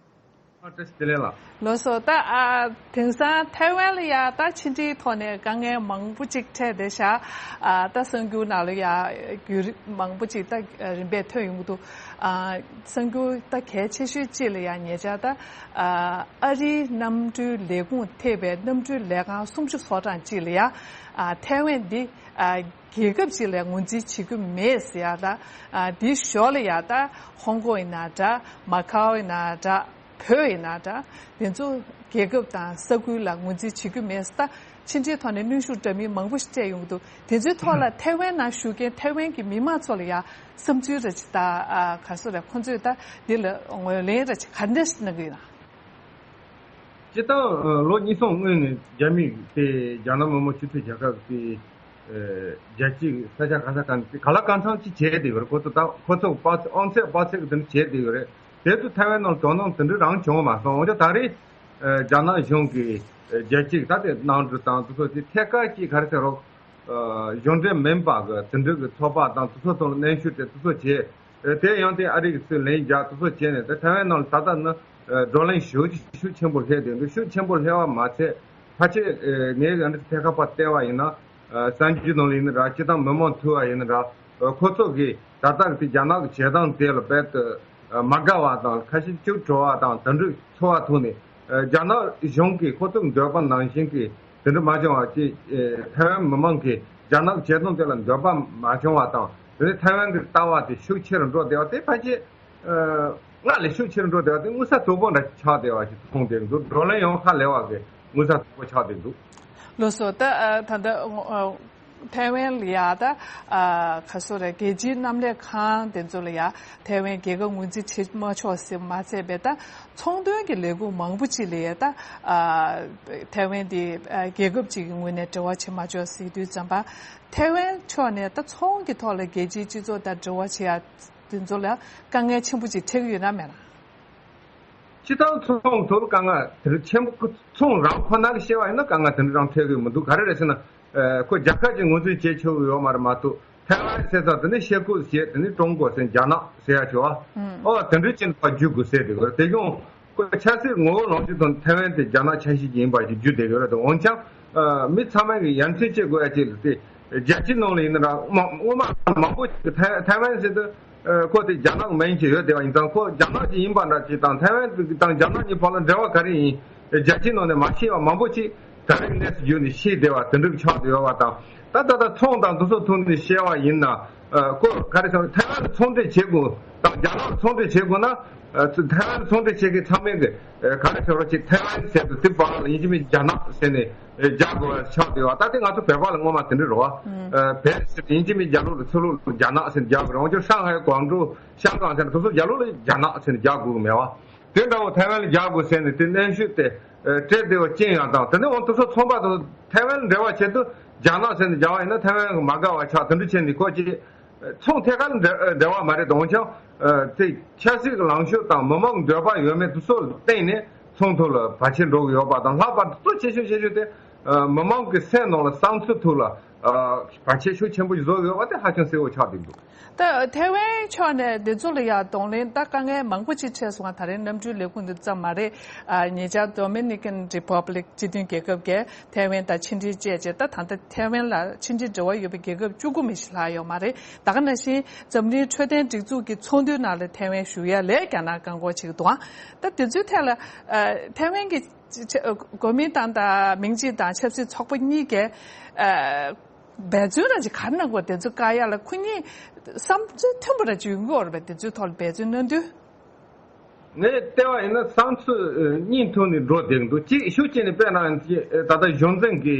ཨ་བཀྲ་ཤིས་བདེ་ལེགས་ལགས། ལགས་སོ། ད་ཨ་དེང་སང་ཐའེ་ཝན་ལ་ཡ་ད་ཕྱི་འབྲེལ་ཐོག་ནས་དཀའ་ངལ་མང་པོ་ཅིག་འཕྲད་བསྡད་ཤག་ཨ་ད་གསར་འགྱུར་ནང་ལ་ཡ་བརྒྱུད་རིམ་མང་པོ་ཅིག་ད་རིམ་པས་ཐོན་ཡོང་གི་འདུག་ཨ་གསར་འགྱུར་ད་གལ་ཆེ་ཤོས་གཅིག་ལ་ཡ་ཉེ་ཆར་ད་ཨ་ཨ་རིའི་གནམ་གྲུའི་ལས་ཁུངས་ཐེ་བའི་གནམ་གྲུའི་ལས་ཁང་སུམ་ཅུ་སོ་གྲངས་ཅིག་ལ་ཡ་ཨ་ཐའེ་ཝན་འདི་ཨ་རྒྱལ་ཁབ་ཅིག་ལ་ངོས་འཛིན་བྱེད་ཀྱི་མེད་ཟེར་ཡ་ད། ཨ་འདིའི་ཞོར་ལ་ཡ་ད་ཧོང་ཀོང་ཡིན་ན་འདྲ། མ་ཁའོ་ཡིན་ན་འདྲ། བོད་ཡིན་ན་འདྲ། དེ་ཚོ་རྒྱལ་ཁབ་དང་ས་ཁུལ་ལ་ངོས་འཛིན་བྱེད་ཀྱི་མེད་ཟེར། ད་ཕྱི་འབྲེལ་ཐོག་ནས་གནོན་ཤུགས་འདྲ་མིན་མང་པོ་ཞིག་སྤྲད་ཡོང་གི་འདུག་དེ་ཚོའི་ཐོག་ལ་ཐའེ་ཝན་ནང་བཞུགས་མཁན་ཐའེ་ཝན་གྱི་མི་མང་ཚོ་ལ་ཡ་བསམ་ཚུལ་རེ་ཅིག་ད་ཨ་ག་རེ་ཟེར་རེད། ཁོང་ཚོས་ད་འདི་ལ་ངོས་ལེན་རེ་ཅིག་ག་འདྲ་ཞིག་གནང་གི་ཡོད་ན། སྤྱིར་བཏང་ལོ་གཉིས་གསུམ་སྔོན་ནས་རྒྱ་མི་དེ་རྒྱ་ནག་མི་དམངས་སྤྱི་མཐུན་རྒྱལ་ཁབ་ཀྱི་རྒྱལ་སྤྱིའི་ས་ཆ་ག་ས་ག་ནས་ག་ལ་གང་འཚམ་ཅིག་བྱས་བསྡད་ཡོད་རེད། ཁོ་ཚོ་ད་ཁོ་ཚོ་དཔའ་ཚེ་དབང་ཚད་དཔའ་ཚད་ཀྱི་དེ་འདྲ་བྱས་བསྡད་ཡོད་རེད། དེ་ཚོ་ཐའེ་ཝན་ནང་དོ་སྣང་དེ་འདྲ་རང་བྱུང་བ་མ་སོང་། འོན་ཀྱང་ད་རེས་རྒྱ་ནག་གཞུང་གིས་རྒྱལ་སྤྱིའི་ད་དེ་གནམ་གྲུ་དང་དེ་ཚོ་དེ་ཐད་ཀར་གྱིས་ག་རེ་ཟེར་རོགས། གཞུང་འབྲེལ་མིན་པ་གི་དེ་འདྲ་གི་ཚོགས་པ་དང་དེ་ཚོ་ཚོ་ལ་གནོན་ཤུགས་དེ་དེ་ཚོ་བྱས། དེ་ཡང་དེ་ཨ་རི་གི་སྲིད་ལན་རྒྱག་དེ་ཚོ་བྱས་ནས་དེ་ཐའེ་ཝན་ནང་ལ་ད་ལྟ་ནི་བགྲོ་གླེང་ཞེ་པོ་ཅིག་ཤུགས་ཆེན་པོ་སླེབས་བསྡད་འདུག་ཤུགས་ཆེན་པོ་སླེབས་པ་མ་ཚད་ཕལ་ཆེར་ངས་ཨ་ནི་ཐད་ཀར་ཕར་བལྟས་པ་ཡིན་ན་གསར་འགྱུར་ནང་ལ་ཡིན་ན་ར། སྤྱིར་བཏང་མི་མང་ཐུག་པ་ཡིན་ན་ར། ཁོ་ཚོ་གིས་ད་ལྟ་གི་དེ་རྒྱ་ནག་གི་བྱེད་སྟངས་དེ་ལ་རྦད་དེ་མ་དགའ་བ་དང་། ཁ་ཞེ་གཅིག་བྲོ་བ་དང་དེ་འདྲ་ཚོར་བ་ཐོག་ནས། རྒྱ་ནག་གཞུང་གིས་ཁོ་ཚོའི་འདོད་པ་ནང་བཞིན་གྱི་དེ་འདྲ་མ་བྱུང་བ་ཅིག་ཐའེ་ཝན་མི་མང་གིས་རྒྱ་ནག་བྱེད་སྟངས་དེ་ལ་འདོད་པ་མ་བྱུང་བ་དང་། དེ་ནས་ཐའེ་ཝན་གྱི་ལྟ་བ་དེ་ཤུགས་ཆེ་རུ་འགྲོ་བསྡད་པ་དེ་ཕལ་ཆེར་སྔར་ལས་ཤུགས་ཆེ་རུ་འགྲོ་བསྡད་པ་དེ་མངོན་གསལ་དོད་པོ་འདྲ་ཆགས་བསྡད་པ་ཞིག་མཐོང་བསྡད་འདུག་བགྲོ་གླེང་ཡོང་ཁ་ལས་པ་གི་མངོན་གསལ་དོད་པོ་ཆགས་བསྡད་འདུག་ལགས་སོ། ད་ཨ་ད་ལྟ་ཨ་ཐའེ་ཝན་ལ་ཡ་ད་ཨ་ག་སོ་རེད། རྒྱལ་སྤྱིའི་མཉམ་ལས་ཁང་དེ་ཚོ་ལ་ཡ་ཐའེ་ཝན་རྒྱལ་ཁབ་ངོས་འཛིན་བྱེད་མ་ཆོག་ཟེར་མ་ཚད་པའི་ད་ཚོང་དོན་གྱི་ལས་ཁུངས་མང་པོ་ཅིག་ལ་ཡ་ད་ཨ་ཐའེ་ཝན་དེ་ཨ་རྒྱལ་ཁབ་ཅིག་གི་ངོས་ནས་འབྲེལ་བ་བྱེད་མ་ཆོག་ཟེར་དུས་ཙམ་པ། ཐའེ་ཝན་ཕྱོགས་ནས་ད་ཚོང་གི་ཐོག་ལ་རྒྱལ་སྤྱིའི་སྤྱི་ཚོགས་དང་འབྲེལ་བ་བྱེད་ཡ་དེ་ཚོ་ལ་དཀའ་ངལ་ཆེན་པོ་ཅིག་འཕྲད་ཀྱི་ཡོད་ན་མེད་ན། སྤྱིར་བཏང་ཚོང་ཐོག་དཀའ་ངལ་དེ་འདྲ་ཆེན་པོ། ཚོང་རང་ཁོ་ན་གི་བཤད་པ་ཡིན་ན་དཀའ་ངལ་དེ་འདྲ་རང་འཕྲད་ཀྱི་མི་འདུག་ག་རེ་རེད་ཟེར་ན། ཨ་ཁོ་རྒྱལ་ཁབ་ཀྱི་ངོས་འཛིན་བྱེད་ཆོག་གི་ཡོད་མ་རེད་མ་གཏོགས། ཐའེ་ཝན་ཟེར་ཙང་དེ་ནི་ཤེ་ཀོ་ཟེར། དེ་ནི་ཀྲུང་གོ་ཟེར། རྒྱ་ནག་ཟེར་ཡ་ཆོག་ཨ། ཨོ་དེ་འདྲའི་ཅན་པ་རྒྱུག་དགོས་ཟེར་དེ་གོ་དེ་གཞུང་ཁོ་ཆབ་སྲིད་ངོ་བོ་ལོངས་སྤྱོད་དང་ཐའེ་ཝན་དེ་རྒྱ་ནག་ཆ་ཤས་ཅིག་ཡིན་པ་ཞིག་རྒྱུག་བསྡད་ཡོད་རེད་དོ། འོན་ཀྱང་ཨ་མི་ཚང་མས་ཀྱི་ཡ་མཚན་བྱེད་དགོས་ཡ་ཅིག་ལ་དེ་རྒྱལ་སྤྱིའི་ནང་ལ་ཡིན་ན་ར་མ་སྔོན་མ་མང་པོ་ཅིག་ཐའེ་ཐའེ་ཝན་ཟེར་དུས། ཨ་ཁོ་དེ་རྒྱ་ནག་མིང་ཅིག་ཡོད་བསྡད་པ་ཡིན་ཙང་། ཁོ་རྒྱ་ནག་ཅིག་ཡིན་པ་འདྲ་ཅིག་དང་། ཐའེ་ཝན་དང་རྒྱ་ནག་གཉིས་བར་ལ་འབྲེལ་བ་ག་རེ་ཡིན་རྒྱལ་སྤྱིའི་ནང་ནས་མ་ཤེས་པ་མང་པོ་ཅིག་ད་རེས་གནས་སུ་བརྒྱུད་ནས་ཤེས་བསྡད་པ་དེ་འདྲ་ཆགས་བསྡད་ཡོད་པ་དང་། ད་ད་ལྟ་ཚོང་དང་དེ་ཚོ་ཐོག་ནས་བཤད་པ་ཡིན་ན། ཨ་ཁོ་ག་རེ་ཟེར། ཐའེ་ཝན་ལ་ཚོང་འབྲེལ་བྱེད་དགོས་དང་རྒྱ་ནག་ལ་ཚོང་འབྲེལ་བྱེད་དགོས་ན། ཨ་ཐའེ་ཝན་ལ་ཚོང་འབྲེལ་བྱེད་མཁན་ཚང་མས་གི་ཨ་ག་རེ་ཟེར་བ་ཅིག་ཐའེ་ཝན་ཟེར་དུས་དེ་བར་ལ་ཡིན་གཅིག་མིན་གཅིག་རྒྱ་ནག་ཟེར་ནས་རྒྱག་དགོས་པ་ཆགས་བསྡད་པ། ད་ལྟ་ང་ཚོ་བོད་པ་ལ་སྔོན་མ་དེ་འདྲ་རེད་པ། ཨ་བོད་ཟེར་དུས་ཡིན་གཅིག་མིན་གཅིག་རྒྱ་ལོ་ལ་ཚུར་ལོག་རྒྱ་ནག་ཟེར་རྒྱག་དགོས་རེད། འོན་ཀྱང་ཧྲང་ཧའེ་ཀོང་ཀྲོའུ་ཤང་ཀང་ཟེར་ན་དེ་ཚོ་རྒྱ་ལོ་ལ་རྒྱ་ནག་ཟེར་ནས་རྒྱག་དགོས་ཀྱི་མེད་པ། དེ་འདྲ་བོ་ཐའེ་ཝན་ལ་རྒྱག་དགོས་ཟེར་ནས་དེ་གནོན་ཤུགས་དེ་ཨ་སྤྲད་བསྡད་པ་ཅན་ཡང་དང་། དེ་ནས་འོང་དེ་ཚོ་ཚོང་པ་དང་ཐའེ་ཝན་ལ་འབྲེལ་བ་བྱེད་དུས་རྒྱ་ནག་ཟེར་ནས་རྒྱག་པ་ཡིན་ན་ཐའེ་ཝན་གི་མ་དགའ་བ་ཆགས། དེ་འདྲ་བྱས་ནས་ཁོ་ཅིག་ཚོང་ཐད་ཀར་འབྲེལ་འབྲེལ་བ་མ་རེད་དོ། འོན་ཀྱང་ཨ་དེ་ཆབ་སྲིད་ཀྱི་ལངས་ཕྱོགས་དང་མི་མང་གི་འདོད་པ་ཡོད་མེད་དེ་ཚོ་ལ་བརྟེན་ནས་ཚོང་ཐོག་ལ་བར་ཆད་འགྲོ་གི་ཡོད་པ་དང་། ལྷག་པར་དུ་གཙོ་ཆེ་ཤོས་ཆེ་ཤོས་དེ་ཨ་མི་མང་གི་སེམས་ནང་ལ་བསམ་ཚུལ་ཐོག་ལ་ཨ་བར་ཆད་ཤུགས་ཆེན་པོ་ཞིག་བཟོ་གི་ཡོད་པ་དེ་ཧ་ཅང་གསལ་བོ་ཆགས་བསྡད་འདུག་ད་ཐའེ་ཝན་ཕྱོགས་ནས་འདི་ཚོ་ལ་ཡང་གདོང་ལེན། ད་དཀའ་ངལ་མང་པོ་ཅིག་འཕྲད་སོང་བ། ད་རེས་གནམ་གྲུའི་ལས་ཁུངས་འདི་ཙམ་མ་རེད། ཨ་ཉེ་ཆར་Dominican Republic སྤྱི་མཐུན་རྒྱལ་ཁབ་ཀྱིས་ཐའེ་ཝན་དང་ཕྱི་འབྲེལ་བཅད་རྗེས། ད་ད་ལྟ་ཐའེ་ཝན་ལ་ཕྱི་འབྲེལ་འབྲེལ་བ་ཡོད་པའི་རྒྱལ་ཁབ་བཅུ་དགུ་མི་ཞིག་ལྷག་ཡོད་མ་རེད། ད་ག་ནང་བཞིན་འཛམ་གླིང་འཕྲོད་བསྟེན་སྒྲིག་འཛུགས་ཀྱི་ཚོགས་འདུའི་ནང་ལ་ཐའེ་ཝན་ཞུགས་ཡ་ལ་རྒྱ་ནག་བཀག་འགོག་བྱེད་ཀྱི་འདུག་ད་དེ་ཚོའི་ཐད་ལ་ཨ་ཐའེ་ཝན་གྱི་ཆ་ཆ་གོ་མིན་ཏང་དང་མིང་ཅིན་དང་ཆབ་སྲིད་ཚོགས་པ་གཉིས་ཀས་ཨ་འབད་བརྩོན་ར་ཅིག་ག་རེ་གནང་དགོས། དེ་ཚོ་བཀག་ཡ་ལ་ཁོ་གཉིས་བསམ་ཚུལ་མཐུན་པ་ར་ཅིག་ཡོང་གི་ཡོད་རེད་པས། དེ་ཚོའི་ཐོག་ལ་འབད་བརྩོན་གནང་དུས། ངས་བལྟས་པ་ཡིན་ན་བསམ་ཚུལ་ཨ་གཉིས་ཐོག་ནས་འགྲོ་བསྡད་འདུག་གཅིག་ཤུགས་བསྐྱེད་ནས། དཔེར་ན་ད་ལྟ་གཞུང་འཛིན་གྱི་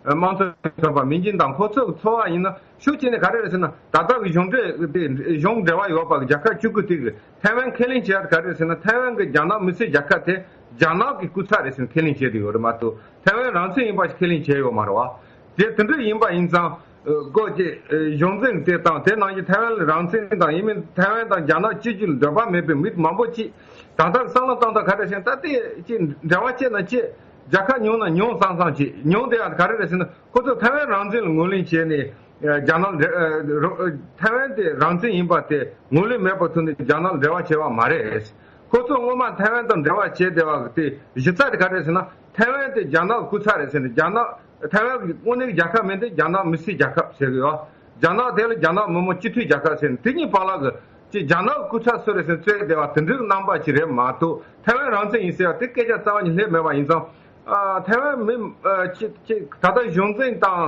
དམངས་གཙོ་ཚོགས་པ་མིན་ཅིན་དང་ཁོ་ཚོའི་ཚོར་བ་ཡིན་ན། ཤུགས་བསྐྱེད་ནས་ག་རེ་རེད་ཟེར་ན། ད་ལྟ་གི་གཞུང་འབྲེལ་དེ་གཞུང་འབྲེལ་བ་ཡོད་པ་གི་རྒྱལ་ཁབ་བཅུ་དགུ་དེ་གི་ཐའེ་ཝན་ཁས་ལེན་བྱེད་ཡ་དེ་ག་རེ་རེད་ཟེར་ན། ཐའེ་ཝན་གི་རྒྱ་ནག་མི་སེར་རྒྱལ་ཁབ་དེ་རྒྱ་ནག་གི་སྐུ་ཚབ་རེད་ཟེར་ནས་ཁས་ལེན་བྱས་བསྡད་ཡོད་རེད་མ་གཏོགས། ཐའེ་ཝན་རང་བཙན་ཡིན་པ་ཞིག་ཁས་ལེན་བྱས་ཡོད་མ་རེད་པ། དེ་དེ་འདྲ་ཡིན་པ་ཡིན་ཙང་། ཨ་སྒོ་དེ་ཨ་གཞུང་འཛིན་དེ་དང་། དེ་ནང་བཞིན་ཐའེ་ཝན་ལ་རང་བཙན་དང་། ཡིན་མིན་ཐའེ་ཝན་དང་རྒྱ་ནག་གཅིག་གྱུར་ལ་འདོད་པ་མེད་པའི་མི་མང་པོ་ཅིག་ད་ལྟ་བསམ་བློ་བཏང་སྟངས་ག་རེ་ཟེར་ན། ད་དེ་ཅིག་འབྲེལ་བ་བྱས་ན་ཅིག་རྒྱལ་ཁ་ཉུང་ན་ཉུང་བསམ་བསམ་ཅིག་ཉུང་བསྡད་ཡ་ག་རེ་རེད་ཟེར་ན། ཁོ་ཚོ་ཐའེ་ཝན་རང་བཙན་ལ་ངོས་ལེན་བྱས་ནས་ཨ་རྒྱ་ནག་ལ་འབྲེལ་ཨ་རོ་ཨ་ཐའེ་ཝན་དེ་རང་བཙན་ཡིན་པ་དེ་ངོས་ལེན་མེད་པའི་ཐོག་ནས་རྒྱ་ནག་ལ་འབྲེལ་བ་བྱས་པ་མ་རེད། ཁོ་ཚོ་སྔོན་མ་ཐའེ་ཝན་དང་འབྲེལ་བ་བྱས་བསྡད་པ་དེ་གཞི་རྩ་དེ་ག་རེ་རེད་ཟེར་ན། ཐའེ་ཝན་དེ་རྒྱ་ནག་གི་སྐུ་ཚབ་རེད་ཟེར་ནས། རྒྱ་ནག་ཐའེ་ཝན་གྱི་དངོས་གནས་རྒྱལ་ཁབ་མིན་ཏེ་རྒྱ་ནག་མི་སེར་རྒྱལ་ཁབ་ཟེར་གི་ཡོད། རྒྱ་ནག་དེ་ལ་རྒྱ་ནག་མི་དམངས་སྤྱི་འཐུས་རྒྱལ་ཁབ་ཟེར་ནས། དེ་གཉིས་བར་ལ་གི་ཅིག་རྒྱ་ནག་གི་སྐུ་ཚབ་སུ་རེད་ཟེར་ནས་རྩོད་བསྡད་པ་དེ་འདྲའི་རྣམ་པ་ཅིག་རེད་མ་གཏོགས། ཐའེ་ཝན་རང་བཙན་ཡིན་ཟེར་བ་དེ་སྐད་ཆ་རྩ་བ་ནས་སླེབས་མེད་པ་ཡིན་ཙང་། ཨ་ཐའེ་ཝན་མི་ཨ་ཅིག་ཅིག་ད་ལྟ་གཞུང་འཛིན་དང་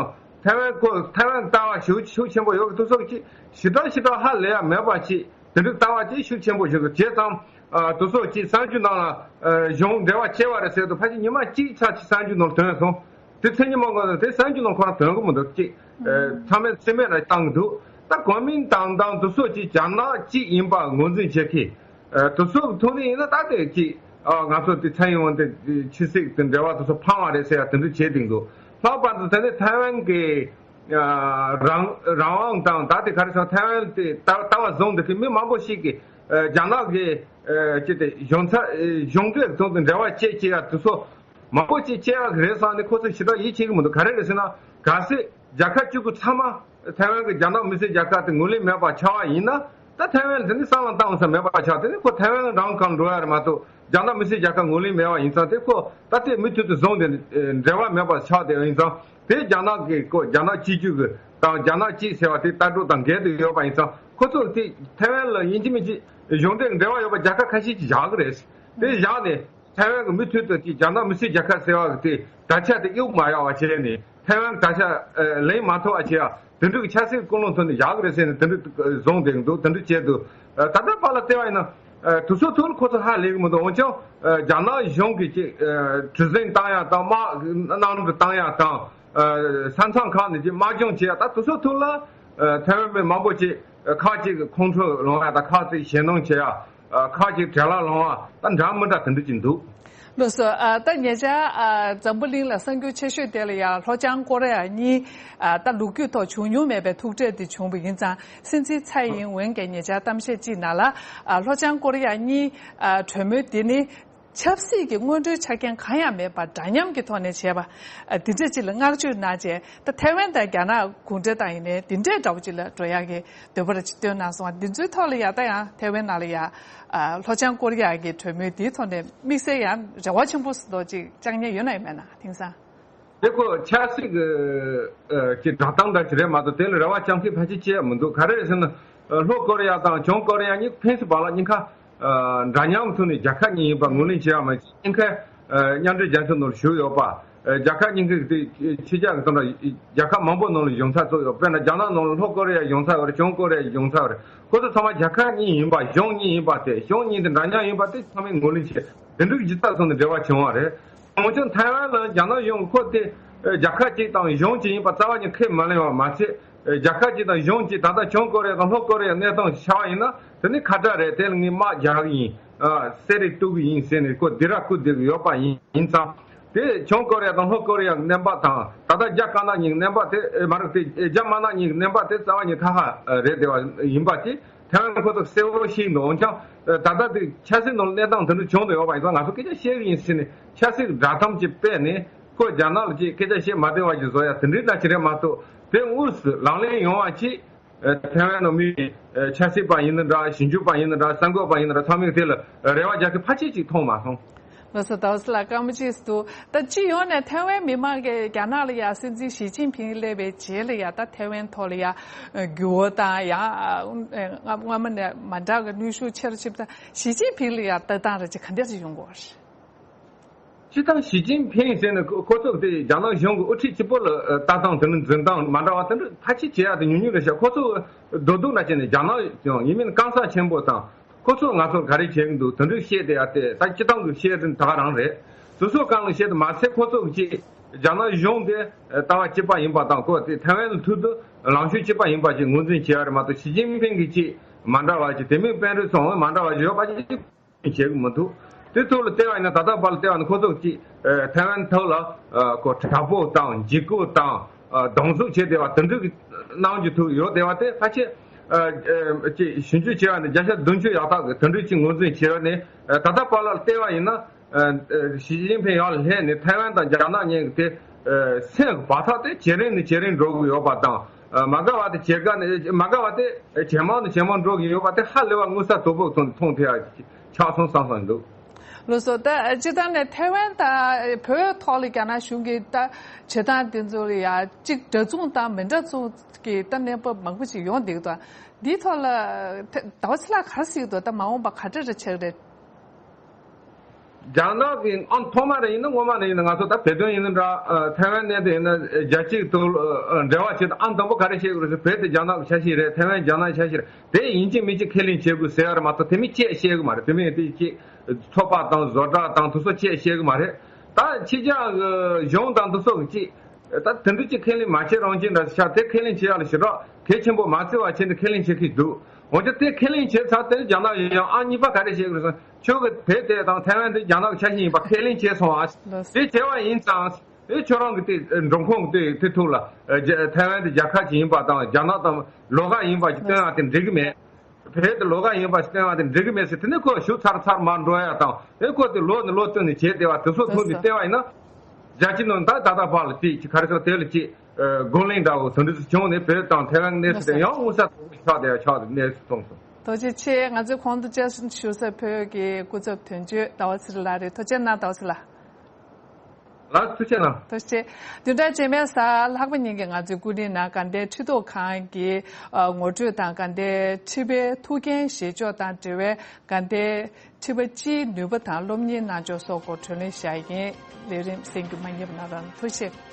ཐའེ་ཝན་སྐོར་ཐའེ་ཝན་ལྟ་བ་ཤུགས་ཤུགས་ཆེན་པོ་ཡོད་གི། དེ་ཚོ་ཅིག་ཞེ་དྲག་ཞེ་དྲག་ཧ་ལས་ཡ་མེད་པ་ཅིག་དེ་འདྲའི་ལྟ་བ་ཅིག་ཤུགས་ཆེན་པོ་ཞིག་འདུག་བྱས་ཙང་། ཨ་དེ་ཚོ་ཅིག་གསར་འགྱུར་ནང་ལ་ཨ་གཞུང་འབྲེལ་བ་བྱས་པ་རེད་ཟེར་དུས། ཕལ་ཆེར་ཉི་མ་གཅིག་ཆ་ཅིག་གསར་འགྱུར་ནང་ལ་ཐོན་སོང་། དེ་མཚན་ཉིད་མ་འགོར་ན་དེ་གསར་འགྱུར་ནང་ཁོ་རང་ཐོན་གི་མི་འདུག་ཅིག་ཨ་ཚང་མས་སེམས་པའི་ནང་བཏང་གི་འདུག་ད་གོ་མིན་ཏང་དང་དེ་ཚོ་ཅིག་རྒྱ་ནག་ཅིག་ཡིན་པ་ངོས་འཛིན་བྱེད་མཁན། ཨ་དེ་ཚོ་གི་ཐོག་ནས་ཡིན་ན། ད་དེ་ཅིག་ཨ་ང་ཚོ་དེ་ཚན་ཡོང་དེ་ཕྱི་སྲིད་དེ་འབྲེལ་བ་དེ་ཚོ་ཕངས་པ་རེད་ཟེར་ཡ་དེ་འདྲ་བྱེད་བསྡད་འདུག་ལྷག་པར་དུ་དེ་ནས་ཐའེ་ཝན་གྱི་ཨ་རང་རང་དབང་དང་། ད་དེ་ག་རེ་ཟེར། ཐའེ་ཝན་དེ་ལྟ་ལྟ་བ་བཟུང་བསྡད་མཁན་མི་མང་པོ་ཞིག་གིས་ཨ་རྒྱ་ནག་གི་ཨ་ཅི་དེ་གཞུང་ཚབ་ཨ་གཞུང་འབྲེལ་ཚོགས་དང་འབྲེལ་བ་བཅད་བཅད་ཡ་དེ་ཚོ་མང་པོ་ཅིག་བཅད་ཡ་རེད་བསམ་ནས་ཁོ་ཚོ་ཞེ་དྲག་ཡིད་ཆེས་ཀྱི་མི་འདུག་ག་རེ་རེད་ཟེར་ན། གལ་སྲིད་རྒྱལ་ཁབ་བཅུ་དགུ་ཚང་མ་ཐའེ་ཝན་གྱི་རྒྱ་ནག་མི་སེར་རྒྱལ་ཁབ་དེ་ངོས་ལེན་མེད་པ་ཆགས་པ་ཡིན་ན། ད་ཐའེ་ཝན་དེ་ནི་བསམ་བློ་བཏང་ས་མེད་པ་ཆགས། དེ་ནི་ཁོ་ཐའེ་ཝན་རང་གང་འགྲོ་ཡ་རེད་མ་གཏོགས། རྒྱ་ནག་མི་སེར་རྒྱལ་ཁབ་ངོས་ལེན་མེད་པ་ཡིན་ཙང་། དེ་ཁོ་ད་ལྟའི་མུ་མཐུད་དུ་བཟུང་སྟེ་འབྲེལ་བ་མེད་པ་ཆགས་བསྡད་པ་ཡིན་ཙང་། དེ་རྒྱ་ནག་གི་ཁོ་རྒྱ་ནག་གཅིག་གྱུར་གྱི་དང་རྒྱ་ནག་གཅིག་ཟེར་བ་དེ་ལྟ་གྲུབ་དང་འགལ་དུ་ཡོད་པ་ཡིན་ཙང་། ཁོ་ཚོ་དེ་ཐའེ་ཝན་ལ་ཡིན་གཅིག་མིན་གཅིག་གཞུང་འབྲེལ་འབྲེལ་བ་ཡོད་པ་རྒྱལ་ཁབ་ཁ་ཤས་ཅིག་བཞག་གི་རེད། དེ་བཞག་ནས། ཐའེ་ཝན་གྱི་མུ་མཐུད་དུ་དེ་རྒྱ་ནག་མི་སེར་རྒྱལ་ཁབ་ཟེར་བ་གི་དེ་དར་ཆ་དེ་གཡུག་མ་ཡག་པ་བྱས་ནས་ཐའེ་ཝན་དར་ཆ་ལེན་མ་ཐུབ་པ་བྱས་ཡ་དེ་འདྲ་གི་ཆབ་སྲིད་ཀུན་སློང་ཐོག་ནས་བཞག་གི་རེད་ཟེར་ནས་དེ་འདྲ་བཟུང་བསྡད་འདུག་དེ་འདྲ་བྱས་འདུག་ད་ལྟ་བར་ལ་བལྟས་པ་ཡིན་ན་དུས་ཚོད་ཐུང་ལ་ཁོ་ཚོ་ཧ་ལས་གི་མི་འདུག་འོན་ཀྱང་རྒྱ་ནག་གཞུང་གིས་ཅིག་གྲུ་གཟིངས་བཏང་ཡ་དང་དམག་གནམ་གྲུ་བཏང་ཡ་དང་ས་མཚམས་ཁག་ནས་ཅིག་དམག་སྦྱོང་བྱས་ཡ་ད་དུས་ཚོད་ཐུང་ལ་ཐའེ་ཝན་མི་མང་པོ་ཅིག་ཁག་ཅིག་ཁོང་ཁྲོ་ལངས་ཡ་དང་ཁག་ཅིག་ཞེད་སྣང་བྱེད་ཡ། ཁག་ཅིག་བྲེལ་བ་ལངས་པ་ད་འདྲ་མི་འདྲ་དེ་འདྲ་ཅིག་འདུག་ལགས་སོ། ཨ། ད་ཉེ་ཆར་ཨ། འཛམ་བུ་གླིང་ལ་གསར་འགྱུར་ཆེ་ཤོས་དེ་ལ་ཡང་ལྷོ་བྱང་ཀོ་རི་ཡ་གཉིས་ཨ། ད་ལོ་རྒྱུས་ཐོག་བྱུང་མྱོང་མེད་པའི་ཐུག་འཕྲད་དེ་བྱུང་བ་ཡིན་ཙང་སྲིད་འཛིན་ཚའེ་ཡིན་ཝེན་གྱིས་ཉེ་ཆར་གཏམ་བཤད་ཅིག་ནང་ལ་ཨ། ལྷོ་བྱང་ཀོ་རི་ཡ་གཉིས་ཨ། གྲོས་མོལ་དེ་ནི་ཆབ་སྲིད་ཀྱི་དངོས་འབྲེལ་ཆ་རྐྱེན་གང་ཡང་མེད་པར་འདྲ་མཉམ་གྱི་ཐོག་ནས་བྱས་པ་ཨ། འདི་འདྲ་ཅིག་ལ་བསྔགས་བརྗོད་གནང་རྗེས་ད་ཐའེ་ཝན་དང་རྒྱ་ནག་གུང་ཁྲན་ཏང་ཡིན་ནའི་འདི་འདྲའི་འདྲ་པོ་ཅིག་ལ་འགྲོ་ཡག་གི་འདོད་པ་རེ་ཅིག་བཏོན་གནང་སོང་བ། འདི་ཚོའི་ཐོག་ལ་ཡ་ད་ཡང་ཐའེ་ཝན་ནང་ལ་ཡ་ཨ། ལྷོ་བྱང་ཀོ་རི་ཡ་གི་གྲོས་མོལ་འདིའི་ཐོག་ནས་དམིགས་བསལ་ཡང་རེ་བ་ཆེན་པོ་ཟེར་མདོག་ཅིག་བཅངས་མཁན་ཡོད་ན་ཡོད་མེད་ན། དེང་སང་། དེ་ཁོ་ཆབ་སྲིད་ཀྱི་ཨ། ཀྱི་བསྒྲགས་གཏམ་འདྲ་ཅིག་རེད་མ་གཏོགས་དེ་ལ་རེ་བ་བཅངས་མཁན་ཕལ་ཆེར་ཅི་ཡང་མི་འདུག་ག་རེ་རེད་ཟེར་ན་ཨ། ལྷོ་ཀོ་རི་ཡ་དང་བྱང་ཀོ་རི་ཡ་གཉིས་ཕན་ཚུན་བར་ལ་གཉིས་ཀ་ཨ། འདྲ་མཉམ་ཐོག་ནས་རྒྱལ་ཁབ་གཉིས་ཡིན་པ་ངོས་ལེན་བྱེད་ཡ་མ་གཏོགས་གཉིས་ཀ་ཨ། མཉམ་འབྲེལ་རྒྱལ་ཚོགས་ནང་ལ་ཞུགས་ཡོད་པ། ཨ། རྒྱལ་ཁབ་གཉིས་ཀའི་དེ་ཕྱི་རྒྱལ་གྱི་སྟེང་ལ་རྒྱལ་ཁབ་མང་པོ་ནང་ལ་གཞུང་ཚབ་ཚུགས་ཡོད། དཔེར་ན་རྒྱ་ནག་ནང་ལ་ལྷོ་ཀོ་རི་ཡའི་གཞུང་ཚབ་ཡོད་རེད། བྱང་ཀོ་རི་ཡའི་གཞུང་ཚབ་ཡོད་རེད། ཁོ་ཚོ་ཚང་མ་རྒྱལ་ཁབ་གཉིས་ཡིན་པ། གཞུང་གཉིས་ཡིན་པ་དེ་གཞུང་གཉིས་དེ་འདྲ་མཉམ་ཡིན་པ་དེ་ཚང་མས་ངོས་ལེན་བྱེད། དེ་འདྲའི་གཞི་རྩ་ཐོག་ནས་འབྲེལ་བ་བྱུང་བ་རེད། འོན་ཀྱང་ཐའེ་ཝན་ལ་རྒྱ་ནག་གཞུང་གིས་ཁོ་དེ་རྒྱལ་ཁབ་གཅིག་དང་གཞུང་གཅིག་ཡིན་པ་རྩ་བ་ཉིད་ཁས་མ་ལེན་པ་མ་ཟད། རྒྱལ་ཁབ་གཅིག་དང་གཞུང་གཅིག་ད་ལྟ་བྱང་ཀོ་རི་ཡ་དང་ལྷོ་ཀོ་རི་ཡའི་གནས་སྟངས་ཤིག་ཆགས་པ་ཡིན་ན་དེ་ནི་ཁ་གྲགས་རེད། དེ་ལ་ངས་དམག་རྒྱག་གི་ཡིན། ཨ། གསེར་རེ་གཏུབ་གི་ཡིན་ཟེར་ནས་ཁོ་སྡིགས་ར་བསྐུལ་བསྡད་ཀྱི་ཡོད་པ་ཡིན་ཡིན་ཙང་། དེ་བྱང་ཀོ་རི་ཡ་དང་ལྷོ་ཀོ་རི་ཡའི་གནས་བབ་དང་ད་ལྟ་རྒྱ་དཀར་ནག་གཉིས་ཀྱི་གནས་བབ་དེ་མ་རེད་དེ་རྒྱ་དམར་ནག་གཉིས་ཀྱི་གནས་བབ་དེ་རྩ་བ་ཉིད་ཁ་ཁ་རེད་བསྡད་པ་ཡིན་པ་དེ་ཐའེ་ཝན་ཁོ་ཚོ་གསལ་བོ་ཤེས་འདུག་འོན་ཀྱང་ད་ལྟ་དེ་ཆབ་སྲིད་ནང་གནས་སྟངས་དེ་འདྲ་བྱུང་བསྡད་ཡོད་པ་ཡིན་ཙང་ང་ཚོ་སྐད་ཆ་བཤད་གི་ཡིན་ཟེར་ནས་ཆབ་སྲིད་བསྒྲགས་གཏམ་ཅིག་སྤེལ་ནས་ཁོ་རྒྱ་ནག་ལ་ཅིག་སྐད་ཆ་བཤད་མ་བདེ་བ་ཅིག་བཟོ་ཡ་དེ་འདྲའི་ལྟ་ཅི་རེད་མ་གཏོགས་དེ་དངོས་སུ་ལག་ལེན་ཡོང་བ་ཅིག་ཨ། ཐའེ་ཝན་ནང་མི་ཨ། ཆབ་སྲིད་པ་ཡིན་ན་འདྲ། ཞིབ་འཇུག་པ་ཡིན་ན་འདྲ། གསར་འགོད་པ་ཡིན་ན་འདྲ། ཚང་མས་དེ་ལ་རེ་བ་རྒྱག་མཁན་ཕལ་ཆེར་ཅིག་མཐོང་མ་སོང་། ལགས་སོ། ཟླ་བ་ཚེ་ལགས་སྐར་མ་གཅིག་འདུག་ད་སྤྱི་ཡོངས་ནས་ཐའེ་ཝན་མི་མང་གིས་རྒྱ་ནག་ལ་ཡ་སྲིད་འཛིན་ཞི་ཅིན་ཕིང་སླེབས་པའི་རྗེས་ལ་ཡ་ད་ཐའེ་ཝན་ཐོག་ལ་ཡ་འགྱུར་བ་དང་ཡང་སྔ་སྔ་མ་ནས་མ་འདྲ་བའི་གནོན་ཤུགས་ཆེ་རུ་ཕྱིན་པ་དང་ཞི་ཅིན་ཕིང་ལ་ཡ་ལྟ་སྟངས་རེ་ཅིག་ག་འདྲ་ཞིག་ཡོང་གི་ཡོད་རེད། སྤྱིར་བཏང་ཞི་ཅིན་ཕིང་ཟེར་ནས་ཁོ་ཁོ་ཚོ་དེ་རྒྱ་ནག་གཞུང་གི་དབུ་ཁྲིད་གཅིག་པོ་ལ་ལྟ་སྟངས་དེ་ནི་འཛིན་སྟངས་མ་འདྲ་བ་དེ་འདྲ་ཕལ་ཆེར་བྱེད་ཡག་དེ་ཉུང་ཉུང་རེད་ཤག་ཁོ་ཚོ་རྡོག་རྡོག་འདྲ་བྱས་ནས་རྒྱ་ནག་ཡིན་མིན་གང་ཟག་ཆེན་པོ་དང་ཁོ་ཚོ་ང་ཚོར་ག་རེ་བྱེད་ཀྱི་འདུག་དེ་འདྲ་བཤད་དེ་ཡ་དེ་ད་སྤྱིར་བཏང་གི་བཤད་དེ་ད་ག་རང་རེད། སོ་སོ་གང་ལ་བཤད་དེ་མ་ཚད་ཁོ་ཚོ་གི་ཅིག་རྒྱ་ནག་གཞུང་དེ་ལྟ་བ་གཅིག་པ་ཡིན་པ་དང་ཁོ་དེ་ཐའེ་ཝན་ལ་ཐུག་དུས་ལངས་ཕྱོགས་གཅིག་པ་ཡིན་པ་ཅིག་ངོས་འཛིན་བྱེད་ཡ་རེད་མ་གཏོགས་ཞི་ཅིན་ཕིང་གི་ཅིག་མ་འདྲ་བ་ཅིག་དེ་མིན་དཔོན་རིགས་ཚོ་མ་འདྲ་བ་ཅིག་ཡོད་པ་ཅིག་བྱེད་ཀྱི་མི་འདུག་དེ་ཐོག་ལ་བལྟས་པ་ཡིན་ན་ད་ལྟ་བར་ལ་བལྟས་པ་ཡིན་ན་ཁོ་ཚོ་ཅིག་ཨ། ཐའེ་ཝན་ཐོག་ལ་ཨ། ཁོ་དྲག་པོ་དང་འཇིགས་སྐུལ་དང་ཨ། རྡུང་རྡེག་བྱས་བསྡད་པ་དེ་འདྲ་གི་གནང་རྒྱུ་ཐུག་ཡོད་བསྡད་པ་དེ་ཕལ་ཆེར་ཨ། ཨ། ཅིག་ཞིབ་འཇུག་བྱས་པ་ནི་བརྒྱ་ཆ་བདུན་ཅུ་ཡག་ཐག་གི་དེ་འདྲ་ཅིག་ངོས་འཛིན་བྱས་པ་ནི་ཨ། ད་ལྟ་བར་ལ་བལྟས་པ་ཡིན་ན་ཨ། ཨ། ཞི་ཅིན་ཕིང་ཡར་ལ་སླེབས་ནས་ཐའེ་ཝན་དང་རྒྱ་ནག་གཉིས་ཀྱི་དེ་ཨ། སེམས་ཀྱི་བར་ཐག་དེ་ཇེ་རིང་ནས་ཇེ་རིང་འགྲོ་གི་ཡོད་པ་དང་། ཨ། མ་དགའ་བ་དེ་ཇེ་དགའ་ནས་མ་དགའ་བ་དེ་ཇེ་མང་ནས་ཇེ་མང་འགྲོ་གི་ཡོད་པ་དེ་ཧ་ལས་པ་མངོན་གསལ་དོད་པོ་མཐོང་མཐོང་ཐུབ་ཡ་ཆགས་སོང་བསམ་བསམ་འདུག་ལགས་སོ། ད་སྤྱིར་བཏང་ནས་ཐའེ་ཝན་དང་བོད་ཐོག་ལ་རྒྱ་ནག་གཞུང་གིས་ད་བྱེད་སྟངས་དེ་ཚོ་ལ་ཡ་གཅིག་འདྲ་མཚུངས་དང་མི་འདྲ་མཚུངས་ཀྱི་ད་གནས་བབ་མང་པོ་ཞིག་ཡོང་བསྡད་ཀྱི་འདུག་འདིའི་ཐོག་ལ་ད་ཟླ་བ་ཚེ་ལགས་ག་རེ་གཟིགས་འདུག་ད་མ་འོངས་པ་ག་འདྲ་རེ་ཆགས་རེད། རྒྱ་ནག་གི་ཨང་ཐོག་མ་རེ་ཡིན་ན་སྔོན་མ་རེ་ཡིན་ན་ང་ཚོ་ད་བོད་དོན་ཡིན་ན་འདྲ་ཨ། ཐའེ་ཝན་གནད་དོན་ཡིན་ན་རྒྱལ་སྤྱིའི་ཐོག་ཨ། འབྲེལ་བ་བྱེད་དུས་ཨང་དང་པོ་ག་རེ་བཤད་དགོས་རེད་ཟེར། བོད་དེ་རྒྱ་ནག་གི་ཆ་ཤས་རེད། ཐའེ་ཝན་རྒྱ་ནག་གི་ཆ་ཤས་རེད། དེ་ཡིན་གཅིག་མིན་གཅིག་ཁས་ལེན་བྱེད་དགོས་ཟེར་ཡ་རེད་མ་གཏོགས་དེ་མིན་ཅིག་བཤད་གི་མ་རེད། དེ་མིན་དེ་ཅིག་ཚོགས་པ་དང་བཟོ་གྲྭ་དང་དེ་ཚོ་ཅིག་བཤད་གི་མ་རེད། ད་ཕྱི་རྒྱལ་གི་གཞུང་དང་དེ་ཚོ་གི་ཅིག་ད་དེ་འདྲ་ཅིག་ཁས་ལེན་མ་བྱེད་རང་བཞིན་འདྲ་ཤག་དེ་ཁས་ལེན་བྱེད་ཡ་ལ་ཞེ་དྲག་གལ་ཆེན་པོ་མ་བརྩི་བ་བྱས་ནས་ཁས་ལེན་བྱེད་ཀྱི་འདུག་འོན་ཀྱང་དེ་ཁས་ལེན་བྱས་ཚར་དེ་རྒྱ་ནག་གཞུང་ཨང་གཉིས་པ་ག་རེ་བཤད་ཀྱི་རེད་ཟེར་ན། ཁྱོད་ཀྱི་བོད་དེ་དང་ཐའེ་ཝན་དེ་རྒྱ་ནག་གི་ཆ་ཤས་ཡིན་པ་ཁས་ལེན་བྱས་སོང་ཨ། ལགས་སོ། དེ་བྱས་པ་ཡིན་ཙང་། དེ་ཁྱོད་རང་གི་དེ་མགྲོན་ཁང་གི་དེ་དེ་ཐོག་ལ་ཨ། རྒྱ་ཐའེ་ཝན་དེ་རྒྱལ་ཁབ་ཅིག་ཡིན་པ་དང་རྒྱ་ནག་དང་ལོགས་ཀ་ཡིན་པ་ཅིག་སྟོན་ཡ་དེ་འགྲིག་གི་མེད། བོད་དེ་ལོགས་ཀ་ཡིན་པ་ཅིག་སྟོན་ཡ་དེ་འགྲིག་གི་མེད་ཟེར། དེ་ནས་ཁོ་ཞུ་ཚར་ཚར་མར་འགྲོ་ཡ་དང་། ཨེ་ཁོ་དེ་ལོགས་ནས་ལོགས་སྟོན་ནས་བྱས་བསྡད་པ་དེ་ཚོ་ཐོག་ནས་ལགས་སོ། བལྟས་པ་ཡིན་ན། རྒྱལ་སྤྱི་ནང་ད་ད་ལྟ་བར་ལ་དེ་ཅིག་ག་རེ་ཟེར་དེ་ལ་ཅིག་ཨ། དགོས་གླེང་འདྲ་བོ་དེ་འདྲ་ཚོ་བྱུང་ནས་བོད་དང་ཐའེ་ཝན་གནས་ཚུལ་དེ་ཡང་མངོན་གསལ་དོད་པོ་ཆགས་བསྡད་ཡ་ཆགས་བསྡད་གནས་ཚུལ་མཐོང་སོང་། ཐུགས་རྗེ་ཆེ། ང་ཚོའི་གོང་དུ་བཅར་ཞུ་ས་བོད་ཀྱི་སྐུ་ཚབ་དོན་གཅོད་ཟླ་བ་ཚེ་རིང་ལགས་རེད། ཐུགས་རྗེ་གནང་ཟླ་བ་ཚེ་རིང་ལགས། ལགས་ཐུགས་རྗེ་གནང་། ཐུགས་རྗེ་ཆེ། བདུན་ཕྲག་རྗེས་མའི་གཟའ་ལྷག་པ་ཉིན་གྱི་ང་ཚོའི་སྐུ་རིམ་ནང་དགའ་ལྡན་ཁྲི་ཐོག་ཁང་གི་ངོ་སྤྲོད་དང་དགའ་ལྡན་ཁྲི་པའི་ཐུགས་འགན་བཞེས་ཕྱོགས་དང་འབྲེལ་བའི་དགའ་ལྡན་ཁྲི་པ་སྤྱིའི་ནུས་པ་དང་སློབ་གཉེར་གནང་ཕྱོགས་སོགས་སྐོར་གྲོས་གླེང་བྱ་ཡིན། ལས་རིམ་གསན་རྒྱུ་མ་བསྙེལ་བ་གནང་རོགས། ཐུགས་རྗེ་ཆེ།